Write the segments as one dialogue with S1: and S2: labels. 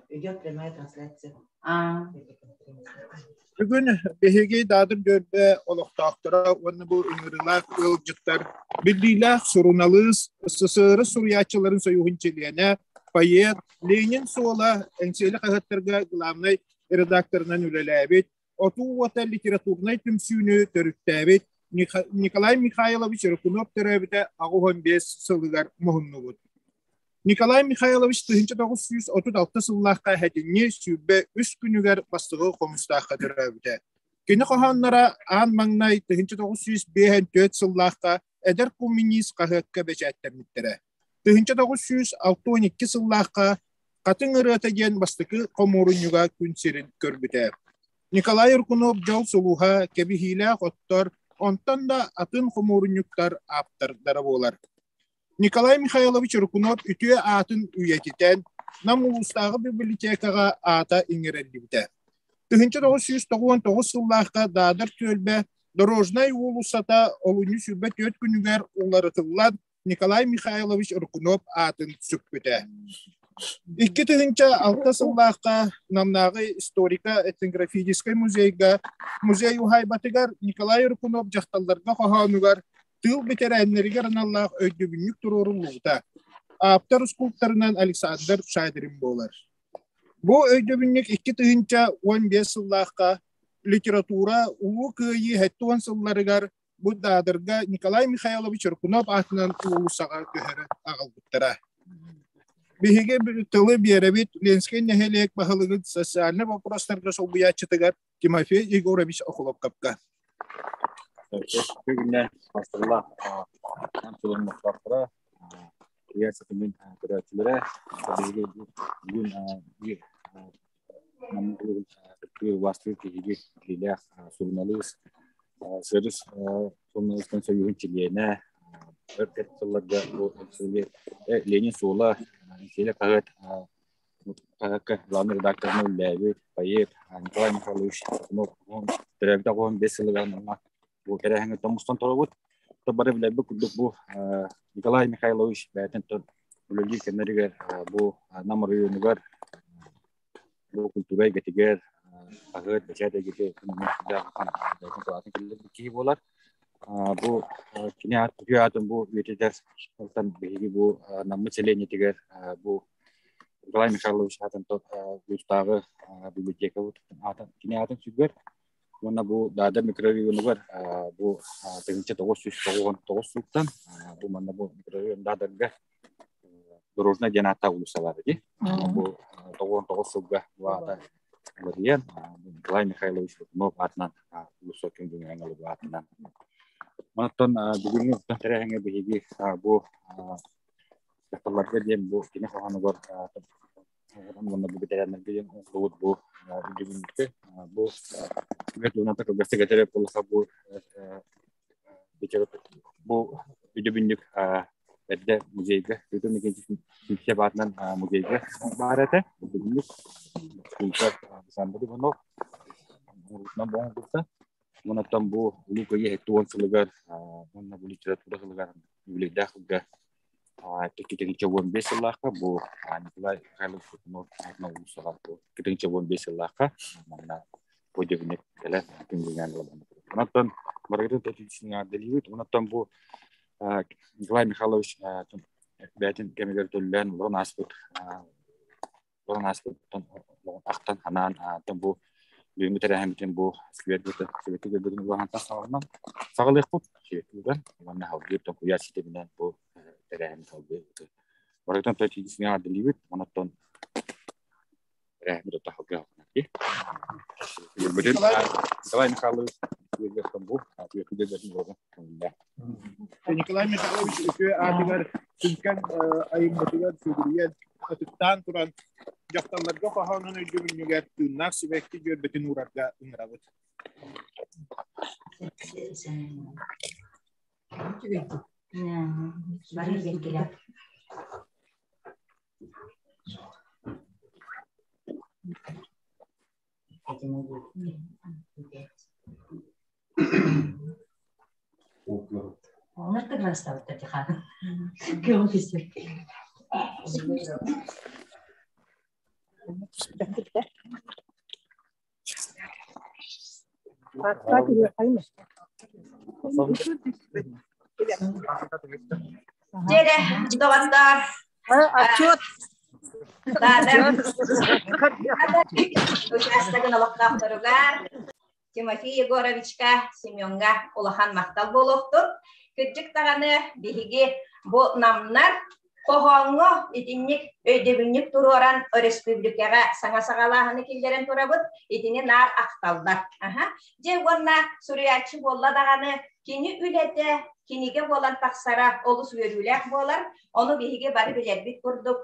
S1: Идет прямая трансляция.
S2: Бүгүн биһиги Даадыр Дьөрбө олохтоохторо уонна бу ыҥырыылаах ыалдьыттар биллиилээх суруналыыс, СССР суруйааччыларын сойууһун чилиэнэ, поэт, Ленин суола Эҥсиэли хаһыаттарга главнай редакторынан үлэлээбит, Отуу уота литературнай түмсүүнү төрүттээбит Николай Михайлович Рыкунов төрөөбүтэ 85 сылыгар муһуннубут. Николай Михайлович 1936 сыллаахха сэтинньи 23 күнүгэр Бастакы Хомустаахха төрөөбүтэ. Кини хоһоонноро аан маҥнай 1954 сыллаахха «Эдэр коммунист» хаһыакка бэчээттэммиттэрэ. 1962 сыллаахха «Хатыҥ ырыата» диэн бастакы хомуурунньуга күн сирин көрбүтэ. Николай Рыкунов «Дьол сулуһа», «Кэбиһиилээх оттор», онтон да атын хомуурунньуктар ааптардара буолар. Николай Михайлович Рыкунов үтүө аатын үйэтитэн, Нам улуустааҕы библиотекаҕа аата иҥэриллибитэ. 1999 сыллаахха Даадар түөлбэ Дорожнай уулуссата олунньу 24 күнүгэр уларытыллан Николай Михайлович Рыкунов аатын сүкпүтэ. 2006 сыллаахха Намнааҕы историко-этнографическай музейга музей уһаайбатыгар Николай Рыкунов дьахталларга хоһоонугар тыыл бэтэрээннэригэр аналлаах өйдөбүнньүк туруоруллубута. Ааптар скульпторынан Александр Шадрин буолар. Бу өйдөбүнньүк 2015 сыллаахха литература Улуу Кыайыы 70 сылларыгар Бу Даадырга Николай Михайлович Рыкунов аатынан уулуссаҕа көһөрөн аҕалбыттара. Биһиги тылы биэрэбит Ленскэй нэһилиэк баһылыгын социальнай боппуруостарга солбуйааччытыгар Тимофей Егорович Охлопковка.
S3: Бүгүннэ бастылла сылын Илья Сатымин көрөөччүлэрэ биһиги бүгүн биир Убаастыыр киһиги билиилээх суруналыыс, сырыс суруналыыстан сойууһун чилиэнэ, өр сылларга бу Ленин суола, Сиэлэ хаһыат хаһыакка главный редакторынан үлэлээбит поэт Николай Михайлович төрөөбүт 85 сылыгар манна бу тэрээһиҥҥэ тоҥустан турабыт. Бары билэрбит курдук бу Николай Михайлович бэйэтин үлэлиир кэмнэригэр бу Нам оройуонугар бу культура эйгэтигэр хаһыат, бэчээт эйгэтигэр кылаатын киллэрбит киһи буолар. Бу кини үтүө аатын бу үйэтитэр биһиги бу Наммыт сэлиэнньэтигэр бу Николай Михайлович аатын улуустааҕы библиотекабыт аатын кини аатын сүгэр. Уонна бу Даада микрорайонугар бу 1999 сылтан бу манна бу микрорайон Даадарга Дорожнай диэн ааттаах уулуссалаах ити. Бу 99 сылга бу аата уларыйан Николай Михайлович Лукунов аатынан уулусса күн бүгүн аатынан. Онтон бүгүҥҥү тэрээһиҥҥэ биһиги бу дьахталларга диэн бу кини хоһоонугар уонна бу бэтэрээннэргэ диэн оҥоһуллубут бу өйдөбүнньүккэ бу туһунан кылгастык этэр буоллахха бу бу өйдөбүнньүк эрдэ музейга Петр Никитич Сивцев аатынан музейга баар этэ өйдөбүнньүк скульптор Александр Иванов оҥоруутунан оҥорбута Онон бу Улуу Кыайыы 70 сылыгар уонна бу литература сылыгар юбилейдаах сылга 2015 сыллаахха бу Николай Михайлович Шатунов аатынан уулуссаҕа бу 2015 сыллаахха манна бу өйдөбүнньүк кэлэн күн ылан. Онон Маргарита Татьянович онон бу Николай Михайлович бэйэтин кэмигэр төллөөн олорон ааспыт олорон ааспыттан ахтан санаан бу бүгүҥҥү тэрээһиммитин бу сквербитин сибэкки көрбүтүн улахан саҕаланан саҕалыахпыт сибэкки уонна салгыы куйаар ситиминэн бу тэрээһин салгыы барытын тиийсиҥэ ардылыыбыт онон тэрээһиммит отто салгыы Николай Михайлович
S2: Николай Михайлович үтүө аатыгар сүҥкэн айымньытыгар сүгүрүйэн, ытыктаан туран, дьахталларга хоһоонун өйдөбүнньүгэр тыыннаах сибэкки дьүөрбэтин уурарга ыҥырабыт.
S1: Бары бэркилэр. Дьэрэ, доҕоттоор.
S4: Отчет.
S1: Учаастагын олохтоохторугар Тимофей Егоровичка, Семеҥҥа улахан махтал буолуохтун. Кырдьык даҕаны биһиги бу намнар хоһооҥҥо итинник өйдөбүнньүк туруоран өрөспүүбүлүкэҕэ саҥа саҕалааһыны киллэрэн турабыт. Итини наар ахталлар. Аха. Дьэ уонна суруйааччы буолла даҕаны кини үлэтэ кинигэ буолан тахсара олус үөрүүлээх буолар. Ону биһиги бары билэрбит курдук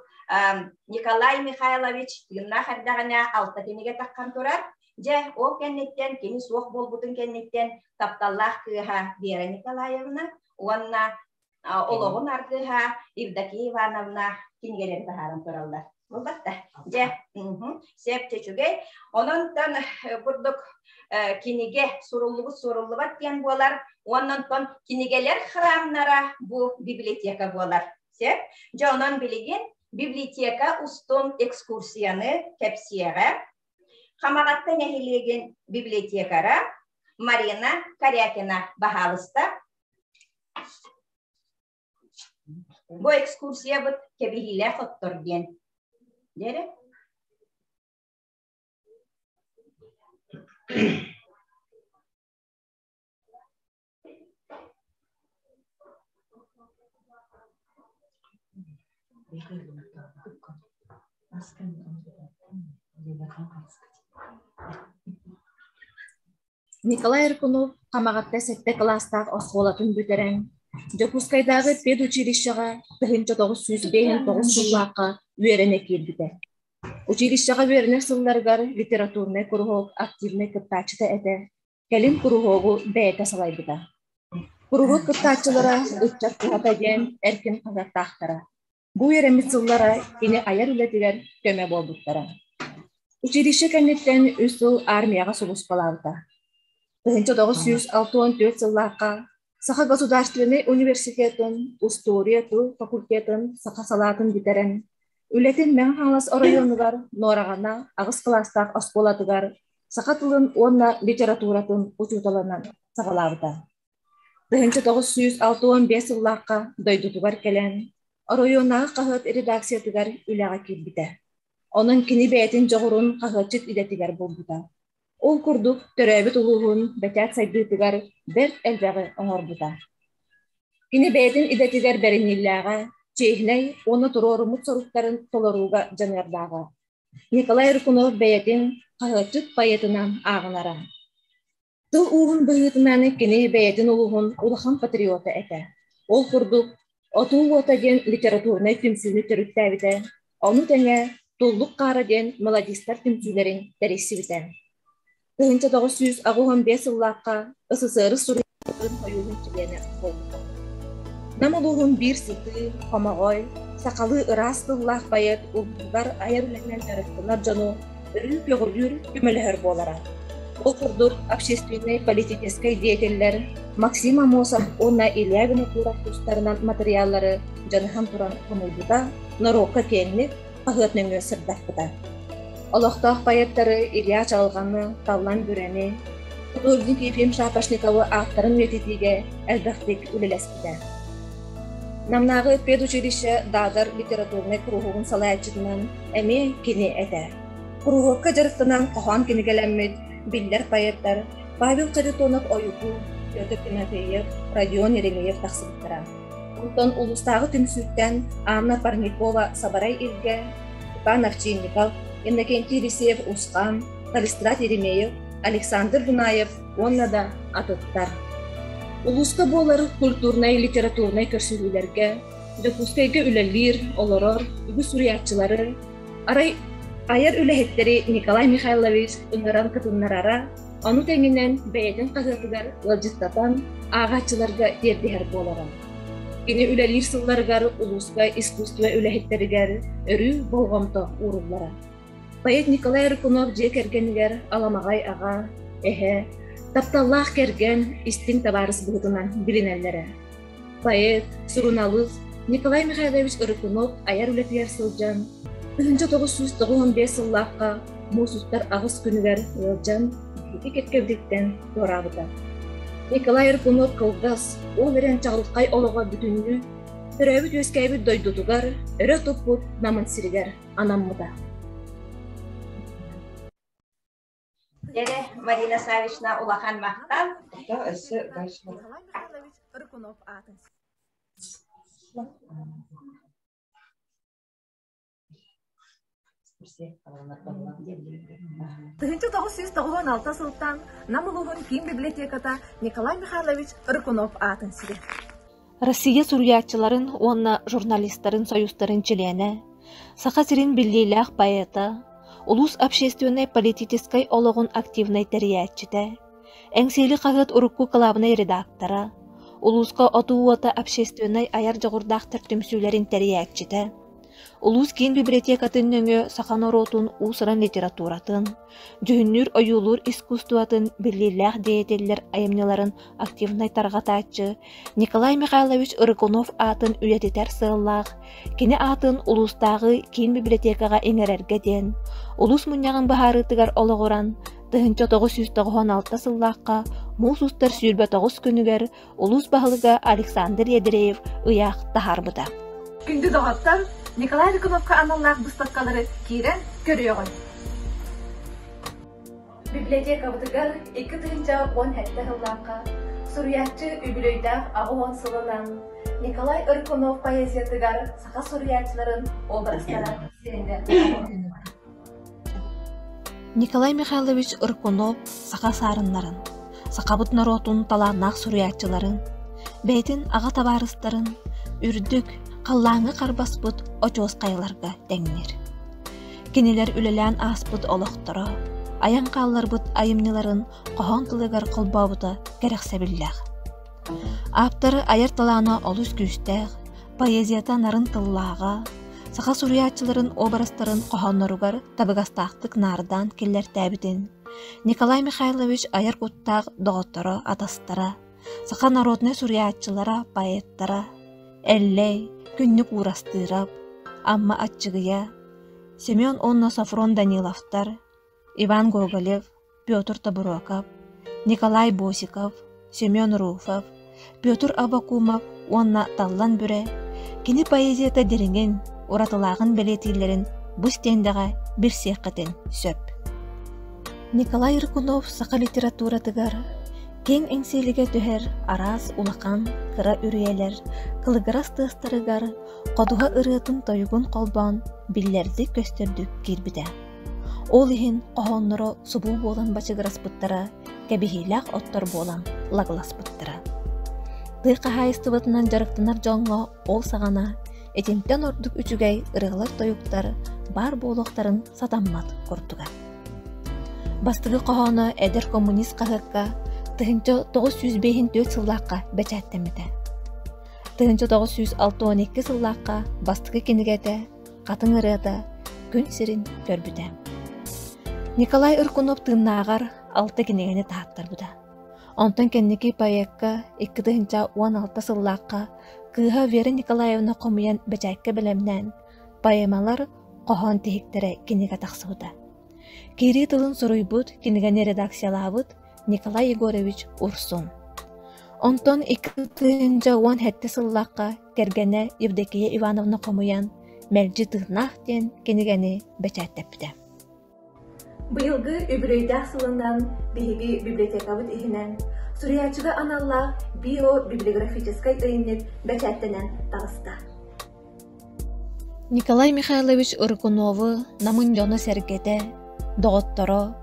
S1: Николай Михайлович тыыннаах эрдэҕинэ алта кинигэ таххан турар. Дьэ, ол кэнниттэн кини суох буолбутун кэнниттэн тапталлаах кыыһа Вера Николаевна уонна олоҕун аргыһа Евдокия Ивановна кинигэлэрин таһааран тураллар. Буолбатта. Дьэ, сеп чөчүгэй. Онон курдук кинигэ суруллубут суруллубат диэн буолар. Оннонтон кинигэлэр храмнара бу библиотека буолар. Сеп. Дьэ, онон билигин библиотека устун экскурсияны кэпсиэҕэ. Хамаҕатта нэһилиэгин библиотекара Марина Корякина баһаалыста. Бу экскурсиябыт кэбиһиилээх оттор диэн. Дэрэ?
S5: Николай Рыкунов Хамаҕатта сэттэ кылаастаах оскуолатын бүтэрэн, Дьокуускайдааҕы педучилищеҕа 1959 сыллаахха үөрэнэ киирбитэ. Училищеҕа үөрэнэр сылларыгар литературнай куруһуок активнай кыттааччыта этэ, Кэлин куруһуогу бэйэтэ салайбыта. Куруһуок кыттааччылара ыччат туһата диэн эркин хаһыаттаахтара. Бу үөрэммит сыллара кини айар үлэтигэр көмө буолбуттара. Училище кэнниттэн үс сыл армияҕа сулууспалаабыта. 1964 сыллаахха Саха государственнай университетын устуоруйа тыл факультетын саха салаатын бүтэрэн, үлэтин Мэҥэ Хаҥалас оройуонугар Нуораҕана аҕыс кылаастаах оскуолатыгар саха тылын уонна литературатын учууталынан саҕалаабыта. 1965 сыллаахха дойдутугар кэлэн, оройуоннааҕы хаһыат редакциятыгар үлэҕэ киирбитэ. Онон кини бэйэтин дьоҕурун хаһыатчыт идэтигэр булбута. Ол курдук төрөөбүт улууһун бэчээт сайдыытыгар бэрт элбэҕи оҥорбута. Кини бэйэтин идэтигэр бэриниилээҕэ, чиэһинэй уонна туруоруммут соруктарын толорууга дьаныардааҕа. Николай Рыкунов бэйэтин хаһыатчыт поэтынан ааҕынара. Тыл ууһун быһыытынан кини бэйэтин улууһун улахан патриота этэ. Ол курдук «Отуу уота» диэн литературнай түмсүүнү төрүттээбитэ, ону тэҥэ «Туллук хаара» диэн мелодистар түмсүүлэрин тэрийсибитэ. 1985 сыллаахха СССР суруйааччыларын сойууһун чилиэнэ буолбута. Нам улууһун биир сытыы, хомоҕой, сахалыы ыраас тыллаах поэт улууһугар айар үлэтинэн дьарыктанар дьону өрүү көҕүлүүр, көмөлөһөр буолара. Ол курдук общественнай-политическай деятеллэр Максим Аммосов уонна Илья Винокуров тустарынан матырыйааллары дьаныһан туран хомуйбута, норуокка киэҥник хаһыат нөҥүө сырдаппыта. Олохтоох поэттары Илья Чалҕаны, Таллан Бүрэни, художник Ефим Шапошниковы ааттарын үйэтитиигэ элбэхтик үлэлэспитэ. Намнааҕы педучилище Даадар литературнай куруһуогун салайааччытынан эмиэ кини этэ. Куруһуокка дьарыктанан хоһоон кинигэлэммит биллэр поэттар Павел Харитонов-Ойуку, Петр Тимофеев, Родион Еремеев тахсыбыттара. Онтон улуустааҕы түмсүүттэн Анна Парникова-Сабарай Илгэ, Иван Овчинников, Иннокентий Елисеев-Усхан, Калистрат Еремеев, Александр Дунаев уонна да атыттар. Улууска буолар культурнай-литературнай көрсүһүүлэргэ Дьокуускайга үлэлиир, олорор үгүс суруйааччылары, арай айар үлэһиттэри Николай Михайлович ыҥыран кытыннарара, ону тэҥинэн бэйэтин хаһыатыгар ыалдьыттатан ааҕааччыларга тиэрдиһэр буолара. Кини үлэлиир сылларыгар улууска искусство үлэһиттэригэр өрүү болҕомто ууруллара. Поэт Николай Рыкунов дьиэ кэргэнигэр аламаҕай аҕа, эһэ, тапталлаах кэргэн, истиҥ табаарыс быһыытынан билинэллэрэ. Поэт, суруналыыс Николай Михайлович Рыкунов айар үлэтигэр сылдьан, 1995 сыллаахха муус устар аҕыс күнүгэр ыалдьан ити кэккэбититтэн туораабыта. Николай Рыкунов кылгас, ол эрэн чаҕылхай олоҕо бүтүннүү төрөөбүт-үөскээбит дойдутугар өрө туппут Намын сиригэр анаммыта.
S1: Дьэрэ, Марина Савична улахан махтал.
S4: Өссө дальше.
S5: Николай Михайлович Рыкунов аатын. 1996 сылтан Нам улууһун киин библиотеката Николай Михайлович Рыкунов аатын сүгэр.
S6: Россия суруйааччыларын уонна журналистарын союзтарын чилиэнэ, Саха сирин биллиилээх поэта, улуус общественнай-политическай олоҕун активнай тэрийээччитэ, Эҥсиэли хаһыат урукку кылаабынай редактора, улууска Отуу уота общественнай айар дьоҕурдаахтар түмсүүлэрин тэрийээччитэ, улуус киин библиотекатын нөҥүө саха норуотун уус-уран литературатын, дьүһүннүүр-ойуулуур искусствотын биллиилээх деятеллэр айымньыларын активнай тарҕатааччы Николай Михайлович Рыкунов аатын үйэтитэр сыаллаах кини аатын улуустааҕы киин библиотекаҕа иҥэрэргэ диэн улуус мунньаҕын быһаарыытыгар олоҕуран 1996 сыллаахха муус устар 29 күнүгэр улуус баһылыга Александр Ядреев ыйаах таһаарбыта.
S5: Күндү доҕоттор, Николай Рыкуновка аналлаах быыстапкалары киирэн көрүөҕүҥ. Библиотекабытыгар 2017 сыллаахха суруйааччы үбүлүөйдээх 80 сылынан Николай Рыкунов поэзиятыгар саха суруйааччыларын образтара сиринэ
S6: Николай Михайлович Рыкунов саха саарыннарын, сахабыт норуотун талааннаах суруйааччыларын, бэйэтин аҕа табаарыстарын үрдүк, халлааҥҥа харбаспыт очуос хайаларга тэҥниир. Кинилэр үлэлээн ааспыт олохторо, айан хаалларбыт айымньыларын хоһоон тылыгар холбообута кэрэхсэбиллээх. Ааптары айар талаана олус күүстээх, поэзията нарын тыллааҕа, саха суруйааччыларын образтарын хоһоонноругар табыгастаахтык наардаан киллэртээбитин Николай Михайлович айар куттаах доҕотторо-атастара, саха народнай суруйааччылара, поэттара Эллэй, Күннүк Уурастыырап, Амма Аччыгыйа, Семен уонна Софрон Даниловтар, Иван Гоголев, Петр Тобуруокап, Николай Босиков, Семен Руфов, Петр Аввакумов уонна Таллан Бүрэ кини поэзията дириҥин, уратылааҕын бэлиэтииллэрин бу стендэҕэ билсиэххитин сөп. Николай Рыкунов саха литературатыгар киэҥ эҥсиэлигэ түһэр араас улахан, кыра үрүйэлэр кылыгырас тыастарыгар ходуһа ырыатын-тойугун холбоон биллэрдик көстөрдүк киирбитэ. Ол иһин хоһоонноро субуу буолан бачыгыраспыттара, кэбиһиилээх оттор буолан лагласпыттара. Тыа хаһаайыстыбатынан дьарыктанар дьоҥҥо ол саҕана итинтэн ордук үчүгэй ырыалар-тойуктар баар буолуохтарын сатаммат курдуга. Бастакы хоһооно «Эдэр коммунист» хаһыакка 1954 сыллаахха бэчээттэммитэ. 1962 сыллаахха бастакы кинигэтэ «Хатыҥ ырыата» күн сирин көрбүтэ. Николай Ыркунов тыыннааҕар алта кинигэни таһааттарбыта. Онтон кэнники поэкка 2016 сыллаахха кыыһа Вера Николаевна хомуйан бэчээккэ бэлэмнээн поэмалар, хоһоон тиһиктэрэ кинигэ тахсыбыта. Киирии тылын суруйбут, кинигэни редакциялаабыт Николай Егорович Урсун. Онтон 2017 сыллаахха кэргэнэ Евдокия Ивановна хомуйан «Мэлдьи тыыннаах» диэн кинигэни бэчээттэппитэ.
S5: Быйылгы үбүлүөйдээх сылынан биһиги библиотекабыт иһинэн суруйааччыга аналлаах био-библиографическай ыйынньык бэчээттэнэн таҕыста.
S6: Николай Михайлович Рыкуновы Намын дьоно-сэргэтэ, доҕотторо,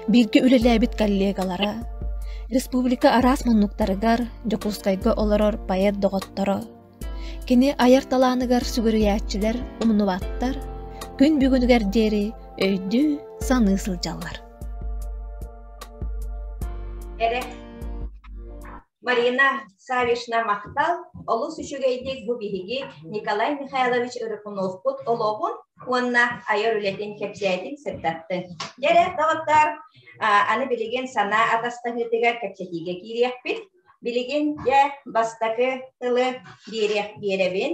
S6: бииргэ үлэлээбит коллегалара, республика араас муннуктарыгар Дьокуускайга олорор поэт доҕотторо, кини айар талааныгар сүгүрүйээччилэр умнубаттар, күн бүгүнүгэр диэри өйдүү, саныы сылдьаллар.
S1: Эрэ Марина Савишна махтал, олус үчүгэйдик бу биһиги Николай Михайлович Рыкуновпут олоҕун уонна айар үлэтин кэпсээтин сырдаттын. Дьэрэ, доҕоттоор, аны билигин санаа атастаһыытыгар кэпсэтиигэ киириэхпит. Билигин дьэ бастакы тылы биэриэх биэрэбин.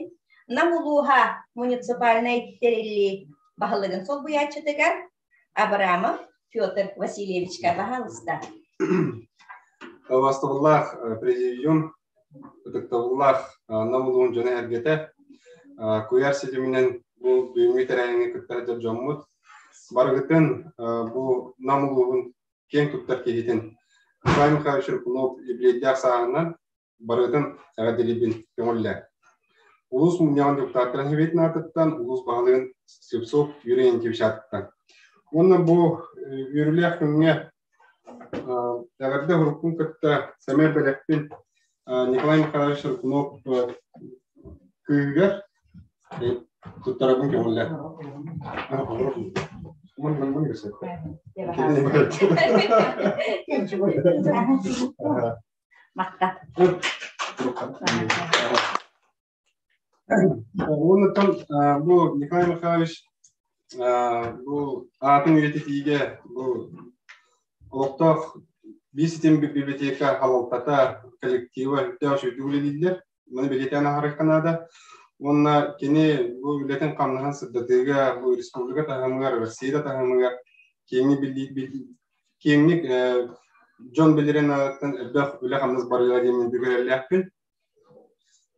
S1: Нам улууһа муниципальнай тэриллии. баһылыгын солбуйааччытыгар Абрамов Петр Васильевичка баһаалыста.
S4: Бастабыллаах президиум, ытыктабыллаах Нам улууһун дьоно эргэтэ, куйаар ситиминэн бу бүгүҥҥү тэрээһиҥҥэ кытта сылдьар дьоммут барыгытын бу Нам улууһун киэҥ туттар киһитин Николай Михайлович Рыкунов юбилейдаах сааһынан барытын эҕэрдэлиибин көҥүллээ. Улуус мунньаҕын депутаттарын сэбиэтин аатыттан, улуус баһылыгын Слепцов Юрий Антьевич аатыттан. Уонна бу үөрүүлээх күҥҥэ эҕэрдэ уруккун кытта сэмэй бэлэхпин Николай Михайлович Рыкунов кыыһыгар туттарабын көҥүллээ.
S1: Махта.
S4: Уонуттан бу Николай Михайлович бу аатын үйэтитиигэ бу олохтоох биир ситим библиотека халалтата коллектива үрдээх үчүгдүк үлэлииллэр. Маны бэлиэтээн аһарыахха наада. Уонна кини бу үлэтин хамнаһын сырдатыыга бу республика таһымыгар, Россия да таһымыгар киэҥник киэҥник дьон билэрин ааттан элбэх үлэ-хамнас барыа диэн бүгүрэллээхпин.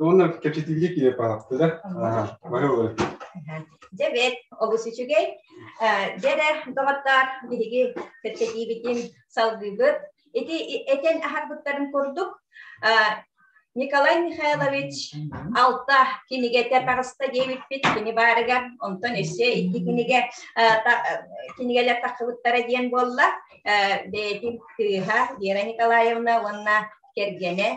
S4: Уонна кэпсэтиигэ киирэ паапты да. Бары
S1: Дьэ бэт, олус үчүгэй. Дьэ доҕоттоор, биһиги кэпсэтиибитин салгыыбыт. Ити этэн аһарбыттарын курдук, Николай Михайлович алта кинигэтэ таҕыста диэбиппит кини баарыгар, онтон өссө икки кинигэ кинигэлэр тахсыбыттара диэн буолла. Бэйэтин кыыһа Вера Николаевна уонна кэргэнэ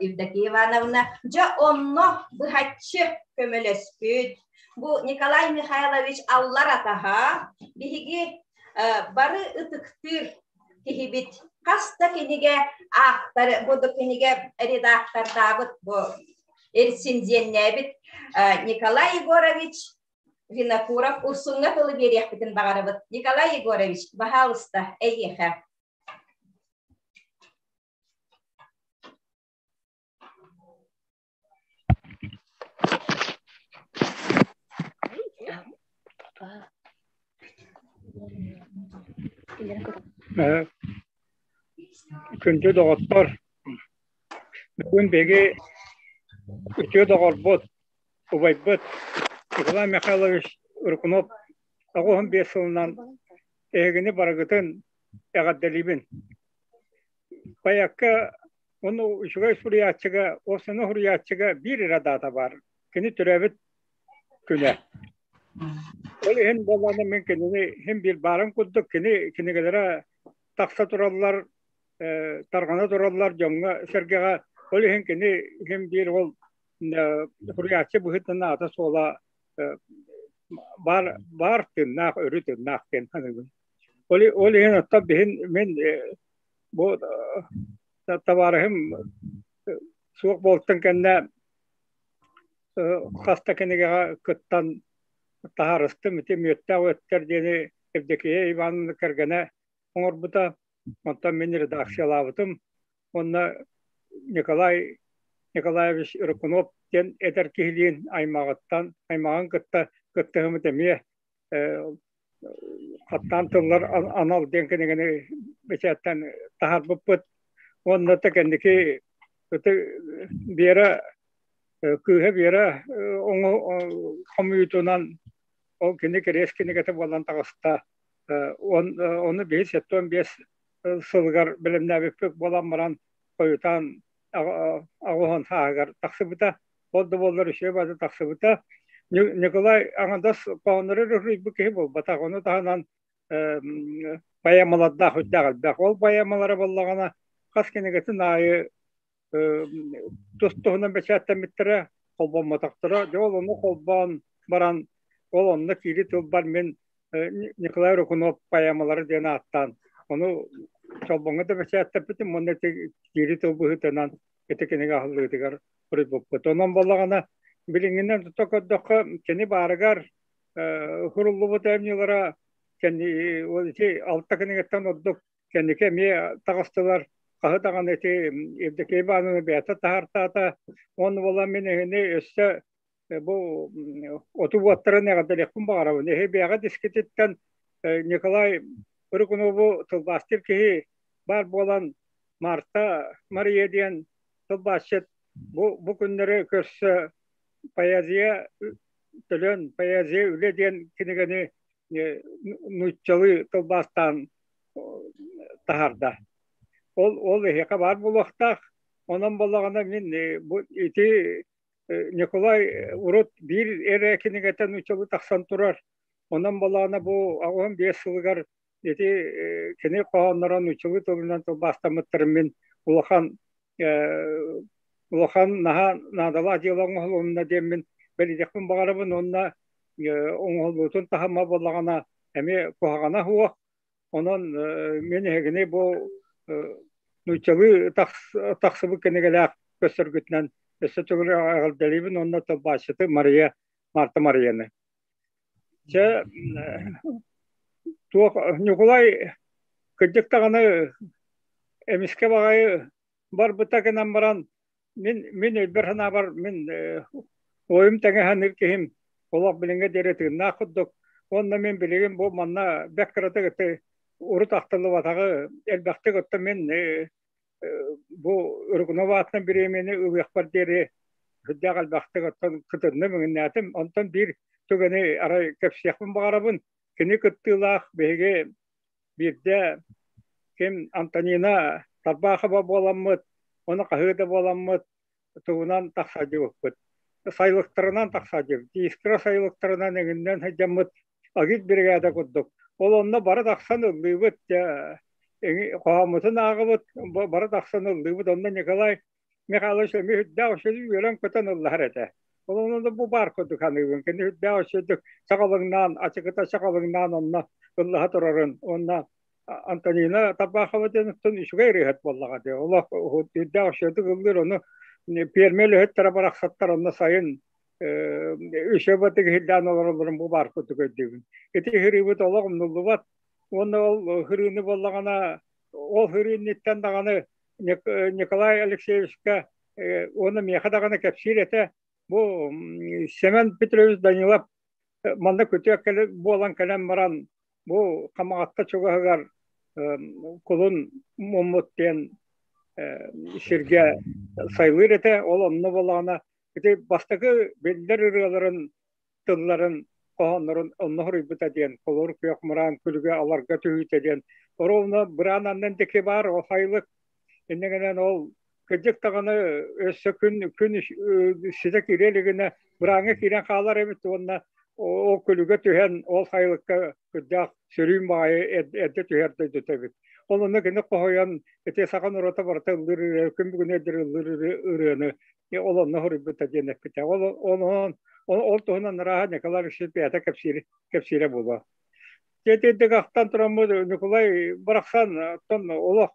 S1: Евдокия Ивановна дьэ онно быһаччы көмөлөспүт. Бу Николай Михайлович аллар атаһа биһиги бары ытыктыыр киһибит хас да кинигэ ааптары бу да кинигэ редактордаабыт бу рецензеннээбит Николай Егорович Винокуров Урсуҥҥа тылы биэриэхпитин баҕарабыт. Николай Егорович, баһаалыста, эйиэхэ.
S7: Күндү доҕоттор, бүгүн биһиги үтүө доҕорбут, убайбыт Николай Михайлович Рыкунов 85 сылынан эһигини барыгытын эҕэрдэлиибин. Поэкка Ону үчүгэй суруйааччыга, уопсайынан суруйааччыга биир эрэ даата баар. Кини төрөөбүт күнэ. Ол иһин буоллаҕына мин кинини иһин биир баарын курдук кини кинигэлэрэ тахса тураллар, тарҕана тураллар дьоҥҥо-сэргэҕэ. Ол иһин кини иһин биир ол суруйааччы быһыытынан аата-суола баар, баар тыыннаах, өрүү тыыннаах диэн саныыбын. Ол иһин оттон биһин мин бу табаарыһым суох буолтун кэннэ хас да кинигэҕэ кыттан таһаарыстым. Ити мүөттээх үөттэр диэни Евдокия Ивановна кэргэнэ оҥорбута. Онтон мин редакциялаабытым. Уонна Николай Николаевич Рыкунов диэн эдэр киһилиин аймаҕыттан аймаҕын кытта кыттыһыммыт эмиэ хаттаан тыллар анал диэн кинигэни бэчээттэн таһаарбыппыт. Уонна да кэнники Вера кыыһа Вера хомуйуутунан ол кини кириэс кинигэтэ буолан таҕыста. Ону биһи 75 сылыгар бэлэмнээбиппит буолан баран хойутаан аҕыс сааһыгар тахсыбыта. Ол да буоллар үчүгэй баҕайы тахсыбыта. Николай аҥардас хоһооннору эрэ киһи буолбатах. Ону таһынан поэмалардаах үрдээх элбэх. Ол поэмалара буоллаҕына хас кинигэтин аайы тус-туһунан бэчээттэммиттэрэ, холбоммотохторо. Дьэ ол ону холбоон баран, ол онно киири тылбар мин Николай Рыкунов поэмалары диэн ааттаан, ону Чолбоҥҥо да бэчээттэппитим уонна ити киири тыл быһыытынан ити кинигэ аһыллыытыгар суруйбуппут. Онон буоллаҕына, билиҥҥинэн тута көрдөххө, кини баарыгар суруллубут айымньылара ити алта кинигэттэн ордук кэнники эмиэ таҕыстылар. Хаһы даҕаны ити Евдокия Ивановна бэйэтэ таһаартаата. Уонна буолан мин эһини өссө Бу оту уоттарын эҕэрдэлиэхпин баҕарабын. Эһи бэйэҕэ дискититтэн Николай Рыкунову тылбаастыыр киһи баар буолан Марта Мария диэн тылбаасчыт бу күннэри көрсө поэзия төлөн поэзия үлэ диэн кинигэни нууччалыы тылбаастаан таһаарда. Ол эһиэхэ баар буолуохтаах. Онон буоллаҕына мин бу ити Николай урут биир эрэ кинигэтэ нууччалыы тахсан турар. Онон буоллаҕына бу 85 сылыгар ити кини хоһоонноро нууччалыы тылынан тылбаастаммыттарын мин улахан улахан наһаа наадалаах дьыала оҥоһулунна диэммин бэлиэтиэхпин баҕарабын уонна оҥоһуллуутун таһыма буоллаҕына эмиэ куһаҕана суох. Онон мин эһигини бу нууччалыы тахсыбыт кинигэлээх көстөргүтүнэн өссө төгүл эҕэрдэлиибин уонна тылбаасчыты Мария Марта Марияны. Чэ, туох Ньукулай кырдьык даҕаны эмискэ баҕайы барбыта гынан баран мин өйбөр санаабар мин ойум тэҥэ саныыр киһим олох билиҥҥэ диэри тыыннаах курдук уонна мин билигин бу манна бэрт кыратык ити урут ахтыллыбатаҕы элбэхтик оттон мин бу Рыкунов аатынан бириэмийэни ылыахпар диэри сүрдээх элбэхтик оттон кытынным иҥиннээтим онтон биир түгэни арай кэпсиэхпин баҕарабын кини кыттыылаах биһиги Биирдэ ким Антонина Тарбахова буоламмыт, ону хаһыы да буоламмыт тугунан тахсаадьыбыппыт. Сайылыктарынан тахсаадьыбыт. Искра сайылыктарынан эҥиннэн сылдьаммыт агит биригээдэ курдук. Ол онно бары тахсан ыллыыбыт, хоһооммутун ааҕабыт, бары тахсан ыллыыбыт. Онно Николай Михайлович эмиэ үрдээх үчүгэй үөрэн-көтөн ыллаһар этэ. Ол онно бу баар курдук саныыбын. Кини үрдээх үчүгэйдик чаҕылыҥнаан, ачыкыта чаҕылыҥнаан онно ыллаһа турарын уонна Антонина Табахова диэн үчүгэй ырыаһыт буоллаҕа дии. Олох үрдээх үчүгэйдик ыллыыр, ону пиэрмэ үлэһиттэрэ барахсаттар онно сайын үчүгэй иһиллээн олороллорун бу баар курдук өйдүүбүн. Ити ыһырыыбыт олох умнуллубат. Уонна ол ыһырыыны буоллаҕына, ол ыһырыы инниттэн даҕаны Николай Алексеевичка уонна миэхэ даҕаны кэпсиир этэ. Бу Семен Петрович Данилов манна күтүө буолан кэлэн баран бу Хамаҕатта чугаһыгар кулун муммут диэн сиргэ сайлыыр этэ. Ол онно буоллаҕына ити бастакы биллэр ырыаларын тылларын хоһооннорун онно хоруйбута диэн холобур күөх мыраан күлүгэ аларга түһүүтэ диэн оруобуна быраан аннын диэки баар ол сайылык иннигинэн ол кырдьык даҕаны өссө күн күн ситэ киирэ илигинэ бырааҥҥа киирэн хаалар эбит уонна ол күлүгэ түһэн ол сайылыкка кырдьаах сөрүүн баҕайы эрдэ түһэр дойдута эбит ол онно кини хоһуйан ити саха норуота барыта ыллыыр ырыа күн бүгүн өйдөр ыллыыр ырыаны ол онно хоруйбута диэн эппитэ. Ол ол ол туһунан арааһа Николай Алексеевич бэйэтэ кэпсиир кэпсиирэ буолуо. Тиэтирдик ахтан тураммыт Ньукулай барахсан оттон олох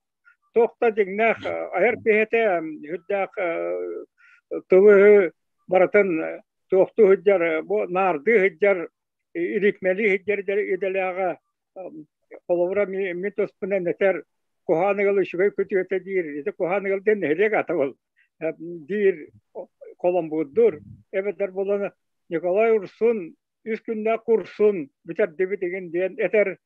S7: туох да дьиҥнээх айар киһитэ үрдээх тылы барытын туохтуу сылдьар бу наардыы сылдьар ирикмэлии сылдьар идэлээҕэ холобура мин туспунан этэр куһаан ыал үчүгэй күтүөтэ диир ити куһаан ыал диэн нэһилиэк ата ол диир Коломбурдуур эбэтэр булан Николай Урсун үс күннээх курсун бүтэрдибит игин диэн этэр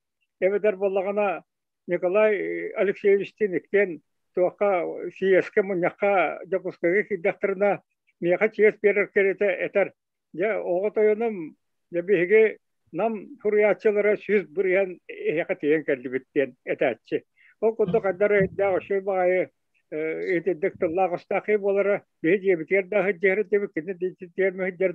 S7: эбэтэр буоллаҕына Николай Алексеевичтиин иккиэн туохха съезкэ мунньахха Дьокуускайга киирдэхтэринэ миэхэ чиэс биэрэр кэриэтэ этэр дьэ оҕо тойонум дьэ биһиги Нам суруйааччылара 100% эһиэхэ тиийэн кэллибит диэн этээччи. Ол курдук хайдах эрэ үчүгэй баҕайы итирдик тыллаах ыстаахый буолара биһи дьиэбитигэр да сылдьыһар этибит кини дьиэтигэр сылдьар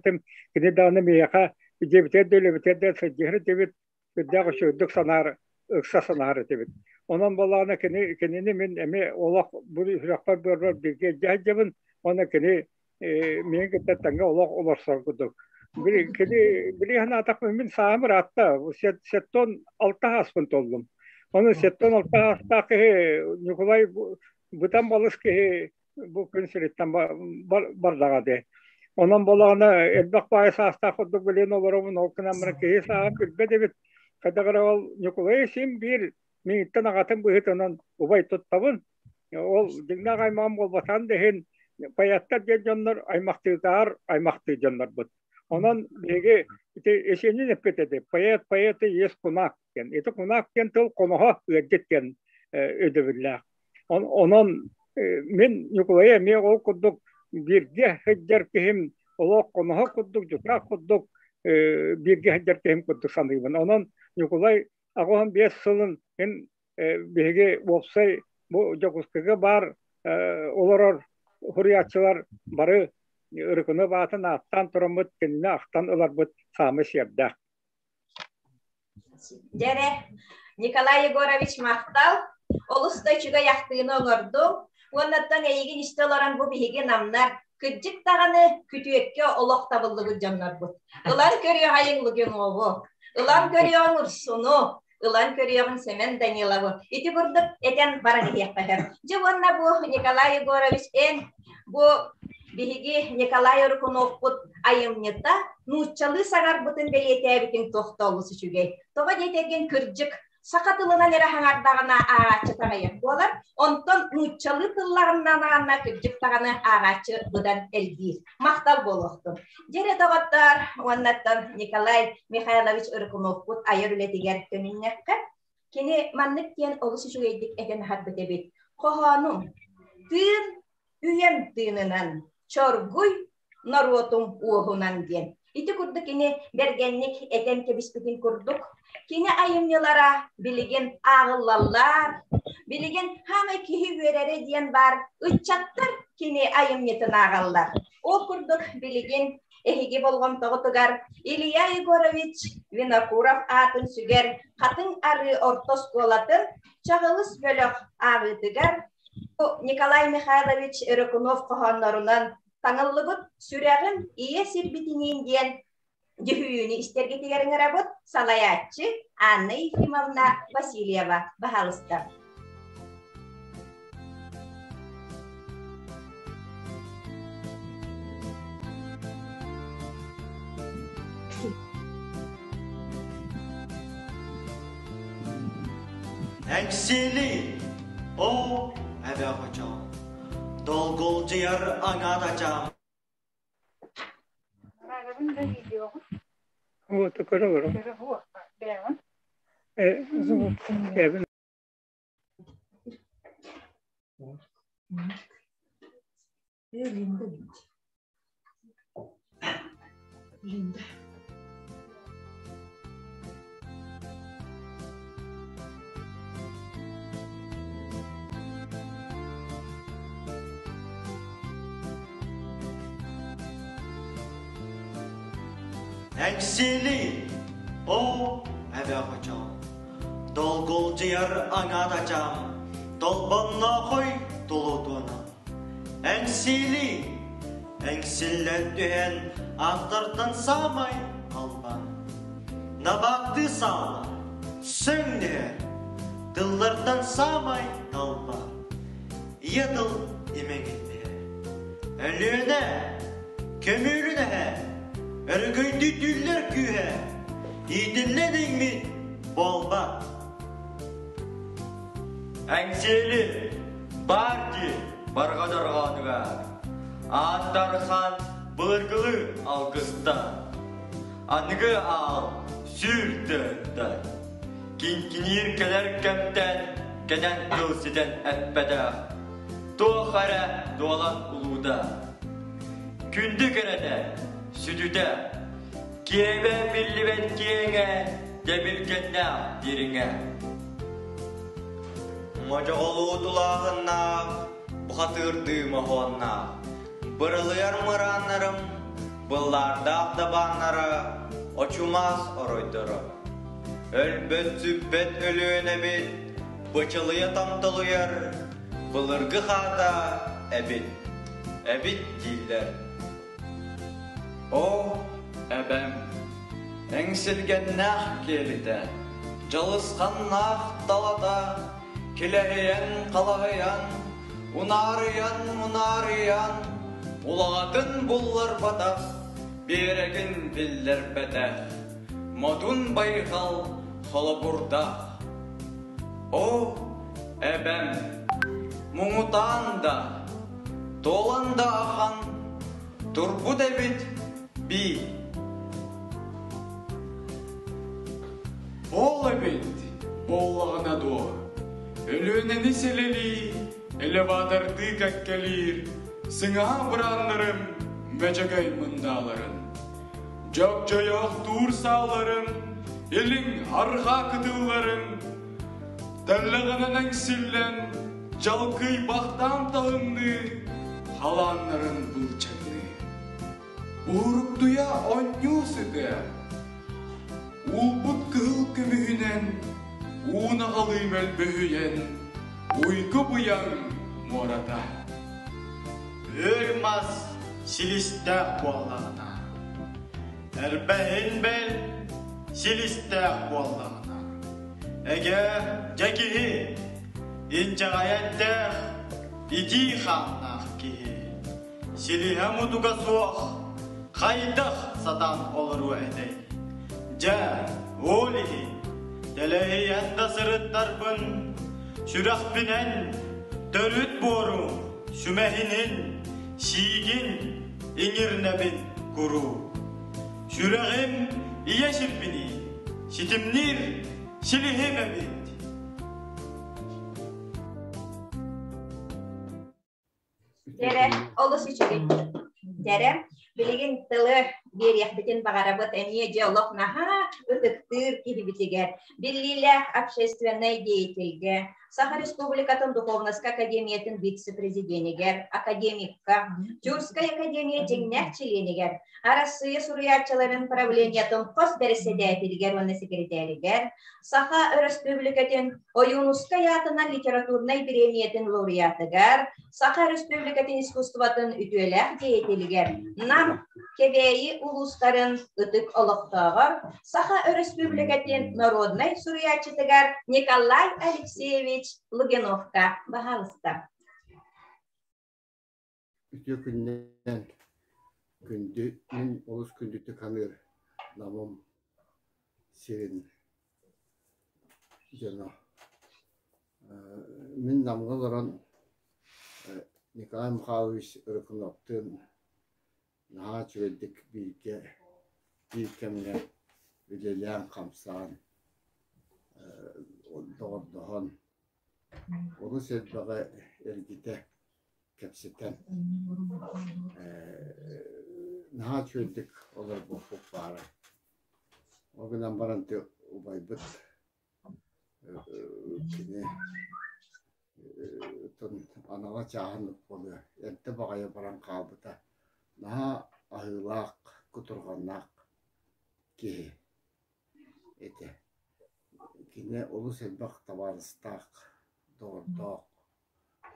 S7: кини даҕаны миэхэ дьиэбитигэр да үлэбитигэр да сылдьыһар этибит үрдээх үчүгэйдик санаар ыкса санаар этибит онон буоллаҕына кини кинини мин эмиэ олох бу сүрэхпэр быарбар бииргэ илдьэ сылдьабын уонна кини миигин кытта тэҥҥэ олох олорсор курдук кини били санаатахпын мин сааһым ыраатта 76 ааспын толлум ону 76 аастаах киһи Ньукулай бытан балыс киһи бу күн сириттэн бардаҕа дии. Онон буоллаҕына элбэх баайы саастаах курдук билин олоробун, ол гынан баран киһи сааһа күлбэт эбит. Хайдах эрэ ол Ньукулай син биир миигиттэн аҕатын быһыытынан убай туттабын. Ол дьиҥнээх аймаҕым буолбатаҕын да иһин поэттар диэн дьоннор аймахтыытааҕар аймахтыы дьоннорбут. Онон биһиги ити Есенин эппит этэ, поэт поэты есть кунак диэн. Ити кунак диэн тыл хоноһо ыалдьыт диэн өйдөбүллээх. Онон мин Ньукулайы эмиэ ол курдук бииргэ сылдьар киһим олох хоноһо курдук, дьукаах курдук бииргэ сылдьар киһим курдук саныыбын. Онон Ньукулай 85 сылын мин биһиги уопсай бу Дьокуускайга баар олорор суруйааччылар бары Ырыкыны баатын ааттаан тураммыт кинини ахтан ыларбыт саамай сиэрдээх.
S1: Дьэрэ, Николай Егорович махтал. Олус да үчүгэй ахтыыны оҥордуҥ. Уоннаттан эйигин истэ олорон бу биһиги намнар кырдьык даҕаны күтүөккэ олох табыллыбыт дьоннорбут. Ылан көрүөҕэйиҥ Лугинову, ылан көрүөҕүҥ Урсуну, ылан көрүөҕүҥ Сэмэн Данилову. Ити курдук этэн баран иһиэххэ сөп. Дьэ уонна бу Николай Егорович эн бу биһиги Николай Рыкуновпут айымньыта нууччалыы саҥарбытын бэлиэтээбитиҥ туох да олус үчүгэй. Тоҕо диэтэргин кырдьык саха тылынан эрэ хаҥардаҕына ааҕааччы таҕайар буолар, онтон нууччалыы тылларынан аанна кырдьык даҕаны ааҕааччы быдан элбиир. Махтал буолуохтун. Дьэрэ доҕоттоор, уоннаттан Николай Михайлович Рыкуновпут айар үлэтигэр төнүннэххэ, кини маннык диэн олус үчүгэйдик этэн аһарбыт эбит. Хоһоонум тыын үйэм тыынынан, чоргуй норуотум уоһунан диэн. Ити курдук кини бэргэнник этэн кэбиспитин курдук, кини айымньылара билигин ааҕыллаллар, билигин хаамай киһи үөрэрэ диэн баар ыччаттар кини айымньытын ааҕаллар. Ол курдук билигин эһиги болҕомтоҕутугар Илья Егорович Винокуров аатын сүгэр Хатыҥ Арыы орто оскуолатын Чаҕылыс бөлөх ааҕыытыгар Николай Михайлович Рыкунов хоһооннорунан таҥыллыбыт Сүрэҕим ийэ сирбитиниин диэн дьүһүйүүнү истэргитигэр ыҥырабыт салайааччы Анна Ефимовна Васильева. Баһаалыста.
S8: Эҥсиэли, оо, эбэ хочоон, долгулдьуйар аҥаатачаам.
S7: Вот, көрө көрө. Э,
S5: Линда Линда.
S8: Эҥсиэли, оо, эбэ хочоон, долгулдьуйар аҥаатачаам, толбонноохой тулутуона. Эҥсиэли, эҥсиллэн түһэн аттартан саамай албан. Набаактыы саала, сөҥнүһэр, тыллартан саамай талба. Ийэ тыл имэҥиннэһэр. Өлүөнэ, көмүөлүн эһэ, өрөгөйдүү түллэр күүһэ, иитиллэн иҥмит буолбат.
S9: Эҥсиэли, баар дии барҕа дорҕоонугар, Аан Дархан былыргылыы алгыстан, аныгы аал сүүр тыһыттан, Киҥкиниир кэлэр кэмтэн кэнэн тыл ситэн эппэтэх, туох эрэ дуолан улуута. Күндү кэрэтэ, сүдүтэ, киэбэ биллибэт киэҥэ, дэбилгэннээх дириҥэ.
S8: Модьоҕолуу тулааһыннаах, бухатыырдыы моһуоннаах, быралыйар мырааннарым, быллаардаах дабааннара, очумаас оройдоро. Өлбөт-сүппэт Өлүөнэбит бычылыйа томтолуйар былыргы хаата эбит, эбит дииллэр.
S9: Оо, эбэм, эҥсилгэннээх киэлитэ, дьалысханнаах талата, килэһийэн-халаһыйан, унаарыйан-мунаарыйан, улаҕатын булларбатах, биэрэгин биллэрбэтэх. Модун байҕал холобурдаах. О, эбэм, муҥутаан да, туолан да ахан турбут эбит бии. буоллаҕына дуо? Өлүөнэни сэлэлии, элеватордыы кэккэлиир сыҥаһа бырааннарым мөчөкөй мындааларын. Дьөгдьөйөөхтуур сааларын, илиҥ арҕаа кытылларын, тэллэҕинэн эҥсиллэн, дьалкыйбахтаан таһымныы, халааннарын былчаҥныы. Уһуруктуйа оонньуу сытыа, уулбут кыһыл көмүһүнэн, уунаҕалыы мөлбөһүйэн, уйгу быйаҥ муората.
S8: Өр мас силистээх буоллаҕына, эрбэһин бэл силистээх буоллаҕына, эгэ дьэ киһи, инчэҕэйэттээх, итии хааннаах киһи Силиһэ мутуга суох хайдах сатаан олоруо этэй? Дьэ, ол иһин тэлэһийэн да сырыттарбын, сүрэхпинэн төрүт буорум сүмэһинин, сиигин иҥирнэбин куруук. Сүрэҕим ийэ сирбинии ситимниир силиһим эбит.
S1: Дьэрэ, олус үчүгэй. Дьэрэ, билигин тылы биэриэхпитин баҕарабыт эмиэ дьэ олох наһаа ытыктыыр киһибитигэр, биллиилээх общественнай деятельгэ, Саха Республикатын Духовноска Академиятын вице-президенигэр, академикка, Тюркскай академия дьиҥнээх чилиэнигэр, Арассыыйа суруйааччыларын правлениетын хос бэрэссэдээтэлигэр уонна секретаригэр, Саха Өрөспүүбүлүкэтин Ойуунускай аатынан литературнай бириэмийэтин лауреатыгар, Саха Өрөспүүбүлүкэтин искусствотын үтүөлээх деятелигэр, Нам, Кэбээйи улуустарын ытык олохтооҕор, Саха Өрөспүүбүлүкэтин народнай суруйааччытыгар Николай Алексеевич Лугиновка баһаалыста.
S10: Үтүө күннэн күндү мин олус күндүтүк саныыр Намым сирин дьоно. Мин Намҥа олорон Николай Михайлович Рыкуновтыын наһаа үчүгэйдик бииргэ биир кэмҥэ үлэлээн-хамсаан, доҕордоһон олус элбэҕи эргитэ кэпсэтэн наһаа үчүгэйдик олорбуппут баара. Ол гынан баран убайбыт кини анала чааһын буолуо эрдэ баҕайы баран хаалбыта. Наһаа аһыылаах, кутурҕаннаах киһи этэ. Кини олус элбэх табаарыстаах, доҕордоох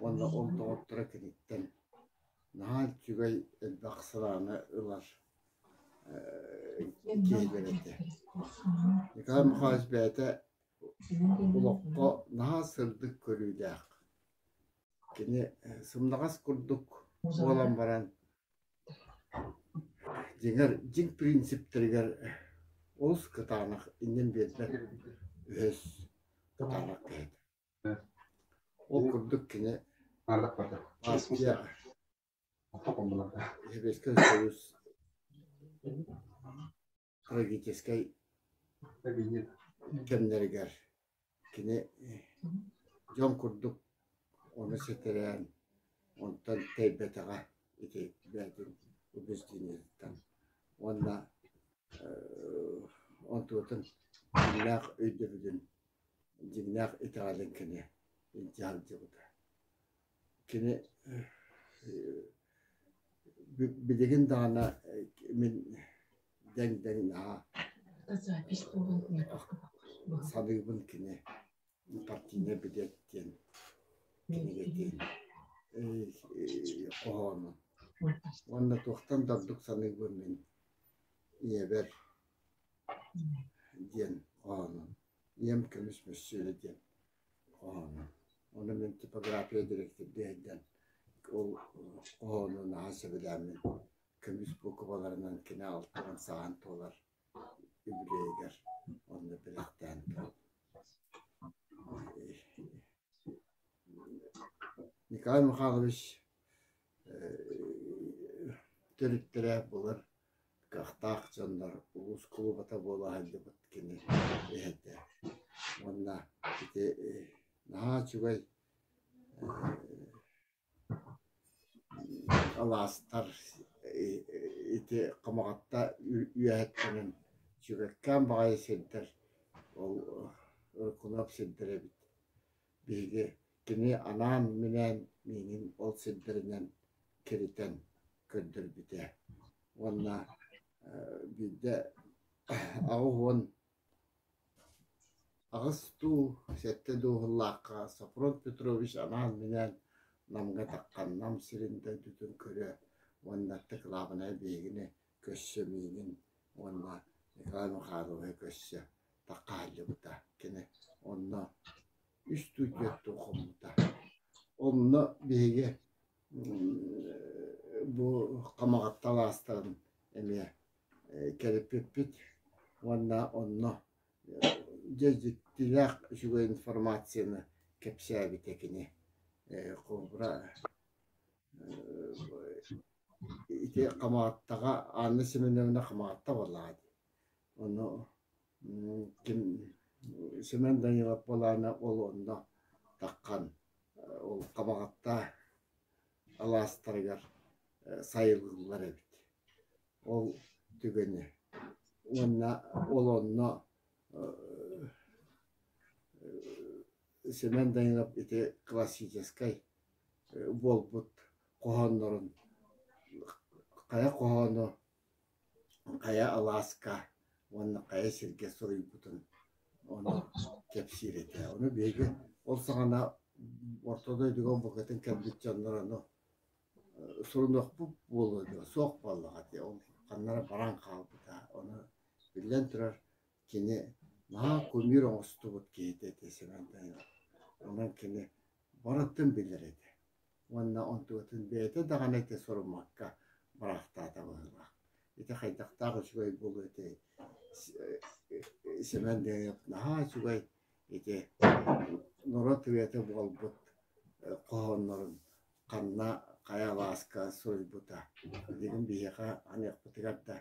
S10: уонна ол доҕотторо киниттэн наһаа үчүгэй элбэх сырааны ылар киһилэр этэ. Николай Михайлович бэйэтэ олоххо наһаа сырдык көрүүлээх. Кини сымнаҕас курдук буолан баран дьиҥэр дьиҥ принциптэригэр олус кытаанах иннин биэрбэт өһөс кытаанах киһи Ол курдук кини партия Сэбиэскэй Союз трагическай кэмнэригэр кини дьон курдук ону ситэрэн онтон тэйбэтэҕэ ити бэйэтин убеждениетыттан уонна онтуотун дьиҥнээх өйдөбүлүн дьиҥнээх итэҕэлин кини илдьэ сылдьыбыта. Кини билигин даҕаны мин дэҥ-дэҥ наһаа саныыбын кини партийнай билиэт диэн кинигэтин хоһоонун. Уонна туохтан да ордук саныыбын мин ийэбэр диэн хоһоонун. Ийэм көмүс мөссүөнэ диэн хоһоонун. Ону мин типография дириэктэрдиэһэйдэн ол хоһоону наһаа сөбүлээммин көмүс буукубаларынан кини алтыгын саҕан туолар үбүлүөйүгэр онно бэлэхтээн Николай Михайлович төрүттэрэ былыр кыахтаах дьоннор улуус кулубата буола сылдьыбыт кини эһэтэ. Уонна ити наһаа үчүгэй алаастар ити Хамаҕатта үөһэттэнэн үчүгэйкээн баҕайы сирдэр ол Рыкунов сирдэрэ эбит. Биһиги кини анаан-минээн миигин ол сирдэринэн киритэн көрдөрбүтэ. Уонна биирдэ 88 дуу, 7 дуу сыллаахха Софрон Петрович анаан-минээн Намҥа таххан Нам сирин дойдутун көрө уонна кылаабынай биһигини көрсө миигин уонна Николай Михайловиһы көрсө таххаһыллыбыта. Кини онно үс дуу, түөрт дуу хоммута. Онно биһиги бу Хамаҕатта алаастарын эмиэ кэлиппиппит уонна онно дьэ дьиктилээх үчүгэй информацияны кэпсээбитэ кини. Холобура ити Хамаҕаттаҕа Анна Семеновна Хамаҕатта буоллаҕа дии. Ону ким Семен Данилов буолаана ол онно таххан ол Хамаҕатта алаастарыгар сайылыыллар эбит. Ол түгэни уонна ол онно Семен Данилов ити классическай буолбут хоһооннорун хайа хоһоону хайа алааска уонна хайа сиргэ суруйбутун ону кэпсиир этэ. Ону биһиги ол саҕана орто дойдуга букатын кэлбит дьоннор ону сурунуохпут буолуо дуо, суох буоллаҕа дии, ол ханна эрэ баран хаалбыта. Ону биллэн турар кини наһаа кумир оҥостубут киһитэ этэ Семен Данилов. Онон кини барытын билэр этэ. Уонна онтугатын бэйэтэ даҕаны ити суруммакка быраахтаата быһыылаах. Ити хайдахтаах үчүгэй буолуо этэй Семен Данилов наһаа үчүгэй ити норуот ырыата буолбут хоһооннорун ханна хайа алааска суруйбута билигин биһиэхэ аныахпытыгар да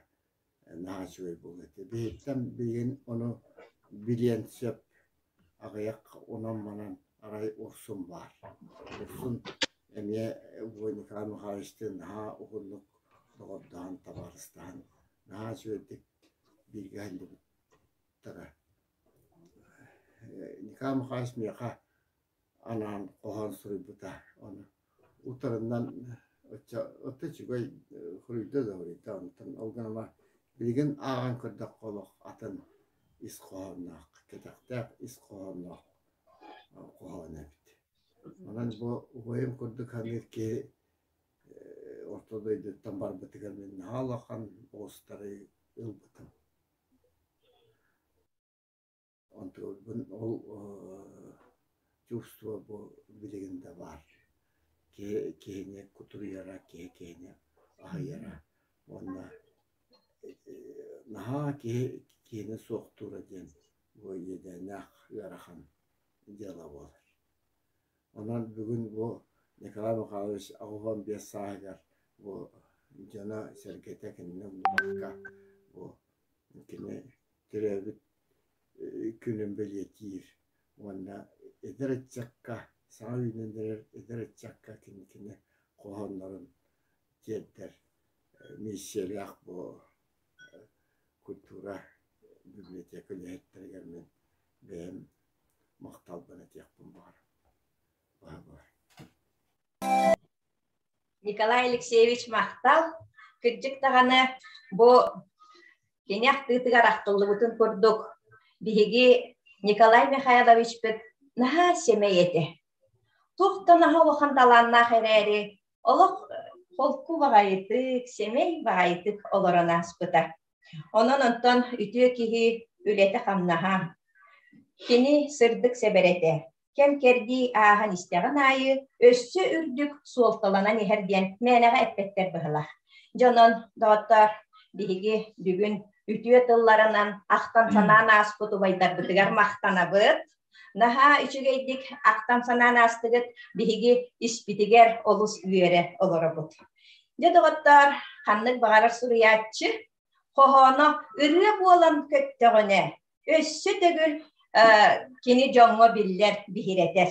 S10: наһаа үчүгэй буолуо этэ. Биһиттэн билигин ону билиэн сөп аҕыйах онон-манан арай Урсун баар. Урсун эмиэ Николай Михайловичтыын наһаа уһуннук доҕордоһон, табаарыстаһан наһаа үчүгэйдик бииргэ сылдьыбыттара. Николай Михайлович миэхэ анаан хоһоон суруйбута. Ону утарынан оччо отто үчүгэй суруйда да суруйда онтон ол гынан билигин ааҕан көрдөххө олох атын ис хоһоонноох, кэтэхтээх ис хоһоонноох хоһоон эбит. Онон бу убайым курдук саныыр киһи орто дойдуттан барбытыгар мин наһаа улахан оҕустары ылбытым. Онтубун ол чувство бу билигин да баар. Киһи киһини кутуруйара, киһи киһини аһыйара уонна наһаа киһи киһини суохтуура диэн бу иэдээннээх ыарахан дьыала буолар. Онон бүгүн бу Николай Михайлович 85 сааһыгар бу дьоно-сэргэтэ кинини умнубакка бу кини төрөөбүт күнүн бэлиэтиир уонна эдэр ыччакка, саҥа үүнэн эрэр эдэр ыччакка кинини хоһооннорун тиэрдэр миссиялаах бу культура библиотека үлэһиттэригэр мин бэйэм махталбын этиэхпин баҕарабын. Баһылай.
S1: Николай Алексеевич махтал. Кырдьык даҕаны бу кини ахтыытыгар ахтыллыбытын курдук биһиги Николай Михайловичпыт наһаа сэмэй этэ. Туох да наһаа улахан талааннаах эрээри, олох холку баҕайытык, сэмэй баҕайытык олорон ааспыта. Онон онтон үтүө киһи үлэтэ-хамнаһа, кини сырдык сэбэрэтэ, кэм-кэрдии ааһан истэҕин аайы өссө үрдүк суолталанан иһэр диэн мээнэҕэ эппэттэр быһылаах. Дьонон, доҕоттоор, биһиги бүгүн үтүө тылларынан ахтан-санаан ааспыт убайдарбытыгар махтанабыт. Наһаа үчүгэйдик ахтан-санаан аастыгыт, биһиги испитигэр олус үөрэ олоробут. Дьэ, доҕоттоор, ханнык баҕарар суруйааччы хоһооно ырыа буолан көттөҕүнэ, өссө төгүл Кини дьоҥҥо биллэр, биһирэтэр.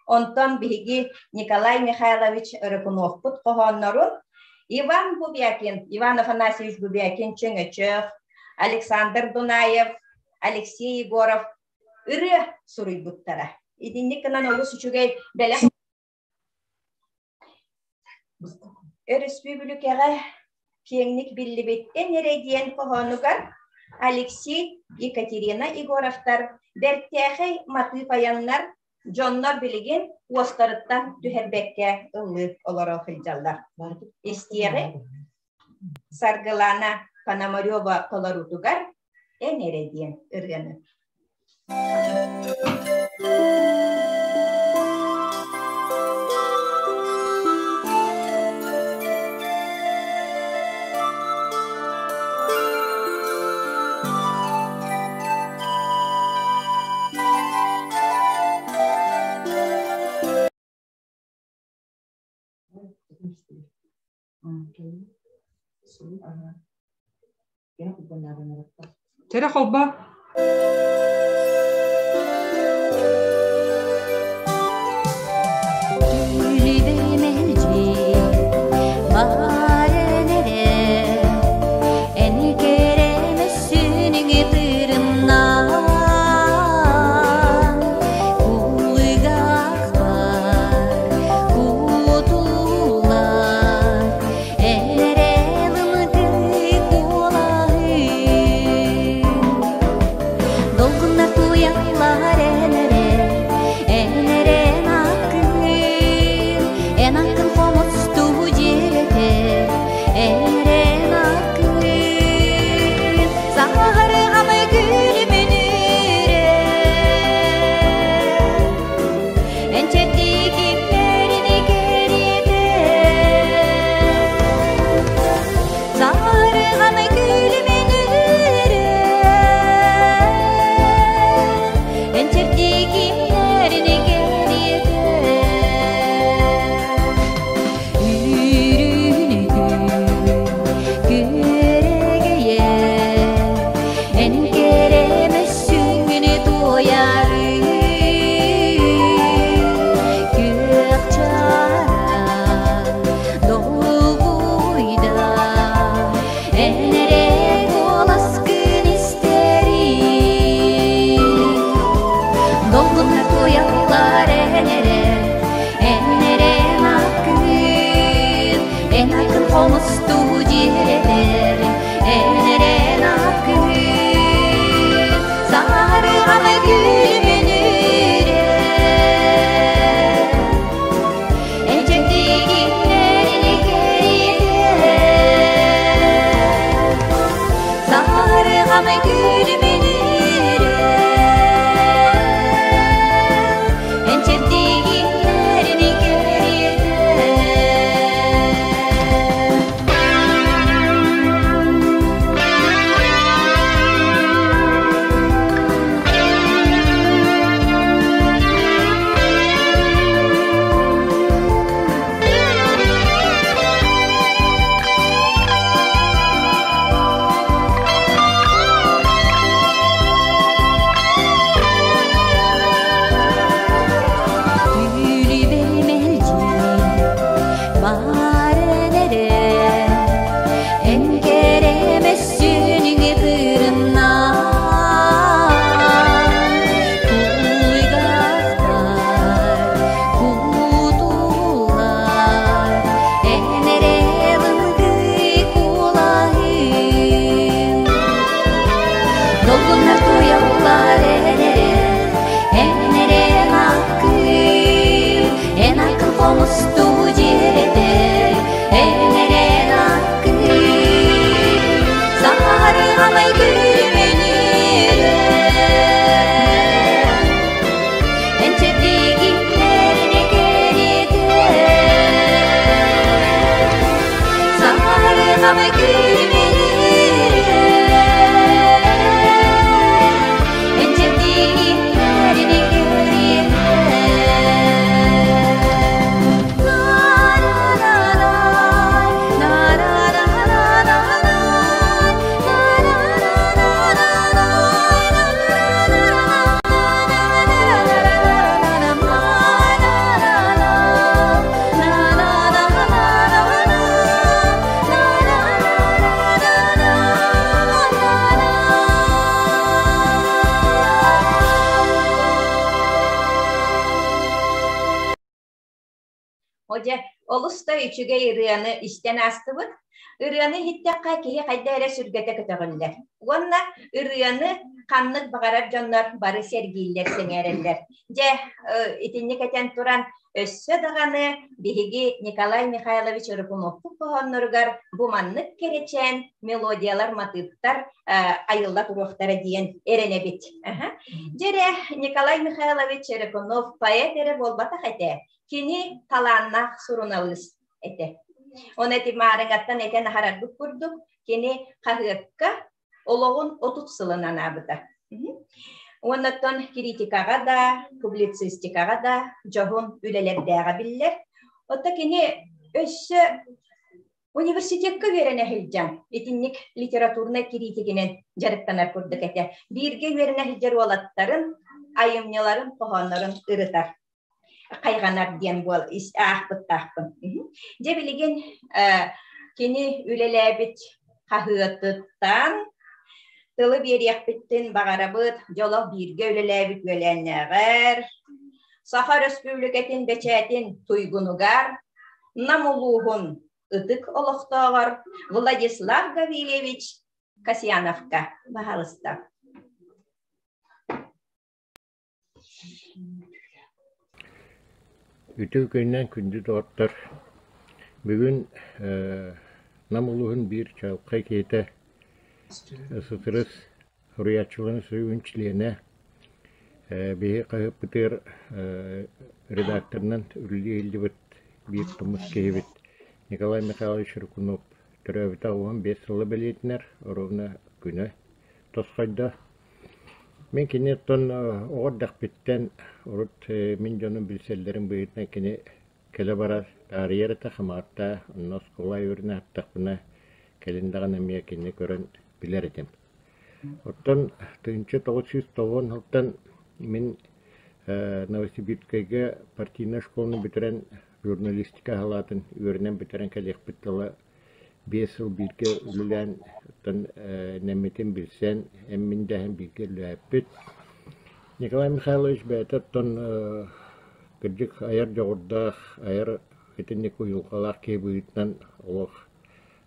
S1: Онтон биһиги Николай Михайлович Рыкуновпут хоһооннорун Иван Бубякин, Иван Афанасьевич Бубякин Чөҥөчөх, Александр Дунаев, Алексей Егоров ырыа суруйбуттара. Итинник гынан олус үчүгэй бэлэх Өрөспүүбүлүкэҕэ киэҥник биллибит Эн эрэ диэн хоһоонугар Алексей, Екатерина Егоровтар бэртээхэй матыып айаннар дьоннор билигин уостарыттан түһэрбэккэ ыллыы олоро сылдьаллар. Истиэҕи Саргылана Пономарева толоруутугар Эн эрэ диэн ырыаны.
S11: Чэрэ холбо.
S1: Одьэ, олус да үчүгэй ырыаны истэн аастыбыт. Ырыаны иһиттэххэ киһи хайда эрэ сүргэтэ көтөҕүллэр. Уонна ырыаны ханнык баҕарар дьоннор бары сэргииллэр, сэҥээрэллэр. Дьэ, итинник этэн туран, өссө даҕаны биһиги Николай Михайлович Рыкуновпут хоһоонноругар бу маннык кэрэчээн мелодиялар, матыыптар айылла туруохтара диэн эрэнэбит. Дьэ эрэ, Николай Михайлович Рыкунов поэт эрэ буолбатах этэ. Кини талааннаах суруналыыс этэ. Оны эти маарыҥаттан этэн аһарарбыт курдук, кини хаһыакка олоҕун 30 сылын анаабыта. Уоннаттан критикаҕа да, публицистикаҕа да дьоһун үлэлэрдээҕэ биллэр. Отто кини өссө университекка үөрэнэ сылдьан итинник литературнай кириитигинэн дьарыктанар курдук этэ. Бииргэ үөрэнэ сылдьар уолаттарын айымньыларын, хоһооннорун ырытар хайҕанар диэн буол аахпыттаахпын. Дьэ билигин кини үлэлээбит хаһыатыттан тылы биэриэхпиттин баҕарабыт дьолох бииргэ үлэлээбит үөлээннээҕэр Саха Өрөспүүбүлүкэтин бэчээтин туйгунугар Нам улууһун ытык олохтооҕор Владислав Гаврильевич Касьяновка баһаалыста.
S11: Үтүө күнүнэн күндү доҕоттор! Бүгүн Нам улууһун биир чаҕылхай киһитэ СССР суруйааччыларын сойууһун чилиэнэ, биһиги хаһыаппытыгар редакторынан үлэлии сылдьыбыт биир тумус киһибит Николай Михайлович Рыкунов төрөөбүтэ 15 сыла бэлиэтэнэр, ровно күнэ тосхойдо. Мин кини оттон оҕо эрдэхпиттэн урут мин дьонум билсэллэрин быһыытынан кини кэлэ-бара таарыйар этэ Хамаҕатта, онно оскуола үөрэнэ сыттахпына кэлин даҕаны эмиэ кинини көрөн билэр этим. Оттон 1990 сылтан мин Новосибирскайга партийнай школаны бүтэрэн журналистика салаатын үөрэнэн бүтэрэн кэлиэхпит тыла 5 сыл бииргэ үлэлээн, оттон нэммитин билсэн, эммин дэһэн бииргэ үлэлээппит. Николай Михайлович бэйэтэ оттон кырдьык айар дьоҕурдаах, айар итинник уйулҕалаах киһи быһыытынан олох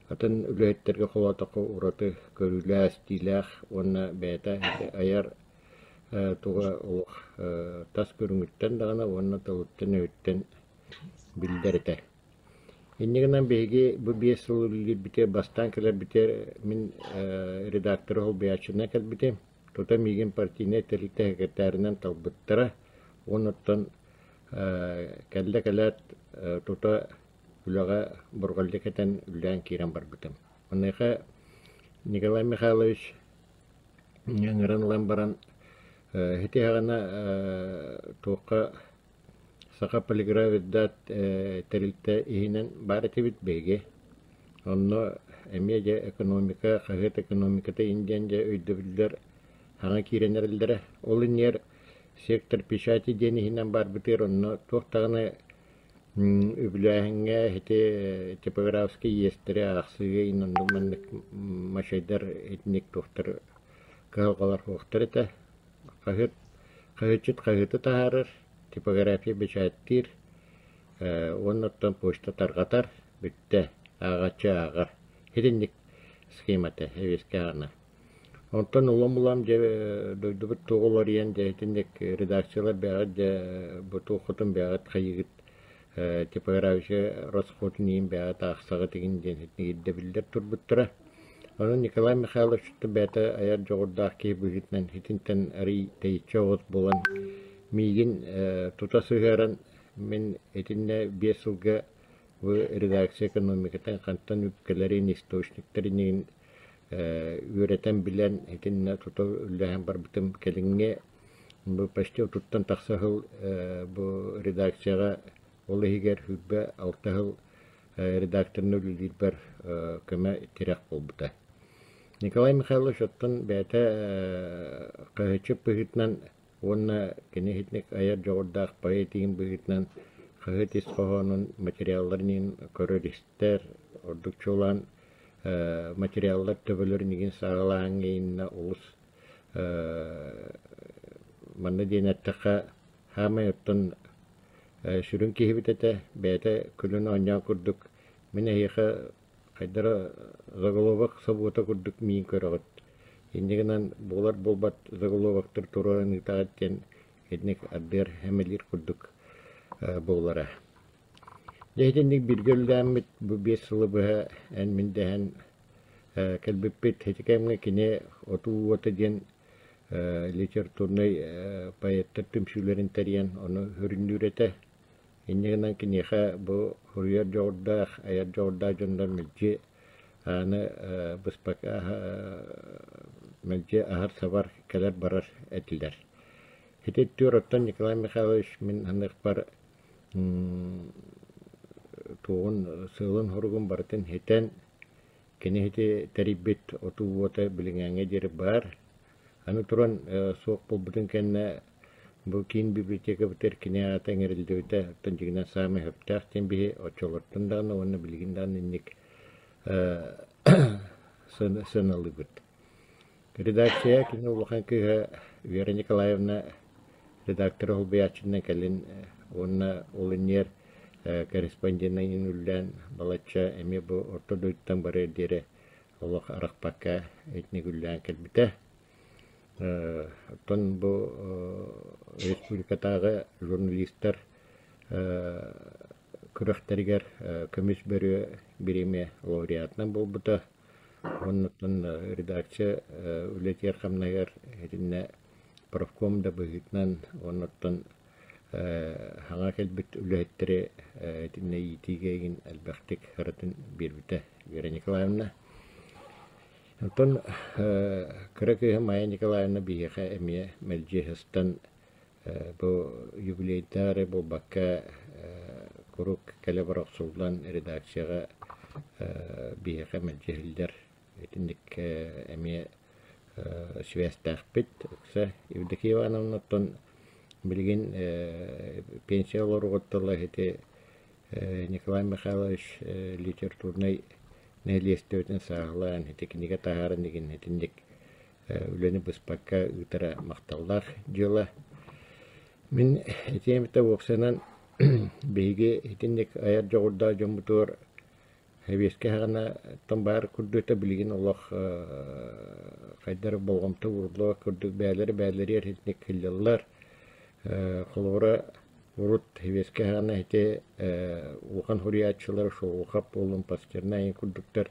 S11: атын үлэһиттэргэ холоотоххо ураты көрүүлээх, истиилээх уонна бэйэтэ айар туга олох тас көрүҥүттэн даҕаны уонна тылыттан-өһүттэн биллэр этэ. Инньэ гынан биһиги бу 5 сыл үлэлиирбитигэр бастаан кэлэрбитигэр мин редакторы солбуйааччынан кэлбитим. Тута миигин партийнай тэрилтэ секретарынан талбыттара. Уонна оттон кэллэ кэлээт тута үлэҕэ бурҕалдьы кэтэн үлэлээн киирэн барбытым. Маныаха Николай Михайлович ыҥыран ылан баран ити аҕана туохха Саха полиграф тэрилтэ иһинэн баар этибит биһиги. Онно эмиэ дьэ экономика, хаһыат экономиката иһин диэн дьэ өйдөбүллэр саҥа киирэн эрэллэрэ. Ол иннигэр сектор печати диэн иһинэн баарбытыгар онно туох даҕаны үбүлээһиҥҥэ ити типографскай иэстэри аахсыыга иһин оннук маннык мачайдар итинник туохтар кыһалҕалар суохтар этэ. Хаһыат хаһыатчыт хаһыаты таһаарар, типография бэчээттиир уонна оттон почта тарҕатар, бүттэ, ааҕааччы ааҕар. Итинник схемата эбиэскэ аҕана. Онтон улам-улам дьэ дойдубут туох уларыйан дьэ итинник редакциялар бэйэҕит дьэ бу туоххутун бэйэҕит хайыыгыт типография расходун иһин бэйэҕит аахсаҕыт игин диэн ирдэбиллэр турбуттара. Онон Николай Михайлович бэйэтэ айар дьоҕурдаах киһи быһыытынан итинтэн арыый тэйиччи оҕус буолан миигин тута сыһыаран мин итиннэ 5 сылга бу редакция экономикатын хантан үп кэлэрин источниктарын иһин үөрэтэн билэн итиннэ тута үлэлэһэн барбытым кэлиҥҥи бу почти отуттан тахса сыл бу редакцияҕа ол иһигэр 26 сыл редакторынан үлэлиирбэр көмө тирэх буолбута. Николай Михайлович оттон бэйэтэ хаһыатчыт быһыытынан уонна кини итинник айар дьоҕурдаах поэт иһин быһыытынан хаһыат ис хоһоонун материалларын иһин көрөр-истэр, ордук чуолаан материаллар төбөлөрүн игин саҕалааһыҥҥа иһиннэ олус манна диэн эттэххэ, саамай оттон Сүрүн киһибит этэ, бэйэтэ күлүн оонньоон курдук мин эһиэхэ хайдара заголовок собуота курдук миин көрөҕүт. Инньэ гынан буолар буолбат заголовоктар туруоран ыытаҕыт диэн итинник ардыар эмэлиир курдук буолара. Дьэ итинник бииргэ үлэлээммит бу 5 сылы быһа эн-мин дэһэн кэлбиппит. Ити кэмҥэ кини Отуу уота диэн литературнай поэттар түмсүүлэрин тэрийэн ону сүрүннүүр этэ. Инньэ гынан киниэхэ бу суруйар дьоҕурдаах, айар дьоҕурдаах дьоннор мэлдьи ааны быспакка мэлдьи аһар-сабар, кэлэр-барар этилэр. Ити өттүгэр оттон Николай Михайлович мин саныахпар туоҕун сыалын-соругун барытын ситэн Кини ити тэрийбит отуу уота билиҥҥээҥҥэ диэри баар. Аны туран суох буолбутун кэннэ бу киин библиотекабытыгар кини аата иҥэриллибитэ оттон дьиҥинэн саамай сөптөөх диэн биһи оччолортон даҕаны уонна билигин даҕаны инник сыаналыыбыт. Редакция кини улахан кыыһа Вера Николаевна редактор солбуйааччытынан кэлин уонна ол иннигэр корреспонденынан үлэлээн балачча эмиэ бу орто дойдуттан барыар диэри олох арахпакка итинник үлэлээн кэлбитэ. Оттон бу республикатааҕы журналистар күрэхтэригэр көмүс бөрүө бириэмийэ лауреатынан буолбута. Оннуттан редакция үлэтигэр-хамнаһыгар итиннэ профком да быһыытынан оннуттан хаҥа кэлбит үлэһиттэри итиннэ иитиигэ игин элбэхтик харытын биэрбитэ Вера Николаевна. Онтон кыра кыыһа Майя Николаевна биһиэхэ эмиэ мэлдьи сыстан Бу юбилейдаах эрэ буолбакка, куруук кэлэ-бара охсуллан редакцияҕа биһиэхэ мэлдьи иһиллэр итинник эмиэ сибээстээхпит. Ыкса Евдокия Ивановнаттан билигин пенсия олоругуттан ити Николай Михайлович литературнай нэһилиэстибэтин сааһылаан ити кинигэ таһааран игин итинник үлэни быспакка ыытара махталлаах дьыала. Мин этиэм этэ уопсайынан биһиги итинник айар дьоҕурдаах дьоммутугар сэбиэскэй саҕана оттон баар курдук билигин олох хайдах эрэ болҕомто ууруллубат курдук бэйэлэрэ бэйэлэригэр итинник сылдьаллар. Холобура урут сэбиэскэй саҕана ити улахан суруйааччылар Шолохов буоллун, Пастернак курдуктар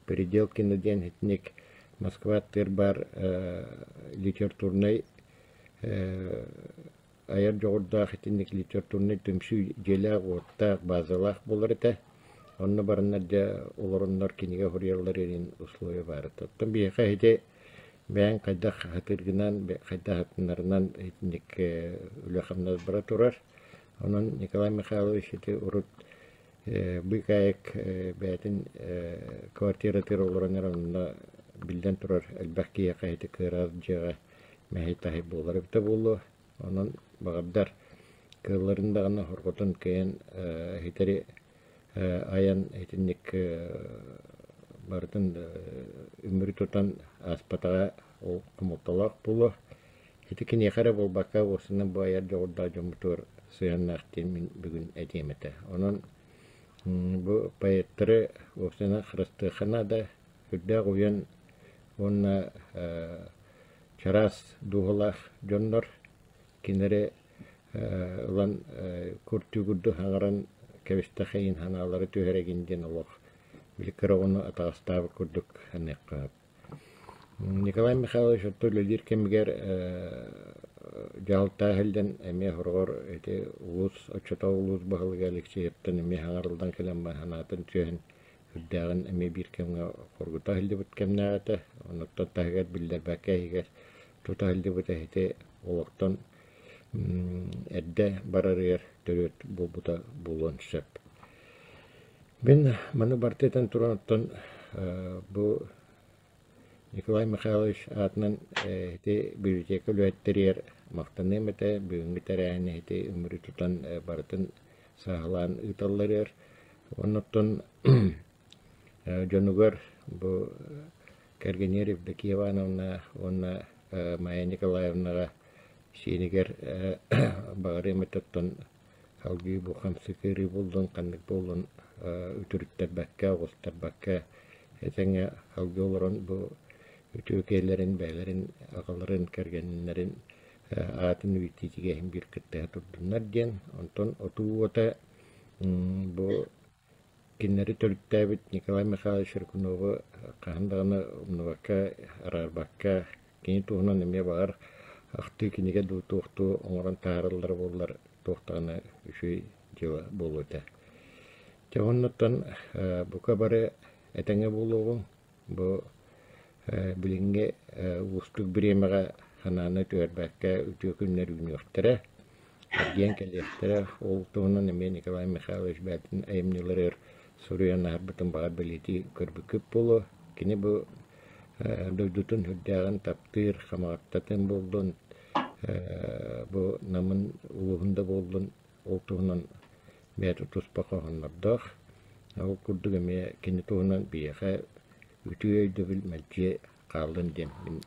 S11: Переделкино диэн итинник Москва аттыгар баар литературнай айар дьоҕурдаах итинник литературнай түмсүү дьиэлээх-уоттаах, базалаах буолар этэ. Онно бараннар дьэ олороннор кинигэ суруйаллар иһин условия баар этэ. Оттон биһиэхэ ити бэйэҥ хайдах сатыыргынан, хайдах атыннарынан итинник үлэ-хамнас бара турар. Онон Николай Михайлович ити урут Быыкаайык бэйэтин квартиратыгар олорон эрэн онно биллэн турар элбэх киһиэхэ ити кыараҕас дьиэҕэ мэһэй-таһай буолар эбитэ буолуо. Онон баҕардар кыалларын даҕаны хорҕотон кыайан иһитэри айан итинник барытын үмүрү тутан ааспатаҕа ол хомолтолоох буолуо. Ити киниэхэ эрэ буолбакка, уопсайынан бу айар дьоҕурдаах дьоммутугар сыһыаннаах диэн мин бүгүн этиэм этэ. Онон бу поэттары уопсайынан харыстыахха наада, сүрдээх уйан уонна чараас дууһалаах дьоннор кинилэри ылан куртуу-курдук хаҥаран кэбистэххэ иһин санаалара түһэр игин диэн олох били кыра оҕону атаҕастаабыт курдук саныахха сөп. Николай Михайлович отто үлэлиир кэмигэр дьаһалта иһиллэн эмиэ сороҕор ити улуус оччотооҕу улуус баһылыга Алексеевтан эмиэ хаҥарыллан кэлэн санаатын түһэн сүрдээҕин эмиэ биир кэмҥэ хоргута иһиллибит кэмнээх этэ. Онуттан таһыгар биллэрбэккэ иһигэр тута иһиллибит ити олохтон эрдэ барарыгар төрүөт буолбута буолуон сөп. Мин маны барыта этэн туран оттон бу Николай Михайлович аатынан ити библиотека үлэһиттэригэр махтаныам этэ. Бүгүҥҥү тэрээһини ити үмүрү тутан барытын сааһылаан ыыталларыгар. Оннуттан дьонугар бу кэргэнигэр Евдокия Ивановна уонна Майя Николаевнаҕа сиэнигэр баҕарыам этэ оттон. Салгыы бу хамсык ыарыы буоллун, ханнык буоллун үтүрүттэрбэккэ, оҕустарбакка этэҥҥэ салгыы олорон бу үтүө киһилэрин, бэйэлэрин аҕаларын, кэргэннэрин аатын үйэтитиигэ иһин биир кыттыһа турдуннар диэн. Онтон отуу уота бу кинилэри төрүттээбит Николай Михайлович Рыкунову хаһан даҕаны умнубакка, араарбакка, кини туһунан эмиэ баҕар ахтыы кинигэ дуу, туох дуу оҥорон таһаараллара буоллар, туох даҕаны үчүгэй дьыала буолуо этэ. Дьэ оннуттан бука бары этэҥҥэ буолуоҕуҥ. Бу билиҥҥи уустук бириэмэҕэ санааны түһэрбэккэ үтүө күннэр үүнүөхтэрэ, эргийэн кэлиэхтэрэ. Ол туһунан эмиэ Николай Михайлович бэйэтин айымньыларыгар суруйан аһарбытын баҕар бэлиэтии көрбүккүт буолуо. Кини бу дойдутун сүрдээҕин таптыыр, хамаҕаттатын буоллун, бу Намын улууһун да буоллун, ол туһунан бэйэтэ туспа хоһооннордоох. Ол курдук эмиэ кини туһунан биһиэхэ үтүө өйдөбүл мэлдьи хааллын диэн мин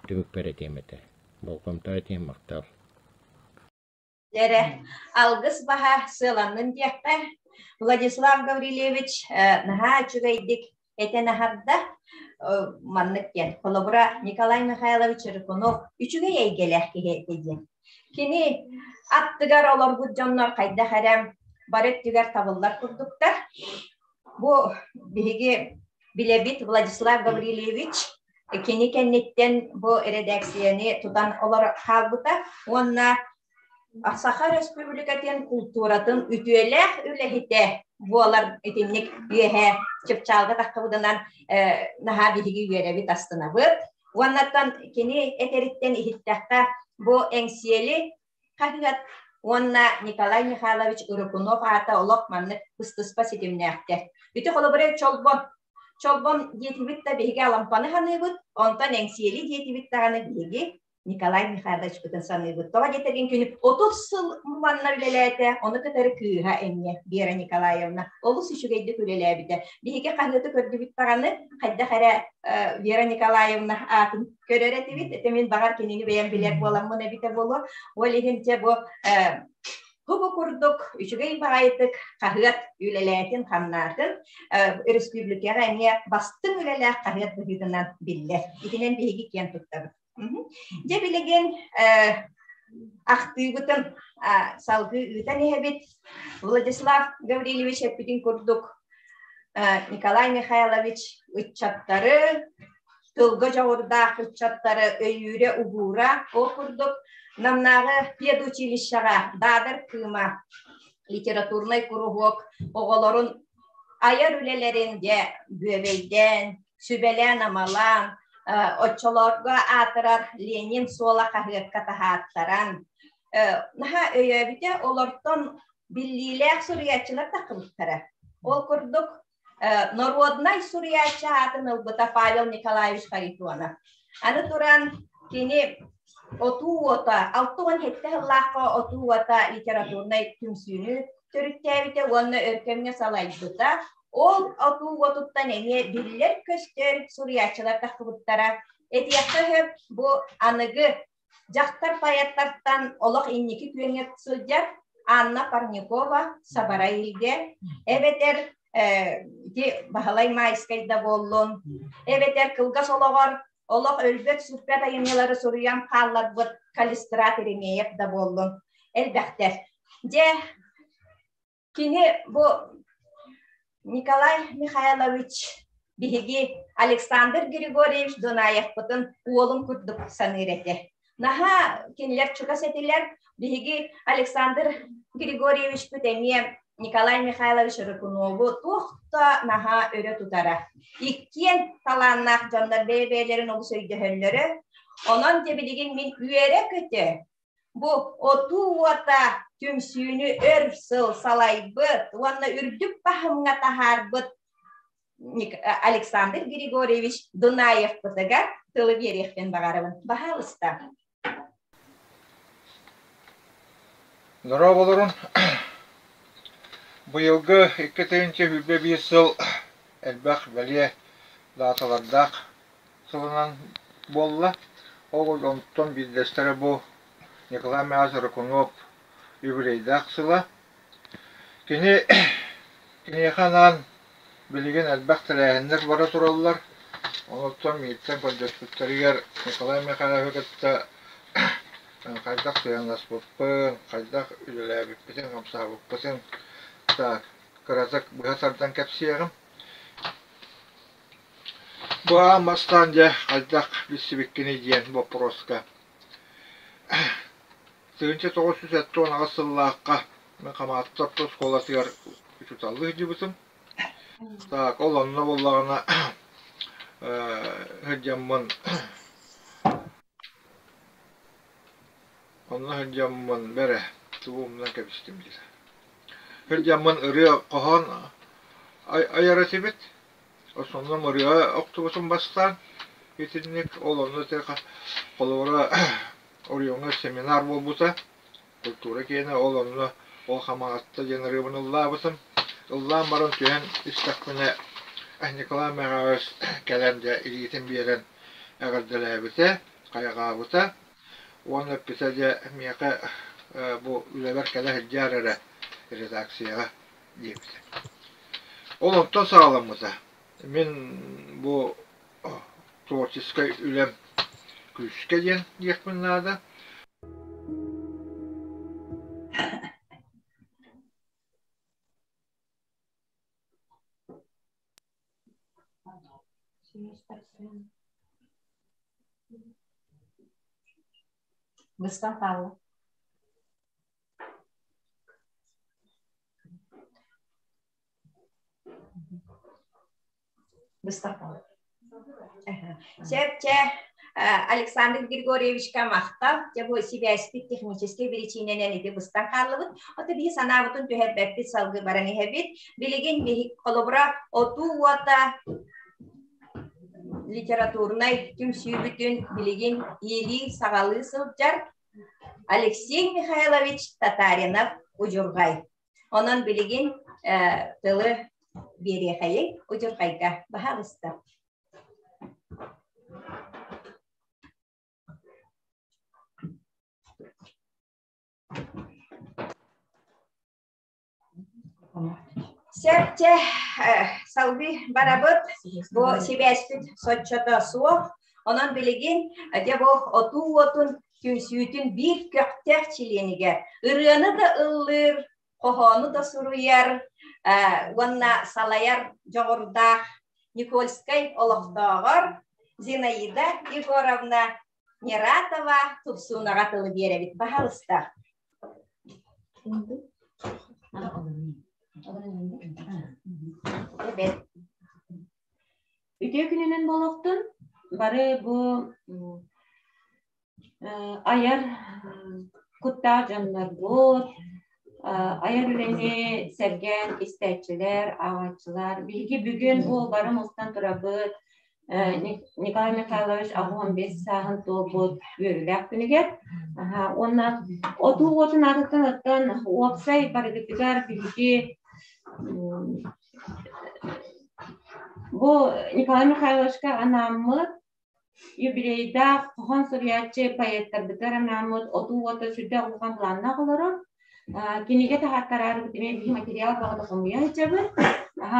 S11: түмүкпэр этиэм этэ. Болҕомто этиэм махтал.
S1: Эрэ алгыс баһа сыаланнын диэххэ Владислав Гаврильевич наһаа үчүгэйдик этэн аһарда маннык диэн. Холобура, Николай Михайлович Рыкунов үчүгэй эйгэлээх киһи этэ диэн. Кини аттыгар олорбут дьоннор хайдах эрэ бары өттүгэр табыллар курдуктар. Бу биһиги билэбит Владислав Гаврильевич кини кэнниттэн бу эрэдээксийэни тутан олор хаалбыта уонна Саха Өрөспүүбүлүкэтин култууратын үтүөлээх үлэһитэ буолар итинник үөһэ чыпчаалга таххыбытынан наһаа биһиги үөрэбит астынабыт. Уоннаттан кини этэриттэн иһиттэххэ бу Эҥсиэли хаһыат уонна Николай Михайлович Рыкунов аата олох маннык быстыспа ситимнээхтэр. Ити холобура Чолбон. Чолбон диэтибит да биһиги Алампаны саныыбыт, онтон Эҥсиэли диэтибит даҕаны биһиги Николай Михайловичпытын саныыбыт. Тоҕо диэтэргин күнү 30 сыл манна үлэлээтэ, ону кытары кыыһа эмиэ Вера Николаевна олус үчүгэйдик үлэлээбитэ. Биһиги хаһыаты көрдүбүт даҕаны, хайдах эрэ Вера Николаевна аатын көрөр этибит. Этэ мин баҕар кинини бэйэм билэр буоламмын эбитэ буолуо. Ол иһин дьэ бу бу курдук үчүгэй баҕайытык хаһыат үлэлээтин, хамнаатын өрөспүүбүлүкэҕэ эмиэ бастыҥ үлэлээх хаһыат быһыытынан биллэр. Итинэн биһиги киэн туттабыт. Дьэ билигин ахтыыбытын салгыы ыытан иһэбит. Владислав Гаврильевич эппитин курдук Николай Михайлович ыччаттары, тылга дьоҕурдаах ыччаттары өйүүрэ-угуура, ол курдук Намнааҕы педучилищеҕа Даадар кыыма литературнай куруһуок оҕолорун айар үлэлэрин дьэ бүөбэйдээн, сүбэлээн-амалаан, оччолорго аатырар Ленин суола хаһыакка таһааттаран, наһаа өйөөбүтэ, олортон биллиилээх суруйааччылар таххыбыттара. Ол курдук народнай суруйааччы аатын ылбыта Павел Николаевич Харитонов. Аны туран кини Отуу уота 67 сыллаахха Отуу уота литературнай түмсүүнү төрүттээбитэ уонна өр кэмҥэ салайбыта. Ол отуу уотуттан эмиэ биллэр-көстөр суруйааччылар тахсыбыттара. Этиэххэ сөп, бу аныгы дьахтар поэттартан олох инники күөҥҥэ сылдьар Анна Парникова, Сабара Илгэ, эбэтэр ити Баһылай Майскай да буоллун, эбэтэр кылгас олоҕор олох өлбөт-сүппэт айымньылары суруйан хаалларбыт Калистрат Еремеев да буоллун элбэхтэр. Дьэ, кини бу Николай Михайлович биһиги Александр Григорьевич Дунаевпытын уолун курдук саныыр этэ. Наһаа кинилэр чугас этилэр. Биһиги Александр Григорьевичпыт эмиэ Николай Михайлович Рыкунову туох да наһаа өрө тутара. Иккиэн талааннаах дьоннор бэйэ-бэйэлэрин олус өйдөһөллөрө. Онон дьэ билигин мин үөрэ-көтө бу отуу уота түмсүүнү өр сыл салайбыт уонна үрдүк таһымҥа таһаарбыт Александр Григорьевич Дунаевпытыгар тылы биэриэхпин баҕарабын. Баһаалыста.
S12: Дорооболорун. Быйылгы 2021 сыл элбэх бэлиэ дааталардаах сылынан буолла. Ол онтон биирдэстэрэ бу Николай Михайлович Рыкунов юбилейдаах сыла. Кини киниэхэ анаан билигин элбэх тэрээһиннэр бара тураллар. Онуттан мииттэн көрдөспүттэригэр Николай Михайловы кытта хайдах сыһыаннаспыппын, хайдах үлэлээбиппитин-хамсаабыппытын так кыратык быһа тардан кэпсиэҕим. Бу аан бастаан дьэ хайдах билсибиккиний диэн боппуруоска 1978 сыллаахха мин Хамаҕатта орто оскуолатыгар учууталлыы сылдьыбытым. Так, ол онно буоллаҕына сылдьаммын онно сылдьаммын бэрэ тугу умнан кэбистим диир. Сылдьаммын ырыа хоһоон айар этибит. Основном ырыа охтубутум бастаан итинник ол онно холобура оройуоҥҥа семинар буолбута. Культура киэнэ ол онно ол Хамаҕатта диэн ырыабын ыллаабытым. Ыллаан баран түһэн истэхпинэ Николай Михайлович кэлэн дьэ илиитин биэрэн эҕэрдэлээбитэ, хайҕаабыта уонна эппитэ дьэ миэхэ бу үлэбэр кэлэ сылдьаар эрэ редакцияҕа диэбитэ. Ол онтон саҕаламмыта. Мин бу творческай үлэм күүскэ диэн диэхпин наада.
S1: Быстан хаалла. Сөп, чэ, Александр Григорьевичка махтал. Дьэ бу сибээспит техническэй биричиинэнэн ити быстан хааллыбыт. Ото биһи санаабытын түһэрбэппит, салгыы баран иһэбит. Билигин биһи холобура отуу уота литературнай түмсүүбүтүн билигин иилии-саҕалыы сылдьар Алексей Михайлович Татаринов Удьурҕай. Онон билигин тылы биэриэхэйиҥ Удьурҕайга. Баһаалыста. Сөп, салгыы барабыт. Бу сибээспит соччото суох. Онон билигин дьэ бу отуу уотун түмсүүтүн биир көхтөөх чилиэнигэр ырыаны да ыллыыр, хоһоону да суруйар уонна салайар дьоҕурдаах Никольскай олохтооҕор Зинаида Егоровна Нератова тупсуунаҕа тылы биэрэбит. Баһалыста.
S13: Үтүө күнүнэн буолуохтун. Бары бу айар куттаах дьоннорбут, айар үлэни сэргээн истээччилэр, ааҕааччылар. Биһиги бүгүн бу бары мустан турабыт. Николай Михайлович 85 сааһын туолбут үөрүүлээх күнүгэр. Уонна отуу уотун аатыттан оттон уопсай барыгытыгар биһиги Бу Николай Михайловичка анааммыт юбилейдаах хоһоон суруйааччы поэттарбытыгар анааммыт отуу уота сүрдээх улахан былааннаах олорор. Кинигэ таһааттараарбыт эмиэ биһи материал бөҕөтө хомуйа сылдьабыт.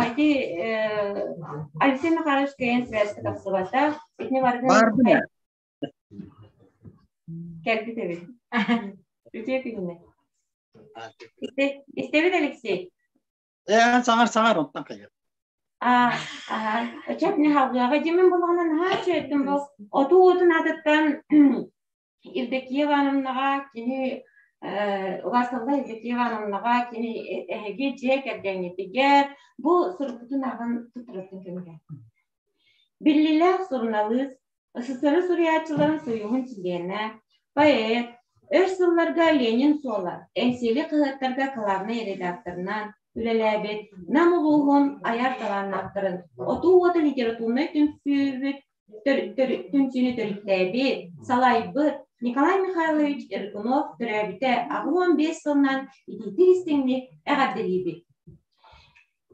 S13: Ити Алексей Михайлович кыайан связка тахсыбата. Итини барытын кэлбит эбит. Үтүө күнүнэн. Истэбит Алексей?
S14: Ээ, саҥар саҥар онтон хайа.
S13: Аа, чэп не халгыаҕа дьимин булаҕынан наһаа үчүгэйдин бу отуу уотун аатыттан Евдокия Ивановнаҕа кини Улаасалла Евдокия Ивановнаҕа кини эһиги дьиэ кэргэҥҥитигэр бу сурукпутун ааҕан туттаратын көмүгэ. Биллилээх суруналыыс, СССР суруйааччыларын союһун чилиэнэ, поэт, өр сылларга Ленин суола Эҥсиэли хаһыаттарга кылаабынай редакторынан үлэлээбит Нам улууһун айар талааннаахтарын Отуу уота литературнай түмсүүбүт түмсүүнү төрүттээбит, салайбыт Николай Михайлович Рыкунов төрөөбүтэ 85 сылынан итиитик истиҥник эҕэрдэлиибит.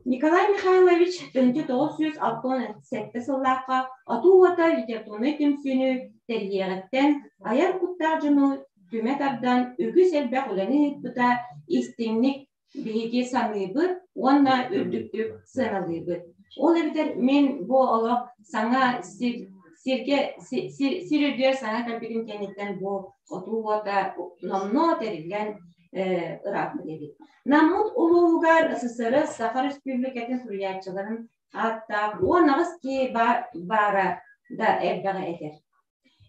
S13: Николай Михайлович 1967 сыллаахха Отуу уота литературнай түмсүүнү тэрийиэҕиттэн айар куттаах дьону түмэ тардан үгүс элбэх үлэни ыыппыта истиҥник биһиги саныыбыт уонна үрдүктүк сыаналыыбыт. Ол эбэтэр мин бу олох саҥа сир сиргэ сир, сир үрдүгэр саҥа кэлбитим кэнниттэн бу отуу уота номнуо тэриллэн ырааппыт эбит. Наммыт улууһугар СССР Саха Республикатын суруйааччыларын ааттаах 18 киһи баара да элбэҕи этэр.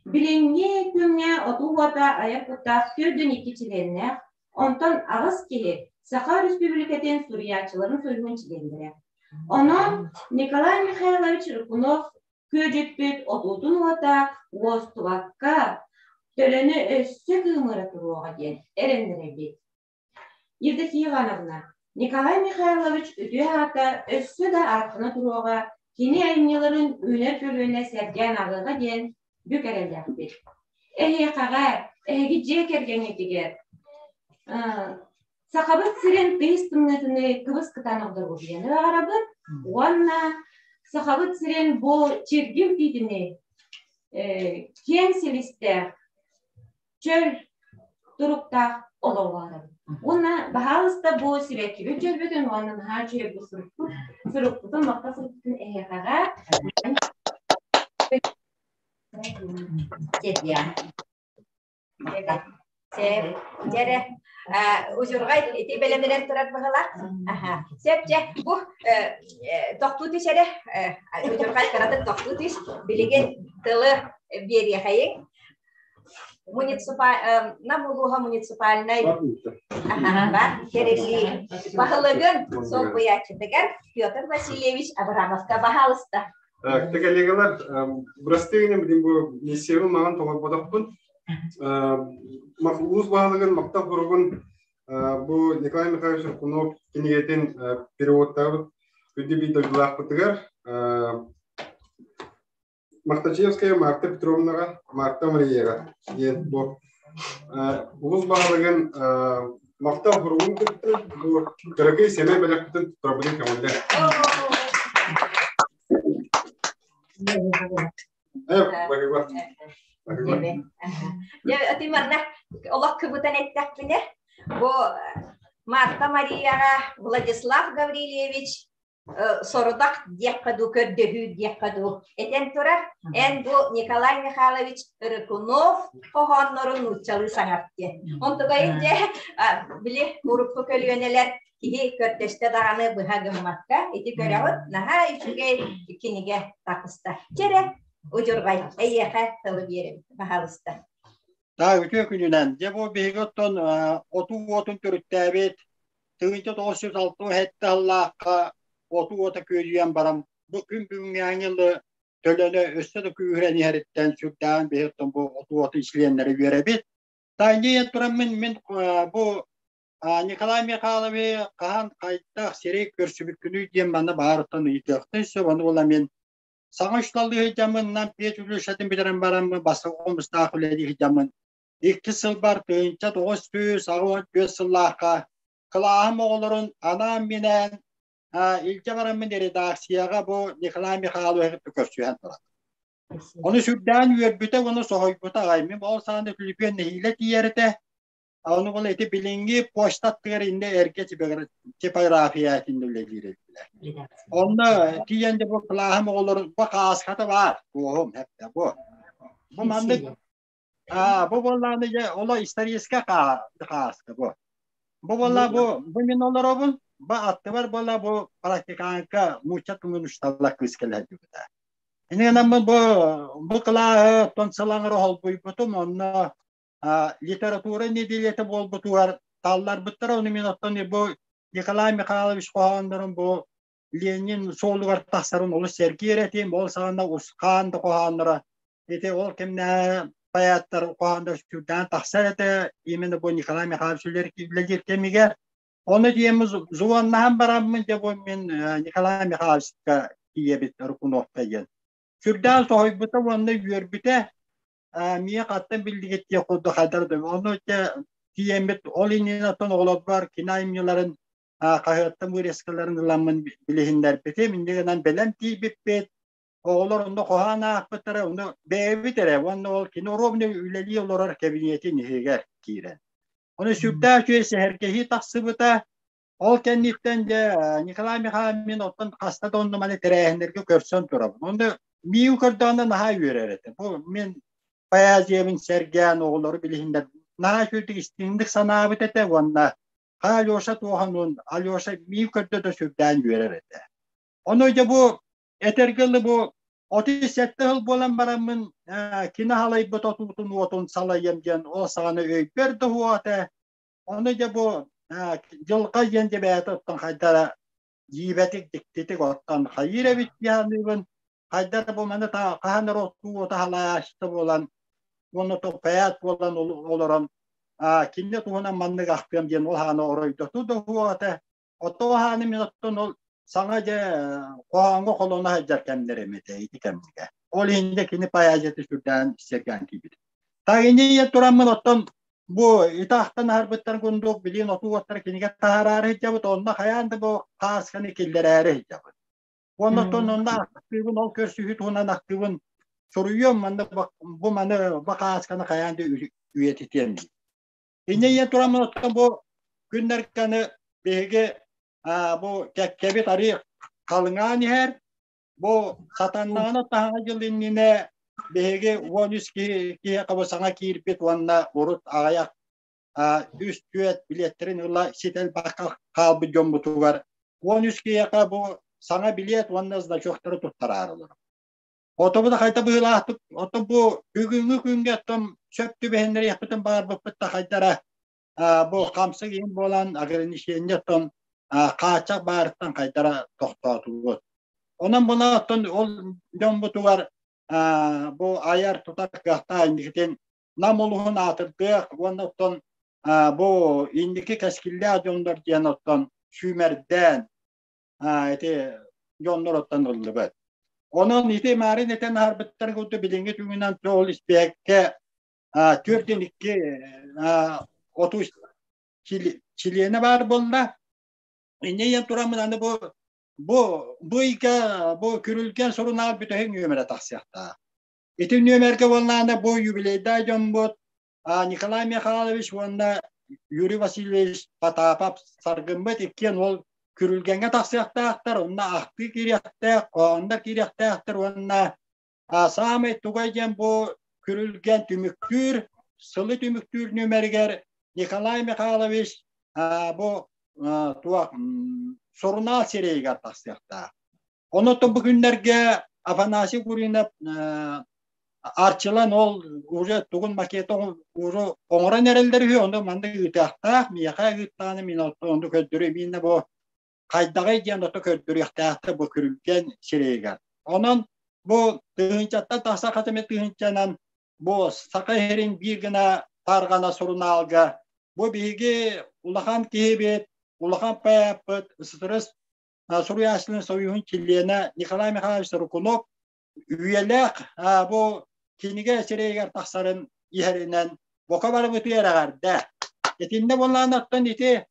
S13: Билиҥҥи күҥҥэ отуу уота айар куттаах 42 чилиэннээх, онтон аҕыс киһи Саха Өрөспүүбүлүкэтин суруйааччыларын союһун чилиэннэрэ. Онон Николай Михайлович Рыкунов күөдьүппүт отуутун уота уостубакка, төлөнө өссө кыымыра туруоҕа диэн эрэннэрэбит. Евдокия Ивановна, Николай Михайлович үтүө аата өссө да ааттана туруоҕа, кини айымньыларын үүнэр көлүөнэ сэргээн ааҕыаҕа диэн бүк эрэллээхпит. Эһиэхэҕэ, эһиги дьиэ кэргэҥҥитигэр Сахабыт сирин тыйыс тымныытыны кыбыс кытаанах доруобуйаны баҕарабыт уонна Сахабыт сирин бу чиргил тиитини киэҥ силистээх чөл туруктаах олоҕу баҕарабыт. Уонна баһаалыста бу сибэккибит дьөлбүтүн уонна наһаа үчүгэй бу сурукпут, сурукпутун, махта сурукпутун эһиэхэҕэ
S1: Дьэрэ, удьурҕай ити бэлэмнэнэн турар быһылаах. Сеп дьэ, бу тохтуу түс эрэ, удьурҕай кыратык тохтуу түс, билигин тылы биэриэхэйиҥ. Нам улууһа муниципальнай тэриллии баһылыгын солбуйааччытыгар Петр Васильевич Абрамовка баһаалыста.
S4: Так, коллегалар, бырастыы гынан билин бу миссиябын маған толорботохпун. Улуус баһылыгын мактал буругун бу Николай Михайлович Рыкунов кинигэтин переводтаабыт күндү биир дойдулаахпытыгар Махтачевская Марта Петровнаҕа, Марта Марияҕа диэн бу улуус баһылыгын махтал буругун кытта бу кыракый сэмэй бэлэхпитин туттарбытын көҥүллэр.
S1: Дьэ, манна олох кыбытан эттэхпинэ, бу Марта Марияҕа Владислав Гаврильевич сорудах диэххэ дуу, көрдөһүү диэххэ дуу этэн турар. Эн бу Николай Михайлович Рыкунов хоһооннорун нууччалыы саҥарт диэн. Онтукайын дьэ, били урукку көлүөнэлэр киһи көрдөстө даҕаны быһа гыммакка, ити көрөҕүт, наһаа үчүгэй кинигэ таҕыста. Чэрэ, удьурҕай, эйиэхэ тылы биэрэбит, баһаалыста.
S14: Да, үтүө күнүнэн. Дьэ бу биһиги оттон отуу уотун төрүттээбит 1967 сыллаахха отуу уота күөдүйэн баран бу күн бүгүҥҥээҥи ылы төлөнө өссө да күүһүрэн иһэриттэн сүрдээҕин биһи оттон бу отуу уотун чилиэннэрэ үөрэбит. Таанньыйан туран мин мин бу Николай Михайлович хаһан хайдах сирэй көрсүбүккүнүй диэн манна баарыттан ыйытыахтын сөп. Ону була мин саҥа үчүлалыы сылдьаммын петь үлүшэтин бүтэрэн бараммын бастакы хомустаах үлэлии сылдьаммын икки сылбар 1984 сыллаахха кылааһым оҕолорун анаан-минээн илдьэ бараммын редакцияҕа бу Николай Михайловиһы көрсүһэн турар. Ону сүрдээн үөрбүтэ уонна соһуйбута аҕай. Мин ол саҕана түлүпүөн нэһиилэ тиийэр этэ. Ону була ити билиҥҥи почта аттыгар иннэ эргэ типография итиннэ үлэлиир этилэр. Онно тиийэн дьэ бу кылааһым оҕолорун бу хааската баар, туоһум эптэ бу. Бу маннык аа бу буоллааны дьэ оло историческай хааска бу. Бу буолла бу бу мин олоробун, бу аттыбар буолла бу практиканка нуучча тылын учуутала кыыс кэлэ сылдьыбыта. Иннинэн бу бу кылааһы тон сылаҥыр холбуйбутум онно литература нэдиэлэтэ буолбутугар талларбыттара ону мин оттон бу Николай Михайлович хоһооннорун бу Ленин суолугар тахсарын олус сэргиир этим ол саҕана Усхаан да хоһоонноро ити ол кэмнээ поэттар хоһооннор сүрдээн тахсар этэ именно бу Николай Михайлович үлэлиир кэмигэр ону диэммин зуоннаһан бараммын дьэ бу мин Николай Михайловичка тиийэбит Рыкуновка диэн сүрдээн соһуйбута уонна үөрбүтэ миэ хаттан биллигит диэх курдук хайдар да ону дьэ тиийэммит ол иннинэ оттон оҕолорбор кини айымньыларын хаһыаттан вырезкаларын ыламмын билиһиннэрбитим инньэ гынан бэлэм тиийбиппит оҕолор онно хоһоон аахпыттара ону бэйэбит эрэ уонна ол кини оруобуна үлэлии олорор кэбиниэтин иһигэр киирэн ону сүрдээх үчүгэй сэһэргэһии тахсыбыта. Ол кэнниттэн дьэ Николай Михайлович мин оттон хаста да онно маны тэрээһиннэргэ көрсөн турабын. Онно миигин көрдөҕүнэ наһаа үөрэр этэ. Бу мин поэзиябын сэргээн оҕолору билиһиннэр наһаа үчүгүйдүк истиҥник санаабыт этэ уонна Алеша туохануун Алеша миигин көрдө да сүрдээн үөрэр этэ. Ону дьэ бу этэргэ дылы бу 37 сыл буолан бараммын кини халайбыт отуутун уотун салайыам диэн ол саҕана өйбөр да уһуо этэ. Ону дьэ бу дьылҕа диэн дьэ бэйэтэ оттон хайдара дьиибэтик дьиктитик оттон хайыыр эбит дии саныыбын. Хайдара бу маны хаһан эрэ отуу уота халаайааччыта буолан уонна поэт буолан олорон кинини туһунан маннык ахтыам диэн ол хаана оройдотуу да уһуо этэ. Оттон хааны мин оттон ол саҥа дьэ хоһооҥҥо холоно сылдьар кэмнэрим этэ ити кэмҥэ. Ол иһин дьэ кини поэзията сүрдээн сэргээн киирбит. Тагини тураммын оттон бу итаахтан аһарбыттар курдук билигин отуу уоттара кинигэ таһаараары сылдьабыт, онно хайаан да бу хаасканы киллэрээри сылдьабыт. Уонна оттон онно ахтыыбын, ол көрсүһүү туһунан ахтыыбын суруйуом, манна бу маны бу хаасканы хайаан да үйэтитиэм дии. Инньэ ийэн тураммын оттон бу күннэргэни биһиги бу кэккэбит арыы халыҥаан иһэр. Бу сатаннаҕына таһаҕа дьыл иннинэ биһиги 13 киһи киһиэхэ бу саҥа киирбит уонна урут аҕыйах үс түөрт билиэттэрин ыла ситэ элбэххэ хаалбыт дьоммутугар 13 киһиэхэ бу саҥа билиэт уонна значоктары туттараарылар. Отобу да хайда быһыылаахтык, ото бу бүгүҥҥү күҥҥэ оттон сөп түбэһиннэриэхпитин баҕарбыппыт да хайдара бу хамсык иһин буолан ограничение оттон хааччах баарыттан хайдара тохтоотубут. Онон була оттон ол дьоммутугар бу айар тутар кыахтаах инникитин Нам улуһун аатырдыах уонна оттон бу инники кэскиллээх дьоннор диэн оттон сүүмэрдээн ити дьоннор оттон ыллыбыт. Онон ити маарын этэн аһарбыттар курдук билиҥҥи түгүнэн ол испиэккэ 42 оту чилиэнэ баар буолла. Инньэ ийэн тураммын аны бу бу бу ыйга бу күрүлгэн сурунаал бүтэһик нүөмэрэ тахсыахтаах. Ити нүөмэргэ буоллаҕына бу юбилейдаах дьоммут Николай Михайлович уонна Юрий Васильевич Потапов саргыммыт иккиэн ол күрүлгэҥҥэ тахсыахтаахтар, онно ахтыы киириэхтээх, хоһооннор киириэхтээхтэр уонна саамай тугай диэн бу күрүлгэн түмүктүүр, сылы түмүктүүр нүөмэригэр Николай Михайлович бу туох сурунаал сирэйигэр тахсыахтаах. Онон бу күннэргэ Афанасий Гуринов Арчылан ол уже тугун макета уже оҥорон эрэллэр үһү, ону маннык ыытыахтаах, миэхэ ыыттаҕына мин ону көрдөрүө, миинэ бу хайдаҕый диэн ото көрдөрүөхтээхтэр бу күрүлгэн сирэйигэр. Онон бу тыһыынчаттан тахса хас эмэ тыһыынчанан бу Саха сирин биир гына тарҕана сурунаалга бу биһиги улахан киһибит, улахан поэппыт СССР суруйааччыларын союһун чилиэнэ Николай Михайлович Рукунов үйэлээх бу кинигэ сирэйигэр тахсарын иһэринэн бока барыбытыгар эҕэрдэ. Итиннэ буоллаҕына оттон ити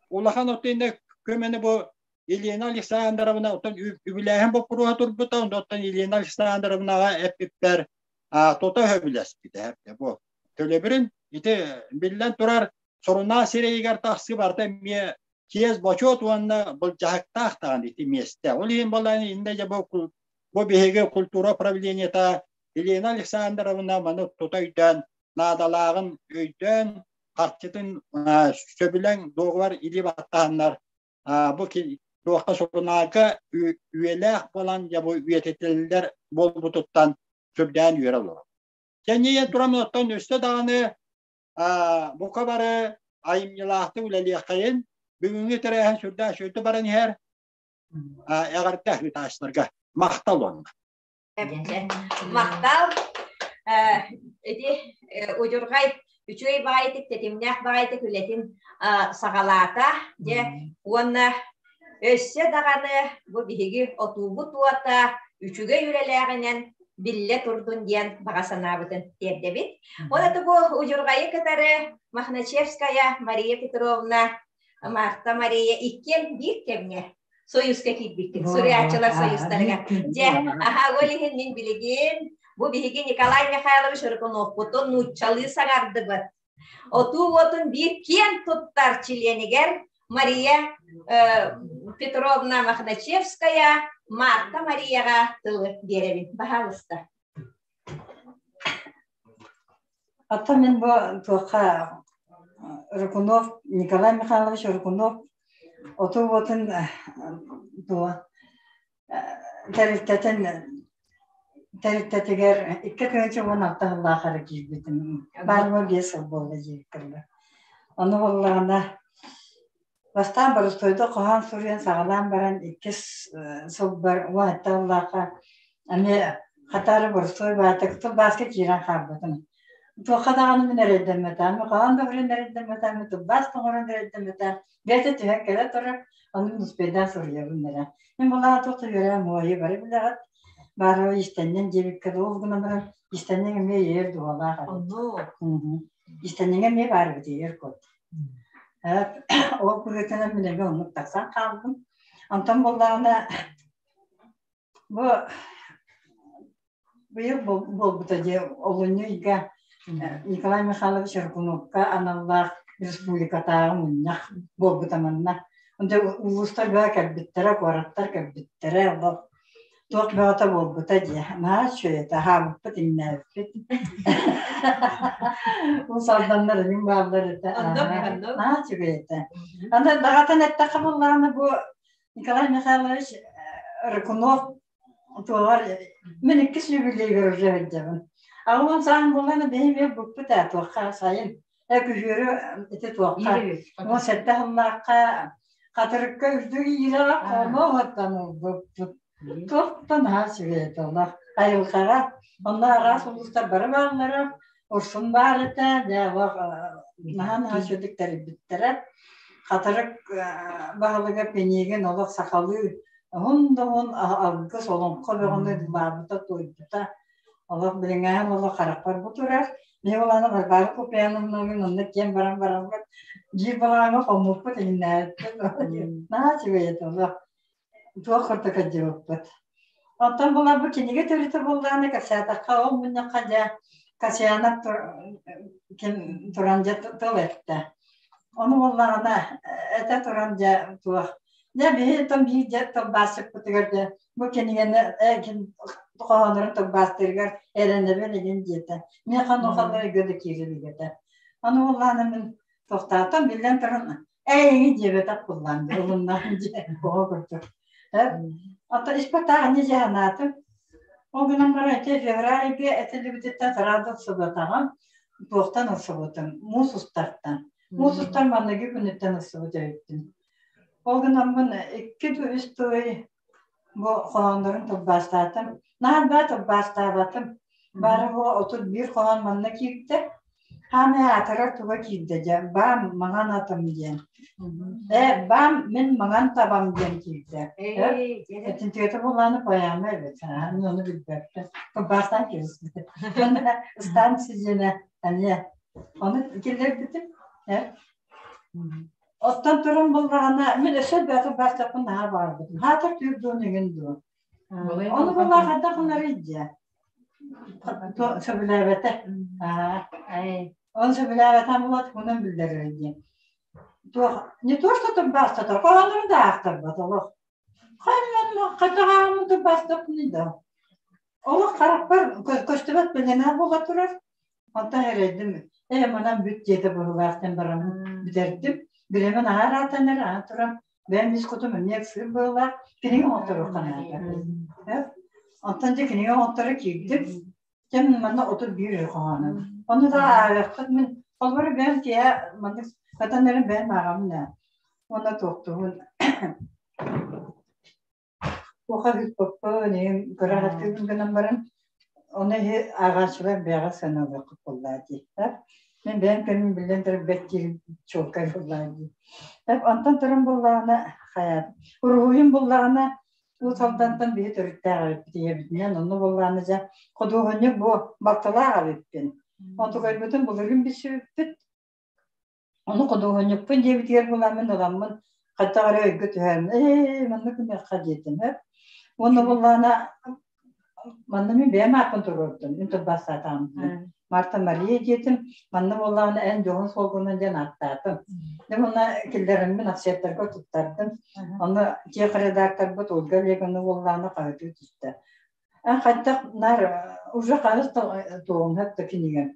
S14: улахан оттон көмөнү бу Елена Александровна оттон үбүлээһин боппуруоһа турбута, оттон Елена Александровнаҕа эппиппэр тута сөбүлэспитэ бу төлөбүрүн ити биллэн турар сурунаал сирэйигэр тахсыы барыта эмиэ чиэс бочуот уонна былдьаһыктаах даҕаны ити миэстэ. Ол иһин буоллаҕына иннэ дьэ бу, бу биһиги культура управлениета Елена Александровна маны тута өйдөөн наадалааҕын өйдөөн харчытын сөбүлэҥ дуогубар илии баттаһаннар бу туохха сурунаалга үйэлээх буолан дьэ бу үйэтитиллэр буолбутуттан сүрдээн үөрэ олорор. Кэннийэн туран оттон өссө даҕаны бука бары айымньылаахтык үлэлиэххэйин. Бүгүҥҥү тэрээһин сүрдээх үчүгэйдик баран иһэр. Эҕэрдэ ыытааччыларга махтал уонна.
S1: Махтал. Ити удьурҕай үчүгэй баҕайытык тэтимнээх баҕайытык үлэтин саҕалаата. Дьэ уонна өссө даҕаны бу биһиги отуубут уота үчүгэй үлэлээҕинэн биллэ турдун диэн баҕа санаабытын тиэрдэбит. Ол это бу удьурҕайы кытары Мохначевская Мария Петровна, Марта Мария иккиэн биир кэмҥэ Союзка киирбиккит, суруйааччылар союзтарыгар. Дьэ, аха, ол иһин мин билигин бу биһиги Николай Михайлович Рыкуновпутун нууччалыы саҥардыбыт. Отуу уотун биир киэн туттар чилиэнигэр Мария Петровна Мохначевская Марта Марияҕа тылы биэрэбин. Баһаалыста.
S15: Оттон мин бу туохха Рыкунов Николай Михайлович Рыкунов оту уотун туо тэрилтэтин тэрилтэтигэр 2016 сыллаах эрэ киирбитим. Баарыма 5 сыл буолла диэбиттэр. Ону буоллаҕына бастаан боростуойда хоһоон суруйан саҕалаан баран иккис сылбар 17 сыллаахха эмиэ хатаары боростуой баатык тылбааска киирэн хаалбытым. Туохха даҕаны мин эрэйдэммэтэҕим, хоһоон да суруйан эрэйдэммэтэҕим, тылбаас да оҥорон эрэйдэммэтэҕим. Бэйэтэ түһэн кэлэ турар, ону мин успейдаан суруйабын эрэ. Мин булаҕа туох да үөрэҕим уойу бары билэҕит. Баарыба иистэнньэҥ диэбиккэ ол гынан баран иистэнньэҥ эмиэ иэйэр дууһалаах эбит. Иистэнньэҥ эмиэ баар эбит иэйэр кут. Ол быһыытынан мин эмиэ оннук тахсан хаалбым. Онтон буоллаҕына бу быйыл буолбута дии олунньу ыйга Николай Михайлович Аргуновка аналлаах республикатааҕы мунньах буолбута манна. Онто улуустар бөҕө кэлбиттэрэ, куораттар кэлбиттэрэ, олох туох бөҕөтө буолбута дии. Наһаа үчүгэй этэ, аһаабыппыт, иҥнээбиппит. Уус Алданнар эҥин бааллар этэ. Наһаа үчүгэй этэ. Аны даҕатан эттэххэ буоллаҕына бу Николай Михайлович Рыкунов туоҕар мин иккис юбилейгар уже сылдьабын. Аҕылан сааһым буоллаҕына бэйэм бэйэм буппут ээ туохха сайын. Э күһүөрү ити туохха 17 сыллаахха хатырыкка үрдүк иилэҕэ хоно оһоттон ылбыппыт. Туохтан наһаа үчүгэй этэ олох. Айылҕаҕа онно араас улуустар бары бааллара. Урсун баар этэ, дьэ олох наһаа наһаа үчүгдүк тэрийбиттэрэ. Хатырык баһылыга Пенигин олох сахалыы уһун да уһун алгыс олоҥхо бөҕөнү дылаабыта туойбута. Олох билиҥҥээһин олох харахпар бу турар. Мин улаана Варвара Куприяновналыын онно киэн баран бараммыт биир балаҕаҥҥа хоммуппут иҥнээбиппит. Наһаа үчүгэй этэ олох. Туох курдук өйдөөбүппүт. Оттон була бу кинигэ төрүтэ буоллаҕына кэпсээтэххэ ол мунньахха дьэ Касьянов ким туран дьэ тыл эттэ. Ону буоллаҕына этэ туран дьэ туох дьэ биһи тон биир дьэ тылбаасчыппытыгар дьэ бу кинигэни хоһооннорун тылбаастыырыгар эрэнэбин игин диэтэ. Миэхэ онуохалар өйгө да киирэ этэ. Ону буоллаҕына мин тохтоотом биллэн туран Эйиги диэбэтэх буллаан ылыннаҕым дьэ оҕо курдук. Ата испатааҕыны дьаһанаатым. Ол гынан баран ити февральга этиллибититтэн сараада ылсыбатаҕым. Туохтан ылсыбытым? Муус устартан. Муус устар манныгы күнүттэн ылсыбыт эбиппин. Ол гынаммын икки да үс тылы бу хоһооннорун тылбаастаатым. Наһаа баа тылбаастаабатым. Бары бу 31 хоһоон манна киирдэ. Хаамай аатырар туга киирдэ дьэ, баам маҥан атым диэн. Э, баам мин маҥан табам диэн киирдэ. Этинтиэтэ буоллааны поэма эбит. Мин ону билбэппин. Тылбаастаан киирбит. Станция диэнэ эмиэ. Ону киллэрбитим. Оттон туран буллаҕына, мин өссө элбэхтик бастаппын наһаа баҕарбытым. Хаатар түүр дуон иҥин дуо. Ону буллаа хайдах гынарый дьэ. Сөбүлээбэтэ. Оны сөбүлээбэтэ буолат кунан биллэрэр диэн. Туох не то что тылбаастатар, хоһооннорун да аахтарбат олох. Хайдах ааҕыммын тылбаастаппыный да. Олох харахпар көстүбэт билинэ буола турар. Онтон эрэйдим, ээ манан бүт диэтэ быһыылаах диэн бараммын бүтэрдим. Бириэмэ наһаа ыраатан эрэ аан туран бэйэм ис кутум эмиэ ыксыыр быһыылаах кинигэ оҥотторуохха наада. Онтон дьэ кинигэ оҥотторо киирдим. Дьэ мин манна 31 эрэ хоһоонум. Ону да ааҕыаххыт мин холобура бэйэм киэһэ маннык сатан эрэн бэйэм ааҕабын ээ. Уонна туохтуубун Туохха ыыппыппын, иһин көрө сатыыбын гынан баран, ону иһи ааҕааччылар бэйэҕэ сыаналыаххыт буоллаа дии. Мин бэйэм кэмим биллэн турар бэрт диирим чуолкай буоллаа дии. Онтон туран буоллаҕына хайаат уруһуйум буоллаҕына Уус Алдантан биһи төрүттээх эбиппит ийэбитинэн, онно буоллаҕына дьэ худуоһунньук бу балтылаах эбиппин. Онтукайбытын былырыын билсибиппит. Ону худуоһунньукпун диэбитигэр буоламмын ыламмын хайдах эрэ өйгө түһэн ээ манна гыныахха диэтим ээ. Уонна буоллаҕына манна мин бэйэм ааппын туруордум мин тылбаастаатаҕым. Марта Мария диэтим. Манна буоллаҕына эн дьоһун суолгунан диэн ааттаатым. Дьэ уонна киллэриммин офицердарга туттардым. Онно тех редакторбыт Ольга Олеговна буоллаҕына хаһытыы түстэ. Эн хайдах наар уже хаһыс да туоҥҥа да кинигэм.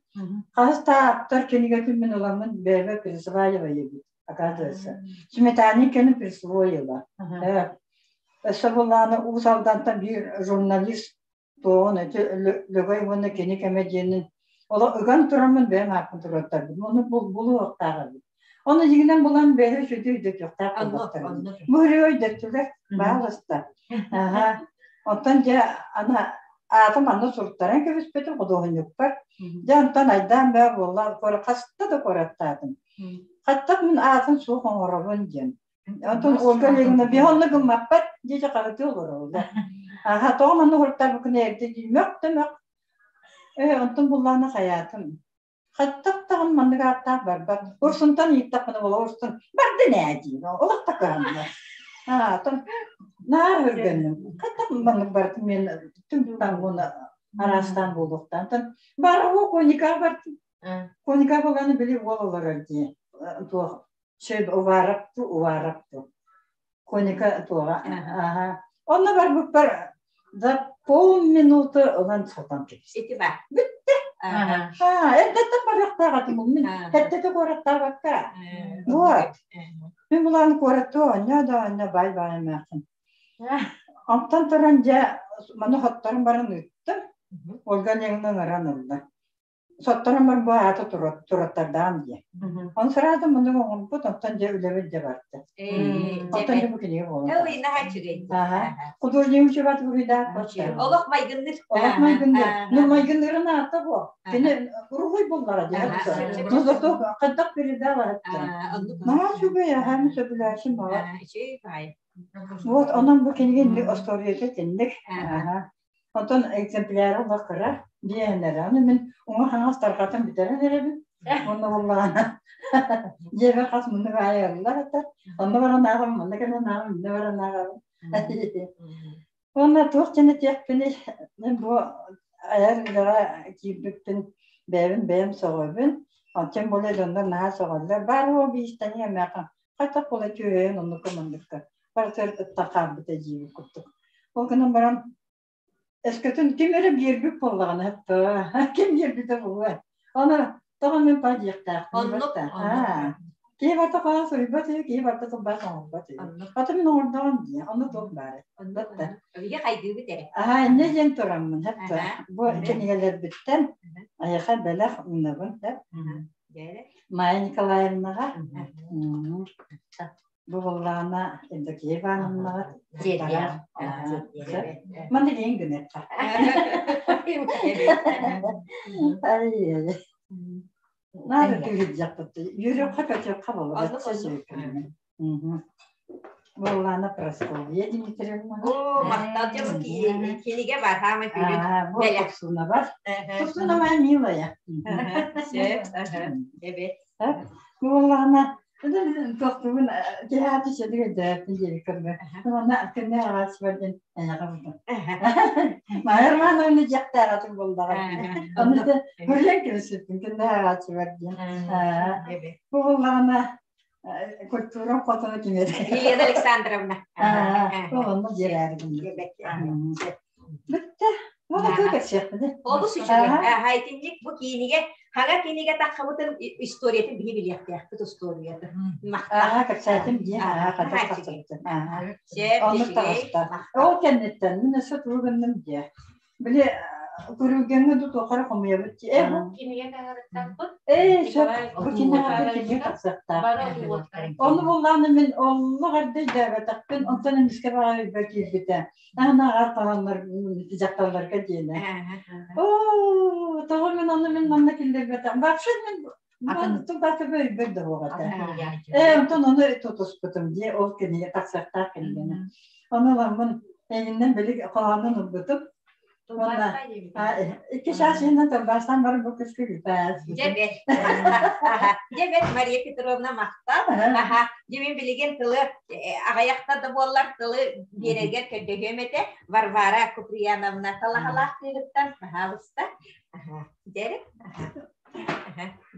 S15: Хаһыс да ааптар кинигэтин мин ыламмын бэйэбэр присваивай эбит, оказывается. Сметанин кэлин присвоила. Өссө буоллаҕына Уус Алдантан биир журналист туоҕун ити Лөгөй уонна кини кэмэ диэнин оло ыган тураммын бэйэм ааппын туруортарбытым. Ону булуохтаах эбит. Ону дьиҥинэн булан бэйэ сүдү өйдөтүөхтээх буоллахтар. Бу үрүө өйдөттүлэр, баалыста. Аха. Оттон дьэ ана аатым анна суруттаран кэбиспитим худуоһунньукпар. Дьэ онтон айдаан бээ буолла, хаста да куораттаатым. Хаттах мин аатын суох оҥоробун диэн. Онтон Ольга Олеговна биһи онно гыммаппат диэки хаһытыы олороллор. Аха, тоҕо манна уһуруттарбыккын эрдэ дии мөх да мөх. Ээ, онтон буллаана хайаатым. Хаттах даҕаны маннык ааттаах барбат. Урсунтан ыйыттахпына буола урсун бардын ээ диир. Олох да кыһанна. Аа, оттон наар өргөннүм. Хаттах маннык бардым мен түм уона араастаан буолуохтаан. Онтон баар уу коника бардым. Коника буоланы били уол олорор дии. Туох Сөп убаарапту убаарапту. Коника туоҕа. Аха. Онно барбыппар за полминуты ылан сотон кэбис.
S1: Ити ба.
S15: Бүттэ. Аа, эрдэттэн барыахтаах этим мин. Хэттэтэ куораттаабакка. Вот. Мин булаан куораттуу оонньоо да оонньоо бай-бай эмээхсин. Онтон туран дьэ маны хотторон баран ыыттым. Ольга Олеговна ыҥыран ылла. Сотторон бар бу аата тураттардаан дии. Он сразу муну оҥорбут, онтон дьэ үлэбит дьэ барда. Онтон дьэ бу кинигэ буолан. Художник учебат буруйдаах
S1: Олох майгынныр.
S15: Олох майгынныр. Ну майгыннырын аата бу. Кини уруһуй буллара дии. Ну зато хайдах передала это. Наһаа үчүгэй, аһааны сөбүлээчим баҕар. Вот онон бу кинигэ остуоруйата итинник. Онтон экземпляры олох кыра диэһэннэрэ. Аны мин уҥа-хаҥас тарҕатан бүтэрэн эрэбин. Уонна буоллаҕына дьиэбэр хас муннук аайы ыллар этэ. Онно баран ааҕабын, манна кэлэн ааҕабын, иннэ баран ааҕабын. Уонна туох диэн этиэхпиний, мин бу айар үлэҕэ киирбиппин бэйэбин бэйэм сөҕөбүн. Тем более дьоннор наһаа сөҕөллөр. Баар уол биистэнии эмээхин хайдах буола түөһэйэн оннукка манныкка барытыгар ытта хаалбыта диибит курдук. Ол гынан баран өскөтүн ким эрэ биэрбит буоллаҕына ким биэрбитэ буолуо. Ону тоҕо мин па диэхтээхпин Киһи барыта хаһан суруйбат үһү, киһи барыта тылбаас оҥорбот үһү. Аты мин оҥордоҕум дии, онно туох баар
S1: Оннук. Биһи хайгыыбыт эрэ.
S15: Аа, инньэ диэн тураммын, хэп бу кинигэлэрбиттэн айаха бэлэх уунабын, хэп. Майя Николаевнаҕа бу буоллаҕына Евдокия Ивановнаҕа Манна диэн гыныахха. Наада түһүлдьэхпит. Үөрүөххэ көтүөххэ буолла. Буоллаана Прасковья Дмитриевна.
S1: О, махтал дьэ бу кинигэ бар, хаамай күлүн.
S15: Бу Тупсуна бар. Тупсуна моя милая.
S1: Сөп, эбет.
S15: Буоллаана тохтубун киһааты сөдүгө дөөппүн диэби көрбө. Уонна күннэ араас бардын эйэҕэ булдum. Майар мааны дьахтаратын булдаҕа. Онно хүрүөн кирисиппин күннэ араас бардын. Бу буоллаҕына культура хотоно кимер.
S1: Елена Александровна.
S15: Онно дьиэрээрбин. Бүттэ.
S1: Олус үчүгэй. Итинник бу киинигэ хаҥа кинигэ таххыбытын историятын биһи билиэхтээхпит устуоруйатын.
S15: Аа, кэпсээтим дии. Аа, хатас тахсыбытын. Оннук таҕыста. Ол кэнниттэн мин өссө тугу гынным дии. Били көрүлгэҥҥэ ду туохара хомуйабыт дии. Э, бу
S13: кинигэ таһарыттаппыт.
S15: Ээ, сөп. Бу кинигэ кинигэ тахсыахтаах. Ону буллааны мин оллох эрдэ өйдөөбөтөхпүн, онтон эмискэ баҕа өйбөр киирбитэ. Анаҕар хаһаннар дьахталларга диэнэ. Оо, тоҕо мин ону мин манна киллэрбэтэх. Вообще мин тубатыбы өйбөр да буолбата. Ээ, онтон ону тутуспутум дии, ол кинигэ тахсыахтаах кинигэни. Ону ыламмын эйигиннэн били хоһоонун ылбытым. Уонна икки чаас иһинэн тылбаастаан баран бу күскү бүтээс.
S1: Дьэ бэт. Дьэ бэт Мария Петровна махтал. Аха. Дьэ мин билигин тылы аҕыйахта да буоллар тылы биэрэргэр көрдөһүөм этэ. Варвара Куприяновна талаһалаах кыыһыттан пожалуйста. Дьэрэ?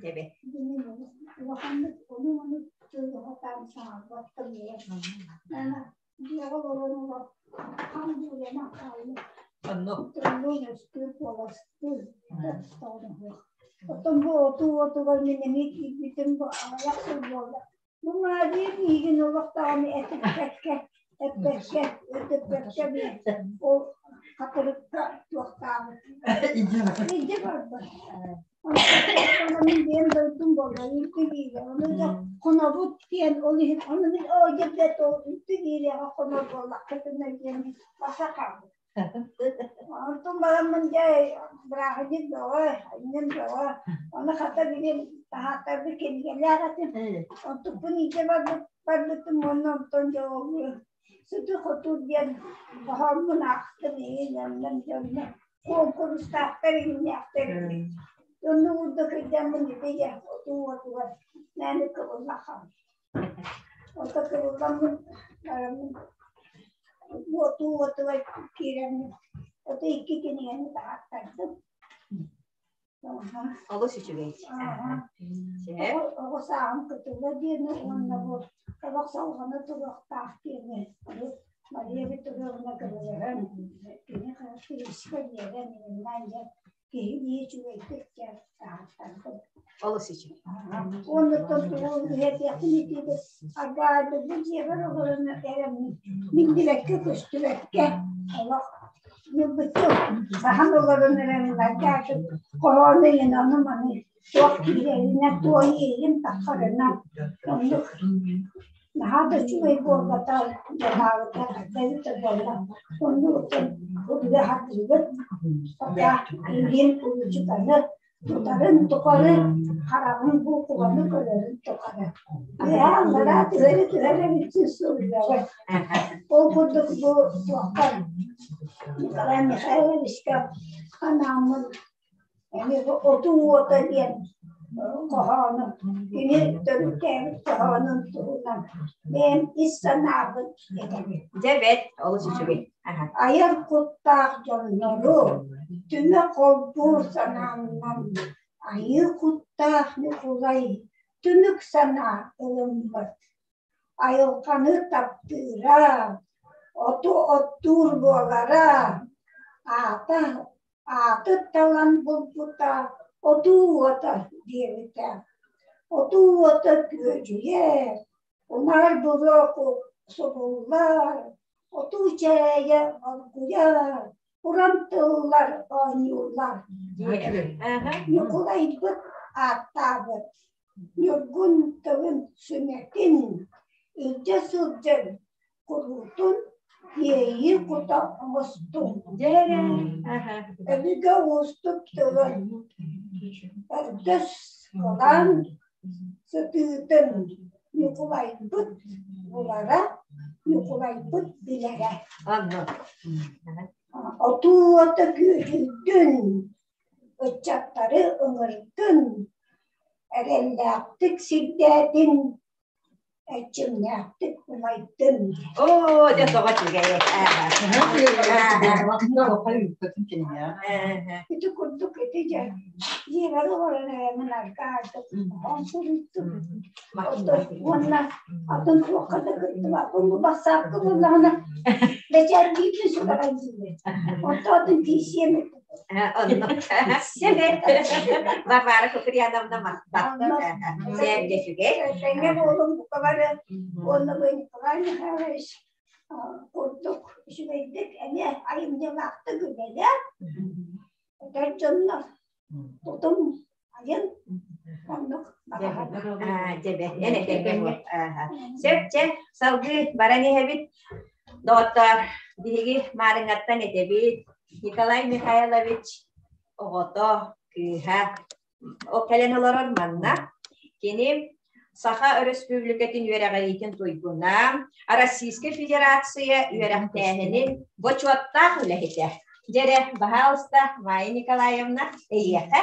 S1: Дьэбэ.
S16: Улаханнык ону-маны тыллаһатаан саҥарбаттан Дьиэҕэ олорон олох хам дьиэлэнэн хаалла.
S1: Оннук.
S16: Тыллыын өстүүр куоластыыр тохтооноһуох. Оттон бу отуу уотугар мин эмиэ киирбитим бу аҕыйах сыл буолла. Бу маадьыыр миигин олох даҕаны этиппэккэ, эппэккэ, өтөппөккө ол хатырыкка туохтаабыт. Илдьэ барбыт. Мин диэн дойдум буолла, үлтү киирэ. Ону дьэ хонобут диэн ол иһин, ону мин оо дьэ ол үлтү киириэҕэ хонор буоллаххытына диэн баса хаалбыт. Онтон бараммын дьэ бырааһынньык бөҕө, инним бөҕө. Ону хата билим таһааттарбыт кинигэлээх этим. Онтукпун иитэ барбыт барбытым уонна онтон дьэ ол сытыы-хотуу диэн хоһооммун аахтым иһин оннун дьонно куонкурустаахтар иҥнээхтэр Оннук урда кырдьаммын ити отуу уотугар мээнэ кыбылла хаалбыт. Ото кыбылламмын бараммын отуу уотугар киирэммин ото икки кинигэни таһааттардым.
S1: Олус үчүгэй.
S16: Оҕо сааһым кытыла диэни уонна бу олох салҕана туруохтаах диэни Мария Петровна көмөлөһөн кини кирискэ биэрэн иҥиннээн дьэ киһи үчүгэйдик дьэ таһааттардым.
S1: Олус үчүгэй.
S16: Уонна тугу иһэтиэхпин итиибит аргаайды бу дьиэбэр олорон эрэммин биллибэккэ көстүбэккэ олох Ньылбыччы саһан олорон эрэн аргаачыт хоһоону иһин ону-маны туох киирэринэ туой иһин таххарына оннук наһаа да үчүгэй буолбата дьаһаабыта эбитэ буолла оннук үлэ хатыыбыт пока илиим улучутаны тутарын тухары хараҕым буукубаны көрөрүн тухары аллараа түһэрэ түһэрэ бүтүн суруйаҕын ол курдук бу туохтан Николай Михайловичка анааммын эмиэ бу отуу уота диэн хоһоонум кини төрүттээбит хоһоонун туһунан бэйэм ис санаабын этэбин.
S1: Дьэ бэт, олус үчүгэй.
S16: Айар куттаах дьоннору түмэ холбуур санааннан айыы куттаах Ньукулай түмүк санаа ылыммыт. Айылҕаны таптыыра, оту оттуур буолара, аата ааты талан булбута отуу уота диэбитэ. Отуу уота күөдьүйэр, Унаар буруо субуллар, отуу чээйэ оргуйар, уран тыллар оонньууллар. Ньукулайбыт ааттаабыт, Ньургун тылын сүмэтин илдьэ сылдьан куруутун иэйии кута оҥостуҥ. Өбүгэ уустук тылын өрдөс кылаан сытыытын Ньукулайбыт булара, Ньукулайбыт билэрэ. Отуу уота күүһүрдүн, ыччаттары ыҥырдын, эрэллээхтик сирдээтин, Эрчимнээхтик умайдын.
S1: Оо, дьэ тоҕо үчүгэй.
S16: Ити курдук ити дьэ дьиэбэр олорон эрэмин аргаардык хоһоон суруйдум. Уонна атын туохха да кыттыбаппын бу бассаапка буоллаҕына бэчээрдиибин сүрэҕин диибин. Онтон атын тиийсиэм
S1: Варвара Куприяновна махтал. Сэргэ үчүгэй.
S16: Тэҥҥэ буолун бука бары уонна бу Николай Михайлович курдук үчүгэйдик эмиэ айымньылаахтык үлэлээн эдэр дьоннор тутум айын оннук
S1: Дьэбэ, эн этэргэ Сөп, чэ, салгыы баран иһэбит. Доҕоттоор, биһиги Маарыҥҥаттан этэбит. Николай Михайлович оҕото, кыыһа ол кэлэн олорор манна. Кини Саха Өрөспүүбүлүкэтин үөрэҕириитин туйгуна, Российскай Федерация үөрэхтээһинин бочуоттаах үлэһитэ. Дьэрэ, баһаалыста, Майя Николаевна, эйиэхэ.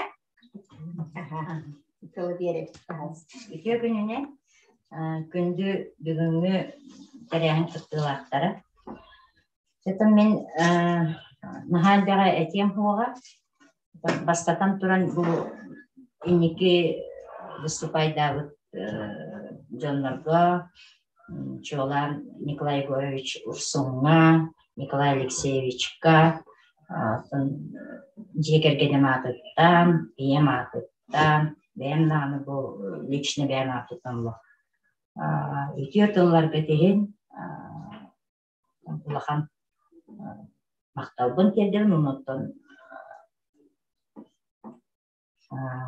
S1: Тылы биэрэбит, баһаалыста.
S17: Үтүө күнүнэн күндү бүгүҥҥү тэрээһин кыттыылаахтара. Сытым мин наһаа элбэҕи этиэм суоҕа. Бастатан туран бу инники выступайдаабыт дьоннорго чуолаан Николай Егорович Урсуҥҥа, Николай Алексеевичка, дьиэ кэргэним аатыттан, ийэм аатыттан, бэйэм даҕаны бу лично бэйэм аатыттан үтүө тылларга тиһин улахан махталбын тиэрдэбин оннуттан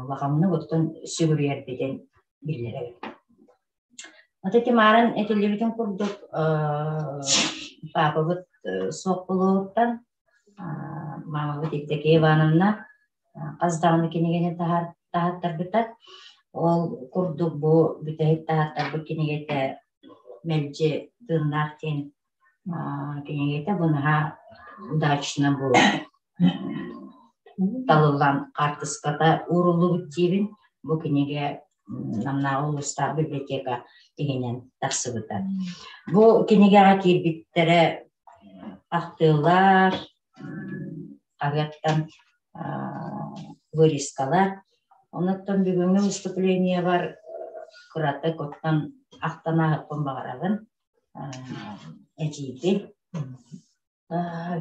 S17: улаханнык оттон сүгүрүйэрбитин биллэрэбин. Ата Тимаран этиллибитин курдук паапабыт суох буолуоҕуттан мамабыт Евдокия Ивановна хас даҕаны кинигэни таһааттарбыта. Ол курдук бу бүтэһик таһааттарбыт кинигэтэ мэлдьи тыыннаах диэн кинигэтэ бу наһаа удачно бу талыллан хаартыската ууруллубут диибин. Бу кинигэ Намнааҕы улуустааҕы библиотека иһинэн тахсыбыта. Бу кинигэҕэ киирбиттэрэ ахтыылар, хаһыаттан вырезкалар. Онуттан бүгүҥҥү выступлениебар кыратык оттон ахтан ааһыахпын баҕарабын. Эдьиийбин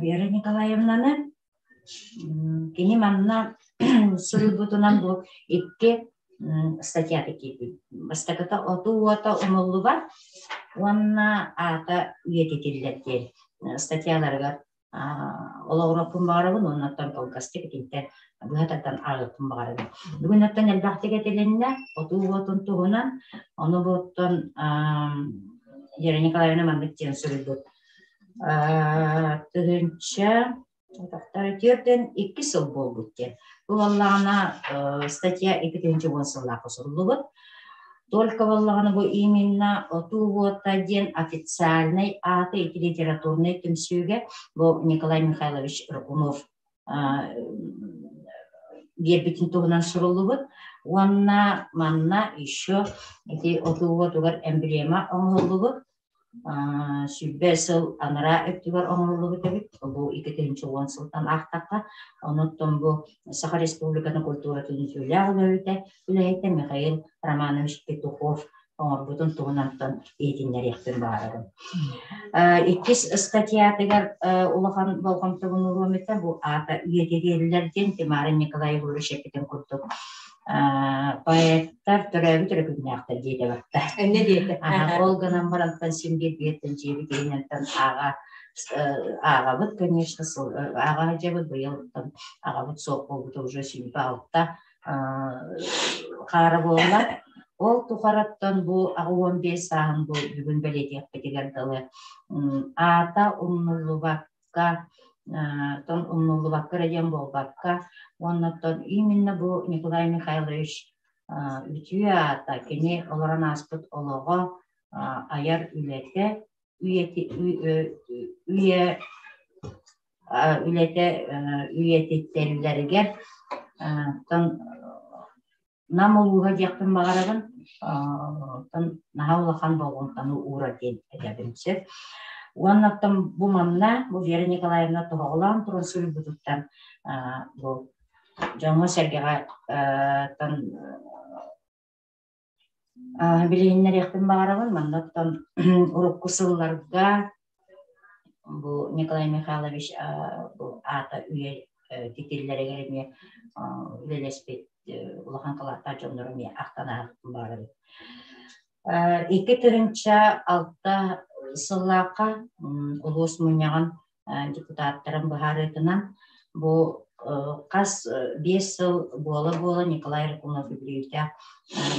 S17: Вера Николаевнаны. Кини манна суруйбутунан бу икки статьята киирбит. Бастакыта «Отуу уота умуллубат» уонна «Аата үйэтитиллэр» диэн статьяларыгар олоҕуруохпун баҕарабын уонна оттон кылгастык итинтэн быһа тардан ааҕыахпын баҕарабын. Бүгүн оттон элбэхтик этилиннэ отуу уотун туһунан, ону бу оттон Вера Николаевна маннык диэн суруйбут. Тыһыынча 42 сыл буолбут диэн. Бу буоллаҕына статья 2010 сыллаахха суруллубут. Только буоллаҕына бу именно Отуу уота диэн официальнай ааты ити литературнай түмсүүгэ бу Николай Михайлович Рыкунов биэрбитин туһунан суруллубут. Уонна манна еще ити отуу уотугар эмблема оҥоһуллубут. 120 сыл анараа өттүгэр оҥоһуллубут эбит. Бу 2010 сылтан аахтахха, онуттан бу Саха Республикатын культуратын үтүөлээх үлэһитэ, үлэһитэ Михаил Романович Петухов оҥорбутун туһунантан иһитиннэриэхпин баҕарабын. Иккис статьятыгар улахан болҕомтобун уруом этэ, бу аата үйэтитиллэр диэн Тимара Николай Егорович эппитин курдук поэттар төрөөбүт эрэ күннээхтэр диэтэ барта.
S1: Эмне диэтэ?
S17: Ол гынан барантан син биир биэртэн дьиэбит иһинэн ааҕа ааҕабыт, конечно, ааҕа сылдьабыт быйыл аҕабыт суох буолбута уже 76 хаара буолла. Ол тухараттан бу 85 сааһын бу бүгүн бэлиэтиэхпитигэр дылы аата умнуллубат тон умнуллубакка эрэ диэн буолбакка, уонна именно бу Николай Михайлович үтүө аата, кини олорон ааспыт олоҕо, айар үлэтэ, үйэ үлэтэ үйэтитэллэригэр Нам улууһа диэхпин баҕарабын, оттон наһаа улахан болҕомтону уурар диэн этэбин сөп. Уонна оттон бу манна, бу Вера Николаевна тоһоҕолоон туран суруйбутуттан бу дьоҥҥо-сэргэҕэ билиһиннэриэхпин баҕарабын. Манна оттон урукку сылларга бу Николай Михайлович бу аата үйэ титиллэригэр эмиэ үлэлэспит улахан кылааттаах дьоннору эмиэ ахтан ааһыахпын баҕарабын. 2006 сыллаахха улуус мунньаҕын депутаттарын быһаарыытынан бу хас 5 сыл буола-буола Николай Рыкунов үбүлүөйдээх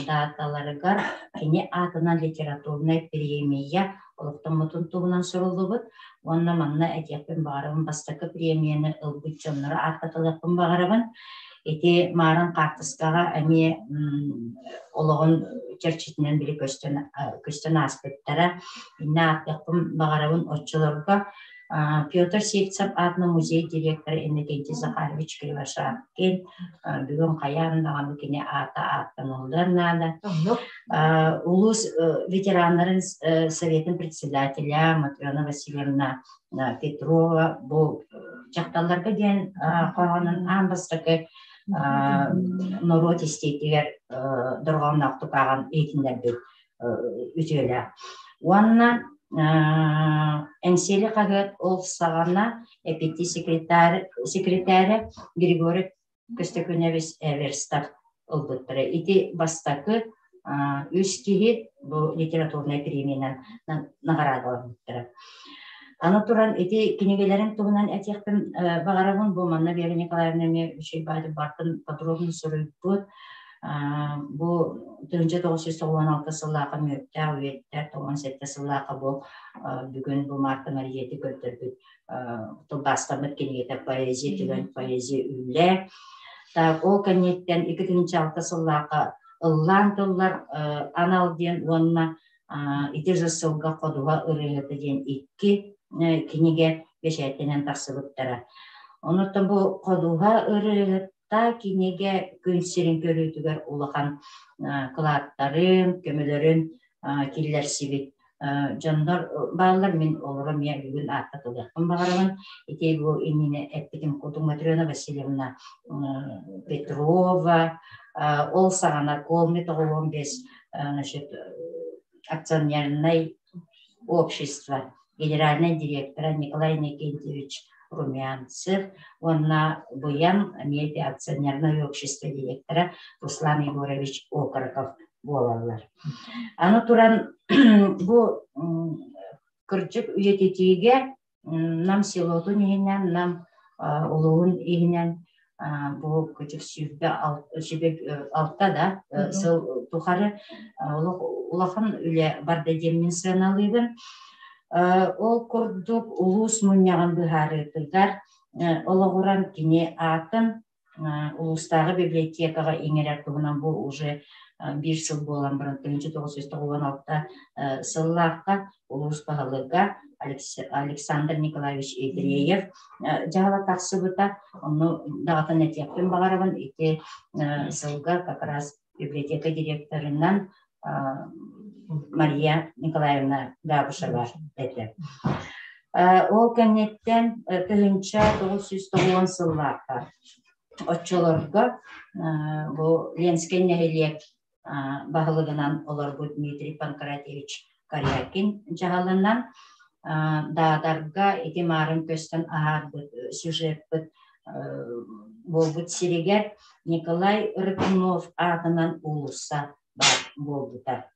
S17: дааталарыгар кини аатынан литературнай премия олохтоммутун туһунан суруллубут уонна манна этиэхпин баҕарабын бастакы премияны ылбыт дьоннору ааттаталыахпын баҕарабын. Ити маарын хаартыскаҕа эмиэ олоҕун чэрчитинэн били көстөн, көстөн ааспыттара. Иннэ ааттыахпын баҕарабын оччолорго Петр Сивцев аатынан музей директора Иннокентий Захарович Кривошапкин бүгүн хайаан даҕаны кини аата ааттаныллыан наада. Улуус ветераннарын советын председателя Матрена Васильевна Петрова бу Дьахталларга диэн хоһоонун аан бастакы норуот истиитигэр дорҕоонноохтук ааҕан иһитиннэрбит үтүөлээх. Уонна Эҥсиэли хаһыат ол саҕана эпити секретарь Григорий Көстөкүнэбис Эверстов ылбыттара. Ити бастакы үс киһи бу литературнай премиянан наҕараадаламмыттара. Аны туран ити кинигэлэрин туһунан этиэхпин баҕарабын. Бу манна Вера Николаевна эмиэ үчүгэй баайы бартын подробно суруйбут. Бу 1996 сыллааҕы мүөттээх үйэттээх 97 сыллааҕы бу бүгүн бу Марта Марияты көрдөрбүт тылбаастаммыт кинигэтэ поэзия түгэн поэзия үлэ. Так, ол кэнниттэн 2006 сыллааҕы ыллаан тыллар анал диэн уонна ити же сылга ходуһа ырыаһыта диэн икки кинигэ бэчээттэнэн тахсыбыттара. Онуттан бу ходуһа ырыаһыта кинигэ күн сирин көрүүтүгэр улахан кылааттарын, көмөлөрүн киллэрсибит дьоннор бааллар. Мин олору эмиэ бүгүн ааттатылыахпын баҕарабын. Ити бу иннинэ эппитим курдук Матрена Васильевна Петрова ол саҕана Колми 95 значит, акционернай общество генеральный директора Николай Иннокентьевич Румянцев уонна Буян эмиэ акционернай общество директора Руслан Егорович Окороков буолаллар. Аны туран бу кырдьык үйэтитиигэ Нам селотун иһинэн, Нам улууһун иһинэн бу кырдьык 26 да сыл тухары улахан үлэ барда диэммин сыаналыыбын. Ол курдук улуус мунньаҕын быһаарыытыгар олоҕуран кини аатын улуустааҕы библиотекаҕа иҥэрэр туһунан бу уже биир сыл буолан баран 1996 сыллаахха улуус баһылыга Александр Николаевич Ядреев дьаһала тахсыбыта. Ону даҕатан этиэхпин баҕарабын ити сылга как раз библиотека директорынан Мария Николаевна Габышева этэ. Ол кэнниттэн 1990 сыллаахха оччолорго бу Ленскэй нэһилиэк баһылыгынан олорбут Дмитрий Панкратьевич Корякин дьаһалынан Даадарга ити маарын көстөн аһаарбыт сюжеппыт буолбут сиригэр Николай Рыкунов аатынан уулусса баар буолбута.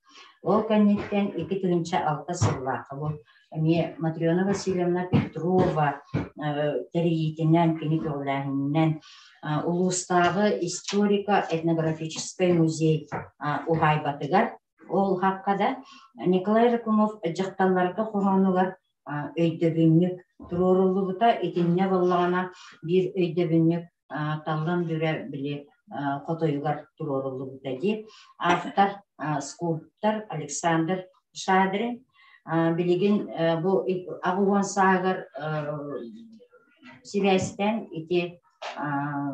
S17: Ол кэнниттэн 2006 сыллаахха бу эмиэ Матрена Васильевна Петрова тэрийиитинэн, кини көҕүлээһининэн улуустааҕы историко-этнографическай музей уһаайбатыгар ол хакка да Николай Рыкунов дьахталларга хоһоонугар өйдөбүнньүк туруоруллубута. Итиннэ буоллаҕына биир өйдөбүнньүк Таллан Бүрэ били хотойугар туруоруллубута дии. Автор скульптор Александр Шадрин билигин бу 80 сааһыгар сибээстээн ити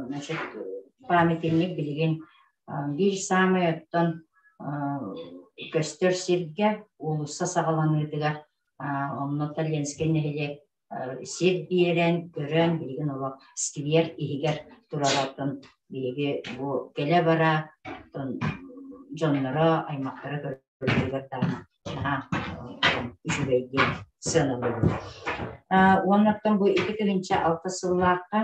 S17: значит, памятник билигин биир саамай оттон көстөр сиргэ уулусса саҕаланыытыгар онно Ленскэй нэһилиэк сир биэрэн, көрөн, билигин олох сквер иһигэр турар биһиги бу кэлэ-бара дьонноро, аймахтара көрөллөрүгэр даҕаны наһаа үчүгэй диэн сыаналыыбын. Уоннаттан бу 2006 сыллаахха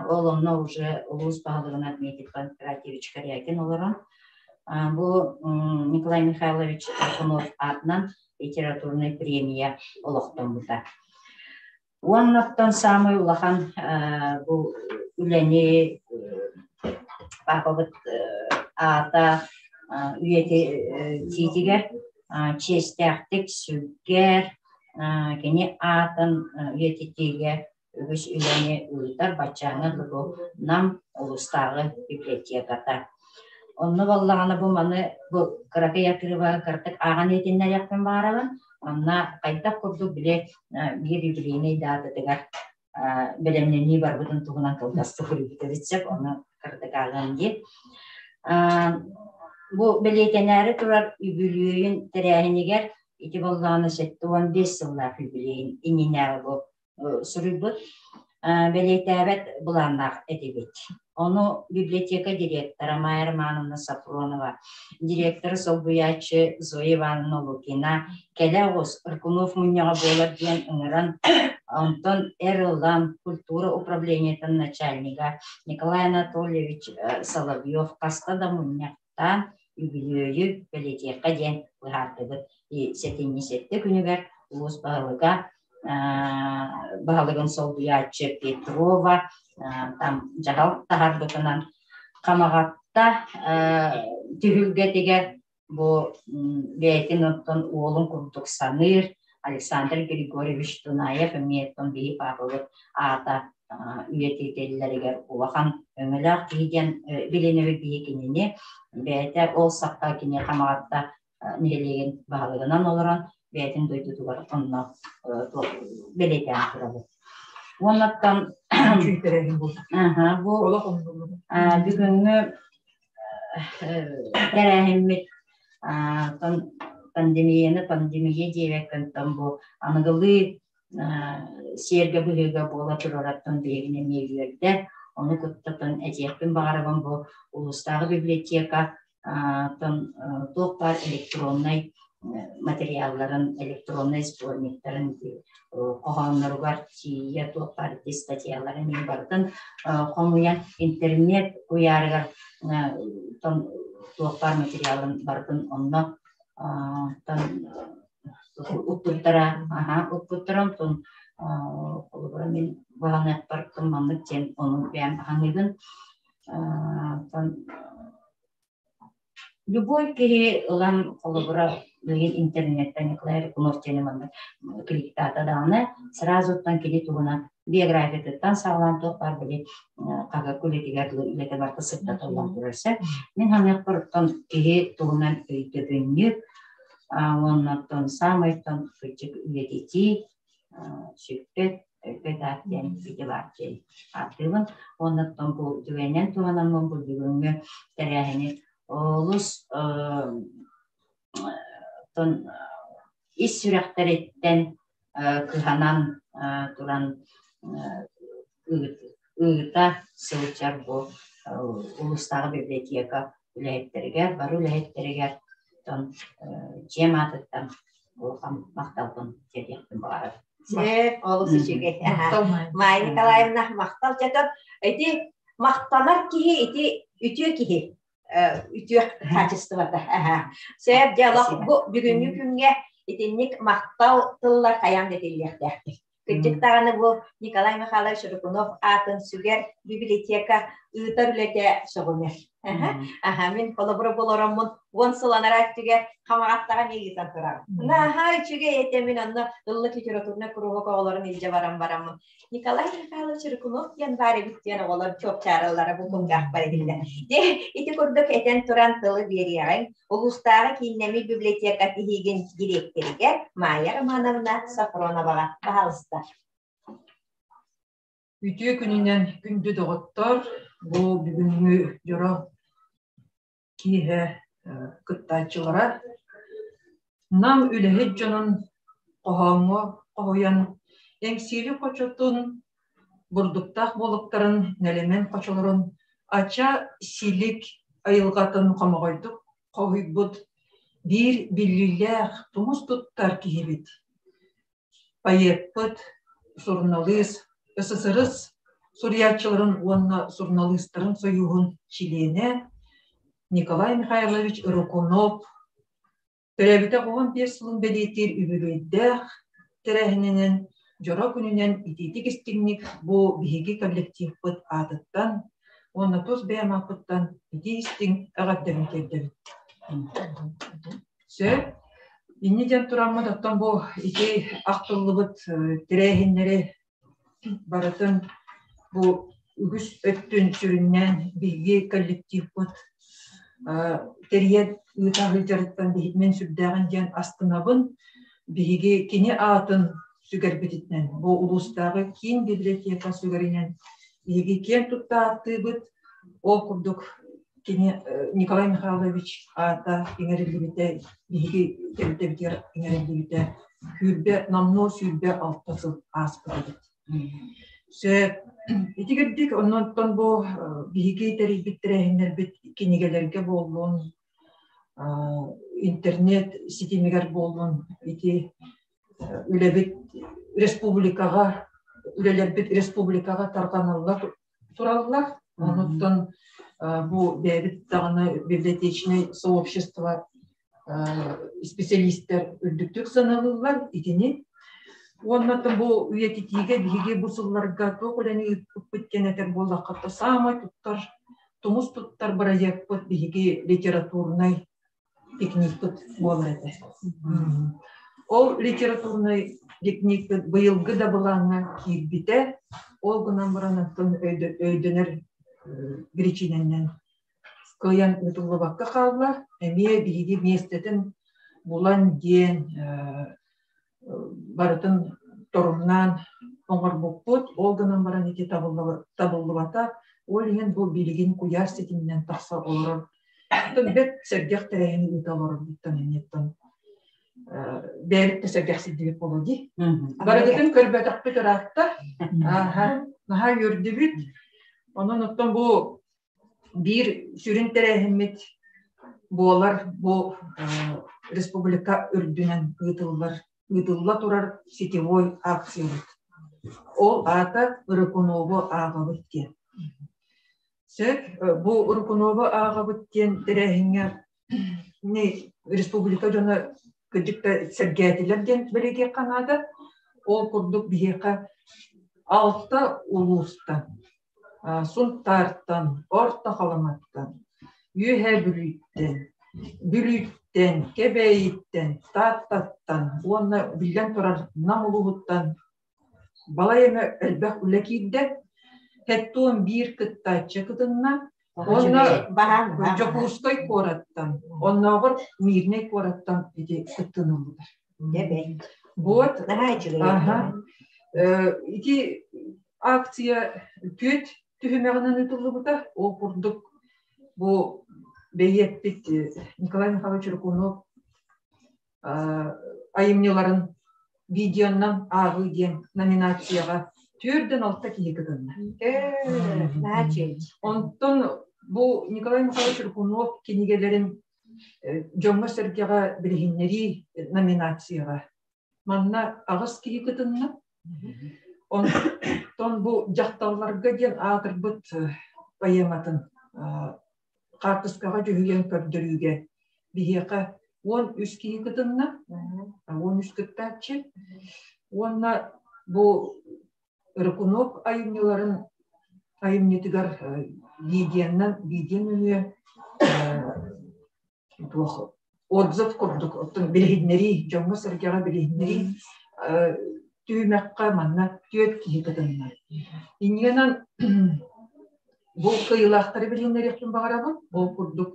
S17: ол онно уже улуус баһылыгынан Дмитрий Панкратьевич Корякин олорон бу Николай Михайлович Архунов аатынан литературнай премия олохтоммута. Уоннаттан саамай улахан бу үлэни папабыт аата үйэтитиитигэр чиэстээхтик сүгэр кини аатын үйэтитиигэ үгүс үлэни ыытар баччааҥҥа бу Нам улуустааҕы библиотеката. Онно буоллаҕына бу маны бу кыракый отрыва кыратык ааҕан иһитиннэриэхпин баҕарабын. Манна хайдах курдук били биир юбилейнай даататыгар бэлэмнэнии барбытын туһунан кылгастык суруйбут сөп, ону кыратык ааҕыам дии. Бу бэлиэтэнээри турар үбүлүөйүн тэрээһинигэр ити буоллаҕына 75 сыллаах юбилейин иннинээҕи бу суруйбут. бэлиэтээбэт былааннаах этибит. Ону библиотека директора Майя Романовна Сафронова, директор солбуйааччы Зоя Ивановна Лукина кэлэ оҕус Рыкунов мунньаҕа буолар диэн ыҥыран, онтон эр ылан культура управлениетын начальнига Николай Анатольевич Соловьев хаста да мунньахтаан үбүлүөйү бэлиэтиэххэ диэн быһаардыбыт. Сэтинньи сэттэ күнүгэр улуус баһылыга баһылыгын солбуйааччы Петрова там дьаһал таһаарбытынан Хамаҕатта түһүлгэтигэр бу бэйэтин оттон уолун курдук саныыр Александр Григорьевич Дунаев эмиэ оттон биһи паапабыт аата үйэтитиллэригэр улахан өҥөлөөх киһи диэн билинэбит биһи кинини бэйэтэ ол сахха кини Хамаҕатта нэһилиэгин баһылыгынан олорон бэйэтин дойдутугар онно бэлиэтээн турабыт. Уоннаттан бу бүгүҥҥү тэрээһиммит пандемияны пандемия диэбэккин бу аныгылыы сиэргэ быһыыга буола турараттан биһигини эмиэ үөрдэ. Ону кытта этиэхпин баҕарабын бу улуустааҕы библиотека туох баар электроннай материалларын, электроннай сборниктарын хоһоонноругар тиийэ туох баар ити статьяларын мин барытын хомуйан интернет куйаарыгар туох баар материалын барытын онно укпуттара укпуттара онтон холобура мин баҕаныахпар маннык диэн ону бэйэм аһаныыбын Любой киһи ылан холобура билигин интернеттэн Николай Рыкунов диэни манна кликтаата даҕаны сразу-ттан кини туһунан биографиятыттан саҕалаан туох баар били хаһыакка үлэтигэр үлэтэ барыта сырдатыллан турар сөп. Мин саныахпар оттон киһи туһунан өйдөбүнньүк уонна оттон саамай оттон кырдьык үйэтитии сүппэт өлбөт аат диэн ити баар диэн ааттыыбын. Уонна оттон бу түгэнинэн туһанаммын бу бүгүҥҥү тэрээһини олус оттон ис сүрэхтэриттэн кыһанан туран ыыта сылдьар бу улуустааҕы библиотека үлэһиттэригэр, бары үлэһиттэригэр оттон дьиэм аатыттан улахан махталбын тиэрдиэхпин баҕарабын.
S1: Сөп, олус үчүгэй. Майя Николаевна, махтал дьэтон. Ити махтанар киһи ити үтүө киһи үтүө качествота. Сөп, дьэ бу бүгүҥҥү күҥҥэ итинник махтал тыллар хайаан да этиллиэхтээхтэр. Кырдьык даҕаны бу Николай Михайлович Рыкунов аатын сүгэр библиотека ыытар үлэтэ сөҕүмэр. Аха, мин холобура болороммун уон сыл анараа өттүгэр Хамаҕаттаҕа эмиэ ыытан турабын. Наһаа үчүгэй этэ мин онно ыллык литературнай куруһуок оҕолорун илдьэ баран бараммын Николай Михайлович Рыкунов диэн баар эбит диэн оҕолор чуопчаараллара бу кулгаахпар иһиллэр. Дьэ, ити курдук этэн туран тылы биэриэҕиҥ. Улуустааҕы кииннэммит библиотека тиһигин дириэктэригэр Майя Романовна Софроноваҕа баһаалыста.
S18: Үтүө күнүнэн күндү доҕоттор, бу бүгүҥҥү дьоро киэһэ кыттааччылара Нам үлэһит дьонун хоһооҥҥо хоһуйан Эҥсиэли хочотун бурдуктаах буолуктарын нэлэмэн хочолорун ача силик айылҕатын хомоҕойдук хоһуйбут биир биллиилээх тумус туттар киһибит Поэппыт, суруналыыс, СССР суруйааччыларын уонна суруналыыстарын сойууһун чилиэнэ Николай Михайлович Рыкунов төрөөбүтэ 15 сылын бэлиэтиир үбүлүөйдээх тэрээһининэн дьоро күнүнэн итиитик-истиҥник бу биһиги коллективпыт аатыттан уонна тус бэйэм ааппыттан итии-истиҥ эҕэрдэбин тиэрдэбин. Сөп. Инньэ диэн тураммыт оттон бу ити ахтыллыбыт тэрээһиннэри барытын бу үгүс өттүн сүрүннээн биһиги коллективпыт тэрийэн ыыта сылдьарыттан мин сүрдээҕин диэн астынабын. Биһиги кини аатын сүгэрбитинэн, бу улуустааҕы киин библиотека сүгэринэн биһиги киэн тутта ааттыыбыт. Ол курдук кини Николай Михайлович аата иҥэриллибитэ биһиги тэрилтэбитигэр иҥэриллибитэ сүүрбэ номнуо 26 сыл ааспыт эбит. Сөп. Итигирдик оннонтон бу биһиги тэрийбит тэрээһиннэрбит кинигэлэргэ буоллун, интернет ситимигэр буоллун ити үлэбит республикаҕа үлэлэрбит республикаҕа тарҕаналлар тураллар. Онуттан бу бэйэбит даҕаны библиотечнай сообщество специалистэр үрдүктүк сыаналыыллар итини. Уонна бу үйэтитиигэ биһиги бу сылларга туох үлэни ыыппыппыт диэн этэр буоллахха, саамай туттар, тумус туттар бырайыакпыт биһиги литературнай пикникпыт буолар этэ. Ол литературнай пикникпыт быйылгы да былааҥҥа киирбитэ, ол гынан баран оттон өйдөнөр биричиинэнэн кыайан ыытыллыбакка хаалла. Эмиэ биһиги миэстэтин булан диэн барытын торумнаан оҥорбуппут. Ол гынан баран ити табыллыбата. Ол иһин бу билигин куйаар ситиминэн тахса олорор. Бэрт сэргэх тэрээһини ыыта олорорбуттан инниттэн бэйэбит да сэргэхсийдибит буолуо дии. Барыгытын көрбөтөхпүт ыраатта. Наһаа үөрдүбүт. Онон оттон бу биир сүрүн тэрээһиммит буолар бу республика үрдүнэн ыытыллар ыытылла турар сетевой акциябыт. Ол аата Рыкунову ааҕабыт диэн. Сөп, бу Рыкунову ааҕабыт диэн тэрээһиҥҥэ республика дьоно кырдьык да сэргээтилэр диэн бэлиэтиэххэ наада. Ол курдук биһиэхэ алта улуустан Сунтаартан, Орто Халыматтан, Үөһээ Бүлүүттэн, Бүлүүттэн, Кэбээйиттэн, Тааттаттан уонна биллэн турар Нам улууһуттан балай эмэ элбэх үлэ киирдэ. 71 кыттааччы кытынна. Уонна Дьокуускай куораттан, оннооҕор Мирнэй куораттан ити кыттыналлар. Вот. Ити акция түөт түһүмэҕинэн ыытыллыбыта. Ол курдук бу бэйиэппит Николай Михайлович Рыкунов айымньыларын видеоннан ааҕыы диэн номинацияҕа 46 киһи кытынна. Онтон бу Николай Михайлович Рыкунов кинигэлэрин дьоҥҥо-сэргэҕэ билиһиннэрии номинацияҕа Манна аҕыс киһи кытынна. Онтон бу дьахталларга диэн аатырбыт поэматын хаартыскаҕа дьүһүйэн көрдөрүүгэ биһиэхэ 13 киһи кытынна, 13 кыттааччы. Уонна бу Рыкунов айымньыларын айымньытыгар видеонан видео нөҥүө туох отзыв курдук оттон билиһиннэрии дьоҥҥо-сэргэҕэ билиһиннэрии түһүмэххэ манна түөрт киһи кытынна. Инньэнэн бу кыайыылаахтары билиһиннэриэхпин баҕарабын. Ол курдук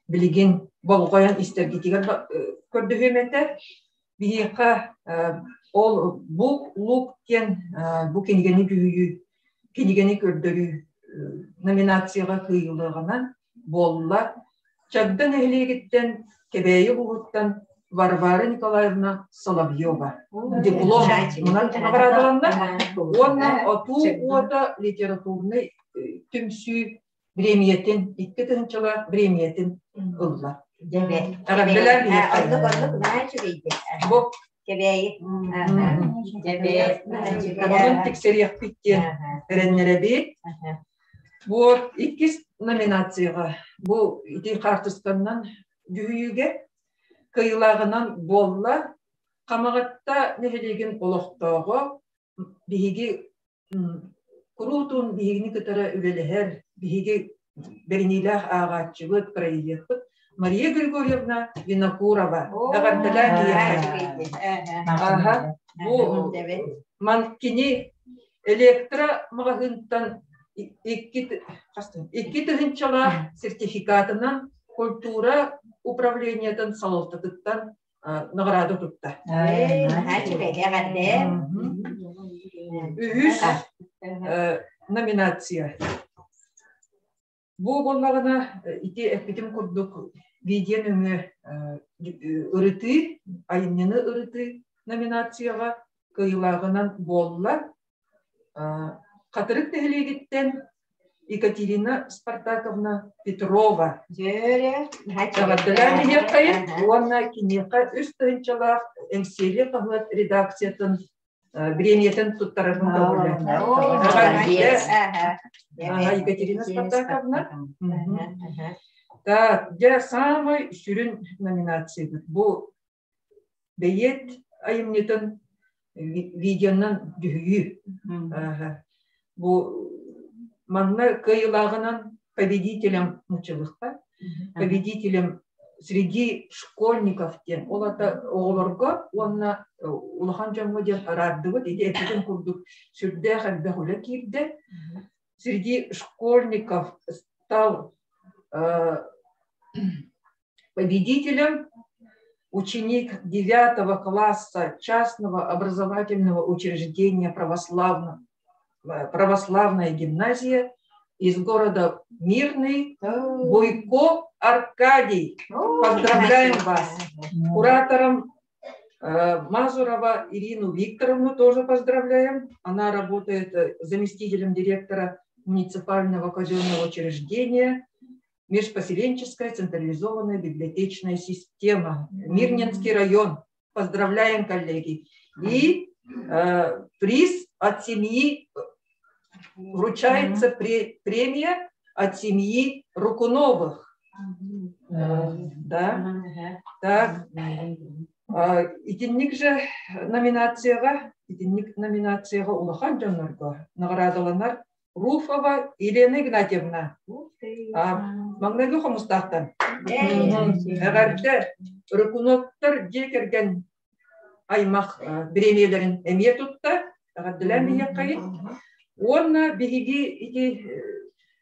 S18: билигин болҕойон истэргитигэр көрдөһүөм этэ. Биһиэхэ ол Бук Лук диэн бу кинигэни дьүһүйүү, кинигэни көрдөрүү номинацияҕа кыайыылааҕынан буолла. Чагда нэһилиэгиттэн Кэбээйи улууһуттан Варвара Николаевна Соловьева диплом мунан наҕараадаланна уонна Отуу уота литературнай түмсүү бириэмийэтин 2000-лаах бириэмийэтин ылла.
S1: Эҕэрдэлээн Оннук оннук наһаа үчүгэйдик.
S18: Бу
S1: Кэбээйи.
S18: Онон тиксэриэхпит диэн эрэннэрэбит. Бу иккис номинацияҕа бу ити хаартысканнан дьүһүйүүгэ кыайыылааҕынан буолла Хамаҕатта нэһилиэгин олохтооҕо биһиги куруутун биһигини кытары үлэлэһэр, биһиги бэриниилээх ааҕааччыбыт, проектпыт Мария Григорьевна Винокурова. Эҕэрдэлээн киһиэхэ. Аха. Бу ман кини электро маҕаһыынтан 2 тыһыынчалаах сертификатынан культура управлениетын салалтатыттан наҕараада тутта. Үһүс номинация. Бу буоллаҕына ити эппитим курдук видео нөҥүө ырытыы, айымньыны ырытыы номинацияҕа кыайыылааҕынан буолла. Хатырык нэһилиэгиттэн Екатерина Спартаковна Петрова. Эҕэрдэлээн иһиэххэйин уонна киниэхэ үс тыһыынчалаах Эҥсиэли хаһыат редакциятын бириэмийэтин туттарарын көҥүллээн. Екатерина Спартаковна. Так, дьэ, саамай сүрүн номинациябыт бу бэйиэт айымньытын видеонан дьүһүйүү. Бу манна кыайыылааҕынан победителем мучылыхта, победителем среди школьников диэн ол ата оҕолорго уонна улахан дьоҥҥо диэн араардыбыт. Ити эппитим курдук сүрдээх элбэх үлэ киирдэ. Среди школьников стал Победителем ученик 9 класса частного образовательного учреждения Православная гимназия из города Мирный Бойко Аркадий. Поздравляем вас! Куратором Мазурова Ирину Викторовну тоже поздравляем. Она работает заместителем директора муниципального казенного учреждения Межпоселенческая централизованная библиотечная система. Мирнинский район. Поздравляем, коллеги. И приз от семьи вручается премия от семьи Рукуновых. Да. Так. Итинник же номинацияға, итинник номинацияға улахан дьоннорго наҕараадаланар Руфова Елена Игнатьевна. Маҥнайгы хомустаахтан. Эҕэрдэ Рыкуновтар дьиэ кэргэн аймах бириэмийэлэрин эмиэ тутта. Эҕэрдэлээн биһиэххэйин. Уонна биһиги ити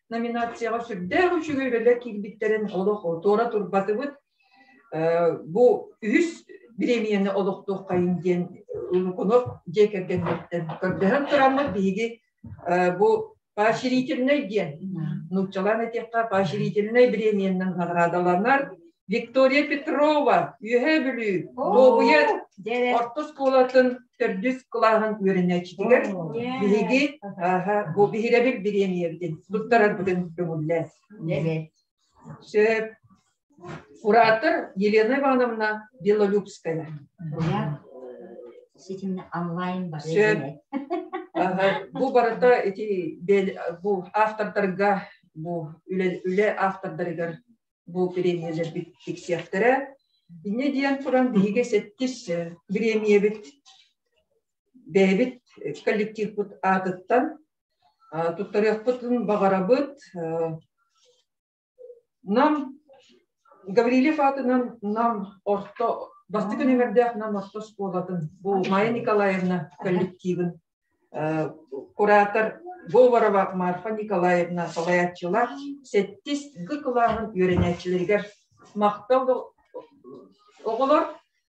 S18: номинацияҕа сүрдээх үчүгэй үлэлэр киирбиттэрин олох туора турбатыбыт. Бу үһүс бириэмийэни олохтуоххайын диэн Рыкунов дьиэ кэргэннэриттэн көрдөһөн тураммыт биһиги Бу поощрительнай диэн, нууччалаан этиэххэ, поощрительнай бириэмийэннэн наҕараадаланар Виктория Петрова, Үөһээ Бүлүү, Туобуйа орто оскуолатын төрдүс кылааһын үөрэнээччитигэр биһиги бу биһирэбил бириэмийэбитин туттарарбытын көҥүллээн. Сөп. Куратор Елена Ивановна Белолюбская.
S17: Ситимне онлайн
S18: Сөп. Бу барыта ити бу автордарга бу үлэ автордарыгар бу премиялэрбит тиксиэхтэрэ. Инньэ диэн туран биһиги сэттис бириэмийэбит бэйэбит коллективпыт аатыттан туттарыахпытын баҕарабыт. Нам Гаврильев аатынан Нам орто бастакы нүмердээх Нам орто оскуолатын бу Майя Николаевна коллективын куратор Говорова Марфа Николаевна салайааччылар сэттис Г кылааһын үөрэнээччилэригэр махтал оҕолор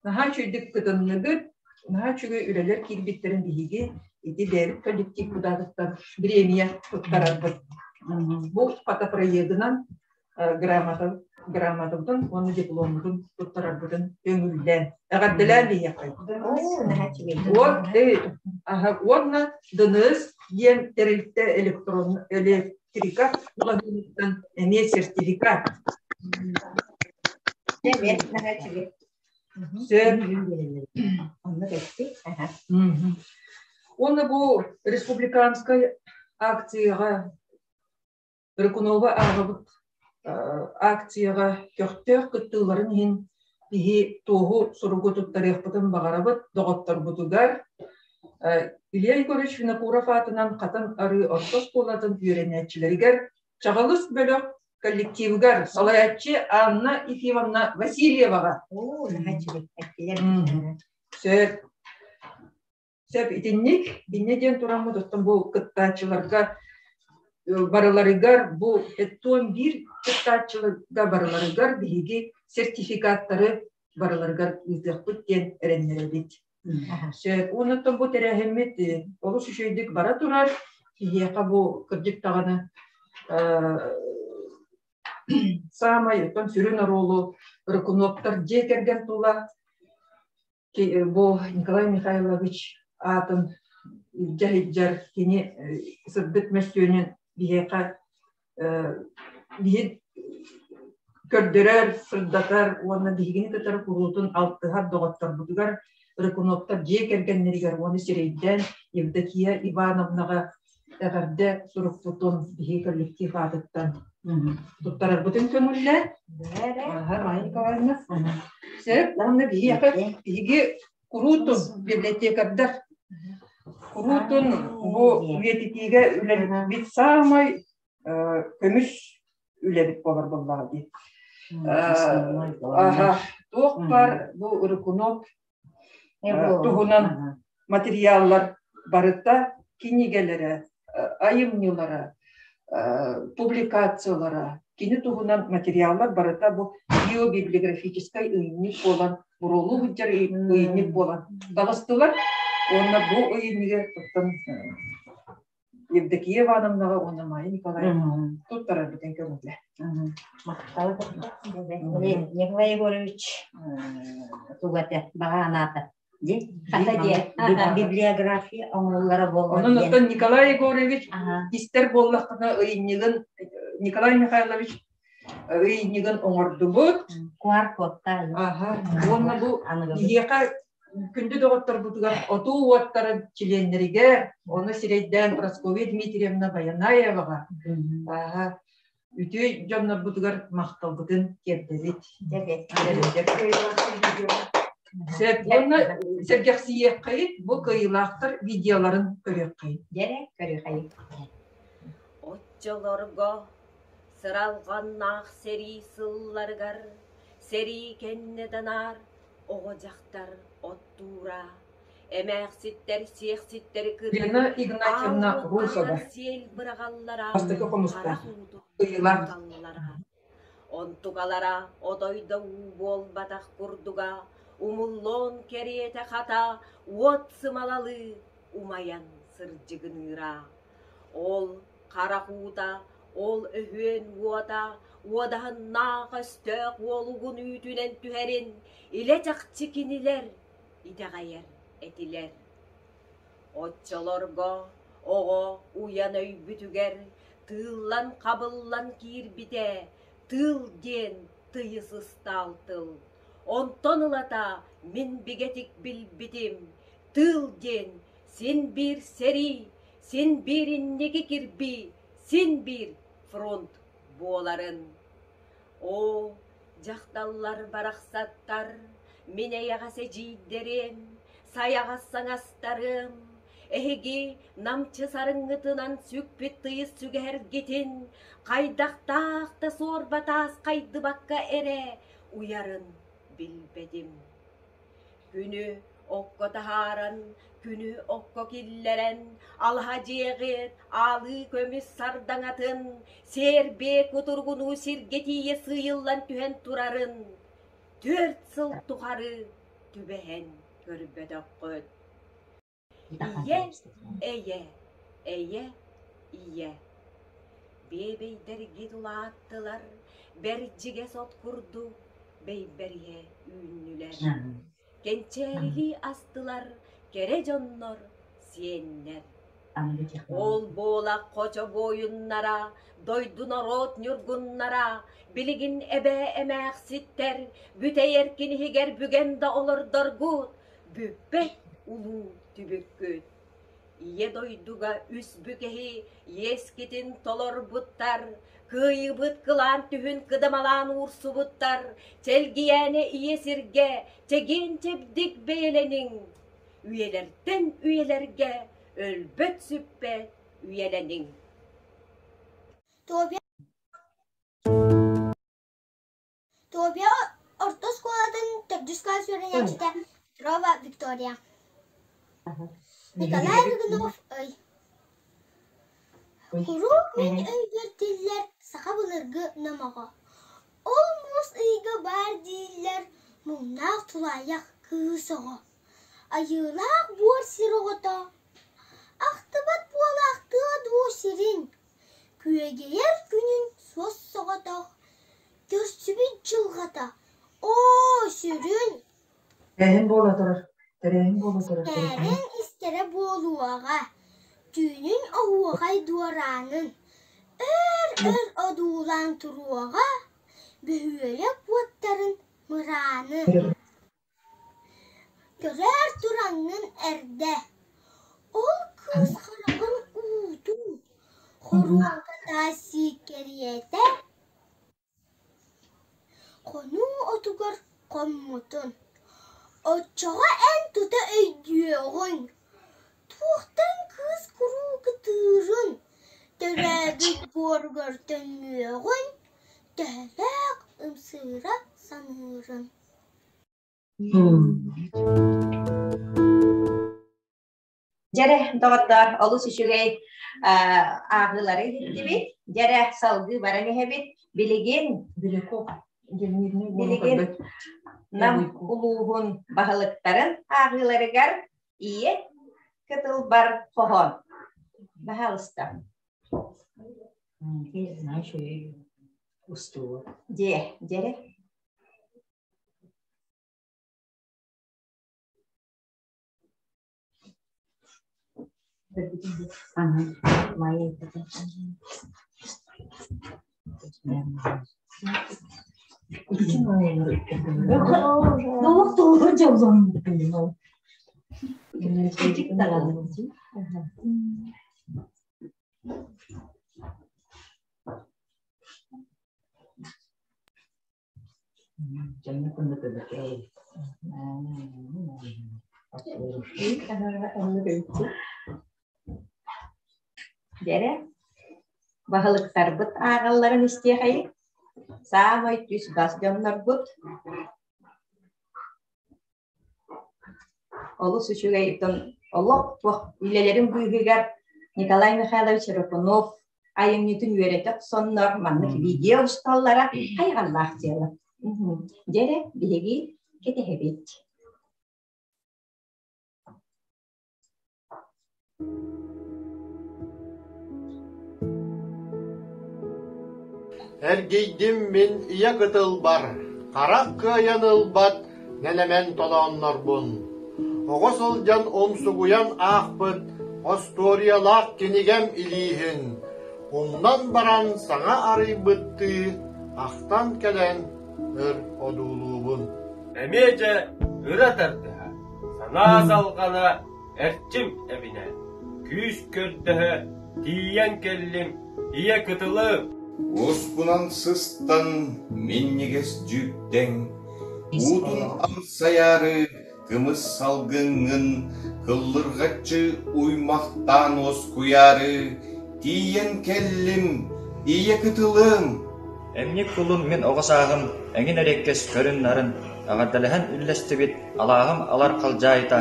S18: наһаа үчүгэйдик кытынныгыт, наһаа үчүгэй үлэлэр киирбиттэрин биһиги ити бэйэбит коллектив кудаатыттан бириэмийэ туттарарбыт. Бу фотопроегынан грамота грамотабытын уонна дипломмутун туттарарбытын көҥүллээн эҕэрдэлээн биһиэхэ. Уонна ДНС диэн тэрилтэ электрон электрика маҕаһыыныттан эмиэ сертификат. Сөп. Уонна бу республиканскай акцияҕа Рыкунова ааҕабыт акцияҕа көхтөөх кыттыыларын иһин биһи туоһу суругу туттарыахпытын баҕарабыт доҕотторбутугар Илья Егорович Винокуров аатынан Хатан Арыы орто оскуолатын үөрэнээччилэригэр Чаҕылыс бөлөх коллективыгар салайааччы Анна Ефимовна Васильеваҕа. Сөп. Сөп итинник инньэ диэн тураммыт оттон бу кыттааччыларга барыларыгар бу 71 кыттааччыларга барыларыгар биһиги сертификаттары барыларыгар ыытыахпыт диэн эрэннэрэбит. Сөп. Уонна бу тэрээһиммит олус үчүгэйдик бара турар. Киһиэхэ бу кырдьык даҕаны саамай оттон сүрүн оруолу Рыкуновтар дьиэ кэргэн тула бу Николай Михайлович аатын илдьэ сылдьар кини сырдык мөссүөнүн биһиэхэ биһи көрдөрөр, сырдатар уонна биһигини кытары куруутун алтыһар доҕотторбутугар Рыкуновтар дьиэ кэргэннэригэр уонна сирэйдээн Евдокия Ивановнаҕа эҕэрдэ сурукпутун биһиги коллектив аатыттан туттарарбытын көҥүллээн Майя Николаевна сөп уонна биһиэхэ биһиги куруутун библиотекардар куруутун бу үйэтитиигэ үлэлэппит саамай көмүс үлэбит буолар буоллаҕа дии. Туох баар бу Рыкунок туһунан материаллар барыта кинигэлэрэ, айымньылара, публикациялара, кини туһунан материаллар барыта бу биобиблиографическай ыйынньык буолан, буруолуу сылдьар ыйынньык буолан таҕыстылар. Уонна бу ыйынньыгы туттан Евдокия Ивановнаҕа уонна Майя Николаевна туттарарбытын көҥүлэ.
S17: Махтал. Николай Егорович тугата баҕа анаата. Библиография оҥоһуллара буолла.
S18: Онон оттон Николай Егорович истэр буоллаххына ыйынньыгын Николай Михайлович ыйынньыгын оҥордубут.
S17: Куар кодтаах.
S18: Аха. Уонна бу биһиэхэ күндү доҕотторбутугар отуу уоттарын чилиэннэригэр, ону сирэйдээн Прасковья Дмитриевна Баянаеваҕа аха үтүө дьоннорбутугар махталбытын тиэрдэбит. Сөп. Уонна сэргэхсийиэххэйит, бу кыайыылаахтар видеоларын көрүөххэйит.
S1: Дьэрэ, көрүөххэйит. Оччолорго сыралҕаннаах сэрии сылларыгар сэрии кэннэ данаар оҕо-дьахтар оттуура, эмээхситтэр сиэхситтэри
S18: Лена Игнатьевна Русова
S1: сиэл быраҕаллара,
S18: бастакы хомустаах
S1: харах уутун
S18: ыйылаах
S1: туталлара. Онтукалара отой да уу буолбатах курдуга, умуллуон кэриэтэ хата уот сымалалыы умайан сырдьыгыныыра. Ол харах уута, ол өһүөн уота уодаһыннаах өстөөх уолугун үүтүнэн түһэрин илэ-чахчы кинилэр итэҕэйэр этилэр. Оччолорго оҕо уйан өйбүтүгэр тыыллан-хабыллан киирбитэ тыыл диэн тыйыс ыстаал тыл. Онтон ылата мин бигэтик билбитим, тыыл диэн син биир сэрии, син биир инники кирбии, син биир фронт буоларын. Оо, дьахталлар барахсаттар, мин эйэҕэс эдьиийдэрим, сайаҕас саҥастарым, эһиги намчы сарыҥҥытынан сүкпүт тыйыс сүгэһэргитин хайдахтаах да суорба таас хайдыбакка эрэ уйарын билбэтим. Күнү окко таһааран, күнү окко киллэрэн, алаһа дьиэҕит аалыы көмүс сардаҥатын, сиэрбиэ кутуругунуу сиргэ тиийэ сыыйыллан түһэн турарын 4 сыл тухары түбэһэн көрбөтөххүт. Ийэ, эйэ, эйэ, ийэ. Биэбэйдэргит улааттылар, бэрдьигэс от курдук бэйбэриһэ үүннүлэр. Кэнчээрилии астылар кэрэ дьоннор, сиэннэр. Ол буола хочо буойуннара, дойду норуот ньургуннара, билигин эбээ эмээхситтэр бүтэй эркин иһигэр бүгэн да олордоргут, бүппэт улуу түбүккүт. Ийэ дойдуга үс бүкэһи иэскитин толорбуттар, кыайыыбыт кылаан түһүн кыдамалаан уурсубуттар, чэлгийээнэ ийэ сиргэ чэгиэн-чэбдик бэйэлэниҥ, үйэлэртэн үйэлэргэ өлбөт-сүппэт үйэлэниҥ.
S19: Тобия орто оскуолатын төрдүс кылаас үөрэнээччитэ Петрова Виктория. Николай Рыгунов ый. Куруук мин өйбөр тиллэр саха былыргы номоҕо. Ол муус ыйга баар дииллэр муҥнаах тулаайах кыыс оҕо. Айыылаах буор сир оҕото. Ахтыбат буолаахтыа дуу сирин Күөгэйэр күнүн суос-соҕотох көрсүбүт дьылҕата, оо, сүрүн
S18: Тэрээһин буола турар. Тэрээһин буола турар.
S19: Истээрин истэ истэрэ буолуоҕа, түүнүн оһуохай дуораанын өр-өр одуулаан туруоҕа, бөһүөлэк уоттарын мырааны Көрөөр тураҥҥын эрдэ, ол кыыс хараҕын уутун хоруоҥка таас сиик кэриэтэ Хонуу отугар хоммутун, оччоҕо эн тута өйдүөҕүҥ, туохтан кыыс куруук ытыырын, төрөөбүт буоругар төннүөҕүн, төһөлөөх ымсыыра саныырын
S1: Дьэрэ, доҕоттоор, олус үчүгэй ааҕыылары иһиттибит. Дьэрэ, салгыы баран иһэбит. Билигин билигин Нам улууһун баһылыктарын ааҕыыларыгар ийэ кытылбар хоһоон. Баһаалыста. Дьиэ, дьэрэ. Дьэрэ, баһылыктарбыт ааҕалларын истиэхэйиҥ, саамай түс-бас дьоннорбут Олус үчүгэй олох туох үлэлэрин быыһыгар Николай Михайлович Рыкунов айымньытын үөрэтэ охсоннор маннык видео усталлара хайҕаллаах дьыала. Дьэрэ, биһиги кэтэһэбит.
S20: Эргийдим мин ийэ кытылбар, харах кыайан ылбат нэлэмэн толооннорбун. Оҕо сылдьан умсугуйан аахпыт остуоруйалаах кинигэм илииһин, умнан баран саҥа арыйбыттыы ахтан кэлэн өр одуулуубун.
S21: Эмиэ дьэ ыра тардыһа, санаа салҕана эрчим эбинэ, күүс көрдөһө тиийэн кэллим ийэ кытылым.
S22: Уоспунан сыстан минньигэс дьүүктэҥ, уутун амсайаары кымыс салгыҥҥын кыллырҕаччы уймахтаан уоскуйаары тиийэн кэллим, ийэ кытылым.
S23: Эмньик кулун мин оҕо сааһым эҥин эриэккэс көрүн-нарын эҕэрдэлэһэн үллэстибит алааһым алар халдьаайыта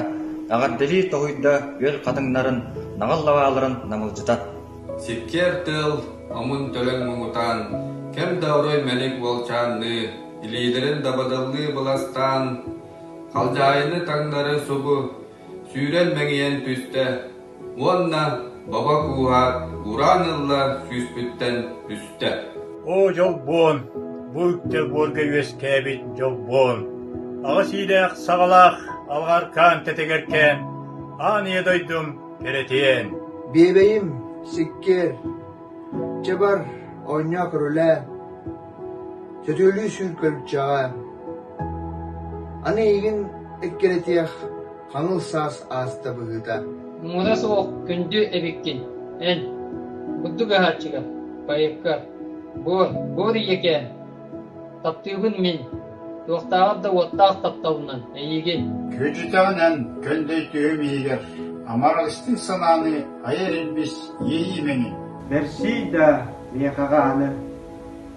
S23: эҕэрдэлии тоһуйда үөл хатыҥнарын наҕыл лабааларын намылдьыта.
S9: Сиккиэр тыал омун-төлөн муҥутаан, кэм да орой мэник уолчаанныы, илиилэрин дабадаллыы быластаан, халдьаайыны таҥнары субу сүүрэн мэҥийэн түстэ уонна баба кууһаат ураан ылла сүүспүттэн түстэ.
S24: Оо, дьолбуон, бу үктэл буорга үөскээбит дьолбуон! Аҕыс иилээх саҕалаах алҕаркаан тэтэгэркээн, аан ийэ дойдум кэрэтиэн!
S25: Биэбэйим, сиккиэр, чэ бар, оонньоо көрүлээ, сөтүөлүү сүүр көлүччэҕэ. Аны эйигин эккирэтиэх хаҥыл саас ааста быһыыта.
S26: Муҥура суох күндү эбиккин, эн, бурдук аһааччыга, поэкка, буор, буор ийэкээн, таптыыбын мин, туохтааҕар да уоттаах тапталынан эйигин.
S27: Күөдьүтэҕинэн көндөй түһүм иһигэр амарах истиҥ санааны айар илбис иэйии мэҥин.
S28: Бэрсий да миэхэҕэ аны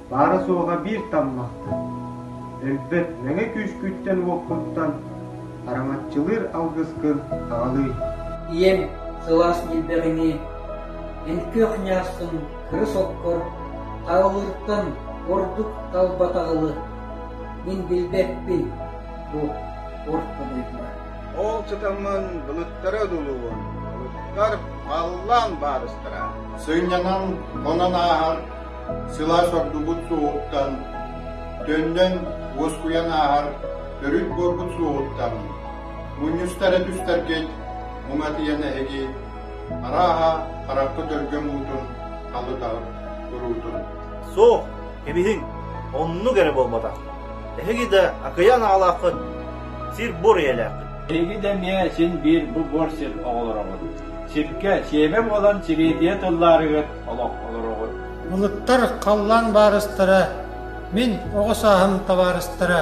S28: Баара-суоҕа биир таммахтан, өлбөт мэҥэ күүскүттэн-уоххуттан араҥаччылыыр алгыскын аҕалыый.
S29: Ийэм сылаас ньилбэҕинии, эн күөх ньааскын кырыс оккор тааллыыртан ордук талбатаҕылы мин билбэппин бу орто дойдуга.
S27: Ол сытаммын былыттары одуулуубун, былыттар халлаан баарыстара.
S20: Сынньанан, хонон ааһар Сылаас ордубут суоһуттан, төннөн уоскуйан ааһар төрүт буорбут суоһуттан, мунньустара түстэргит, Уматыйан эһиги, арааһа, харахпыт өлгөм уутун халытаҕыт куруутун.
S2: Суох, кэбиһиҥ, оннук эрэ буолбатах. Эһиги да акыйаан аҕалааххыт, сир-буор ийэлээххит.
S9: Эһиги да эмиэ син биир бу буор сир оҕолороҕут. Сиргэ сиэмэ буолан сириэдийэ тыллаарыгыт олох олороҕут.
S3: Былыттар халлаан баарыстара, мин оҕо сааһым табаарыстара,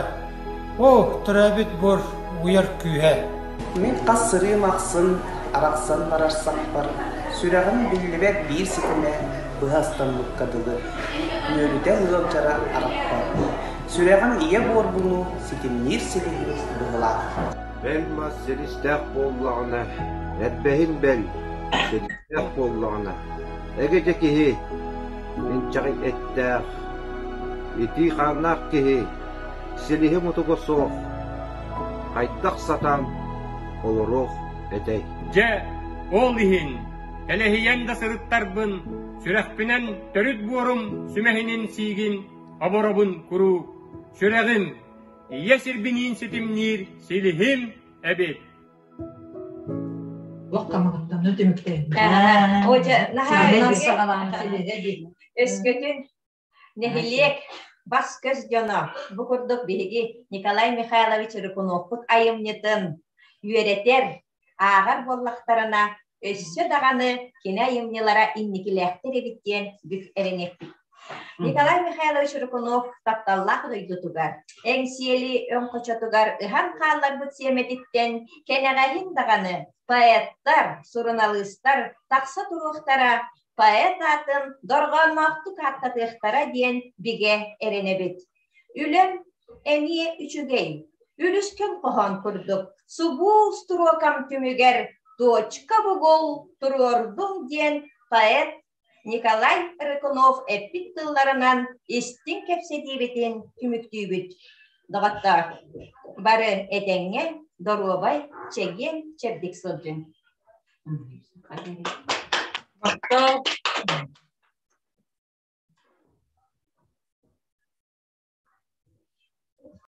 S3: Оо, төрөөбүт буор уйар күүһэ.
S5: Мин хас сырыым ахсын арахсан барар сахпар, сүрэҕим биллибэт биир ситимэ быһа ыстаммыкка дылы, нүөлүтэн ыалдьара арахпат. Сүрэҕим ийэ буорбуну ситимниир силиһин быһылаах.
S6: Бэл мас силистээх буоллаҕына, эрбэһин бэл силистээх буоллаҕына, эгэ киһи инчэҕэй эттээх, итии хааннаах киһи силиһи мутуга суох, хайдах сатаан олоруох этэй?
S7: Дьэ, ол иһин, тэлэһийэн да сырыттарбын, сүрэхпинэн төрүт буорум сүмэһинин сиигин оборобун куруук, сүрэҕим ийэ сирбиниин ситимниир силиһим эбит.
S1: Өскөтүн нэһилиэк бас-көс дьоно бу курдук биһиги Николай Михайлович Рыкуновпут айымньытын үөрэтэр, ааҕар буоллахтарына, өссө даҕаны кини айымньылара инникилээхтэр эбит диэн бүк эрэниэхпит. Николай Михайлович Рыкунов тапталлаах дойдутугар, Эҥсиэли өҥ хочотугар ыһан хаалларбыт сиэмэтиттэн кэнэҕэһин даҕаны поэттар, суруналыыстар тахса туруохтара, поэт аатын дорҕоонноохтук ааттатыахтара диэн бигэ эрэнэбит. Үлэм эмиэ үчүгэй, үлүскэн хоһоон курдук субуу устуруокам түмүгэр точка бугул туруордум диэн поэт Николай Рыкунов эппит тылларынан истиҥ кэпсэтиибитин түмүктүүбүт. Доҕоттоор, бары этэҥҥэ, доруобай, чэгиэн, чэбдик сылдьыҥ.
S8: Махтал.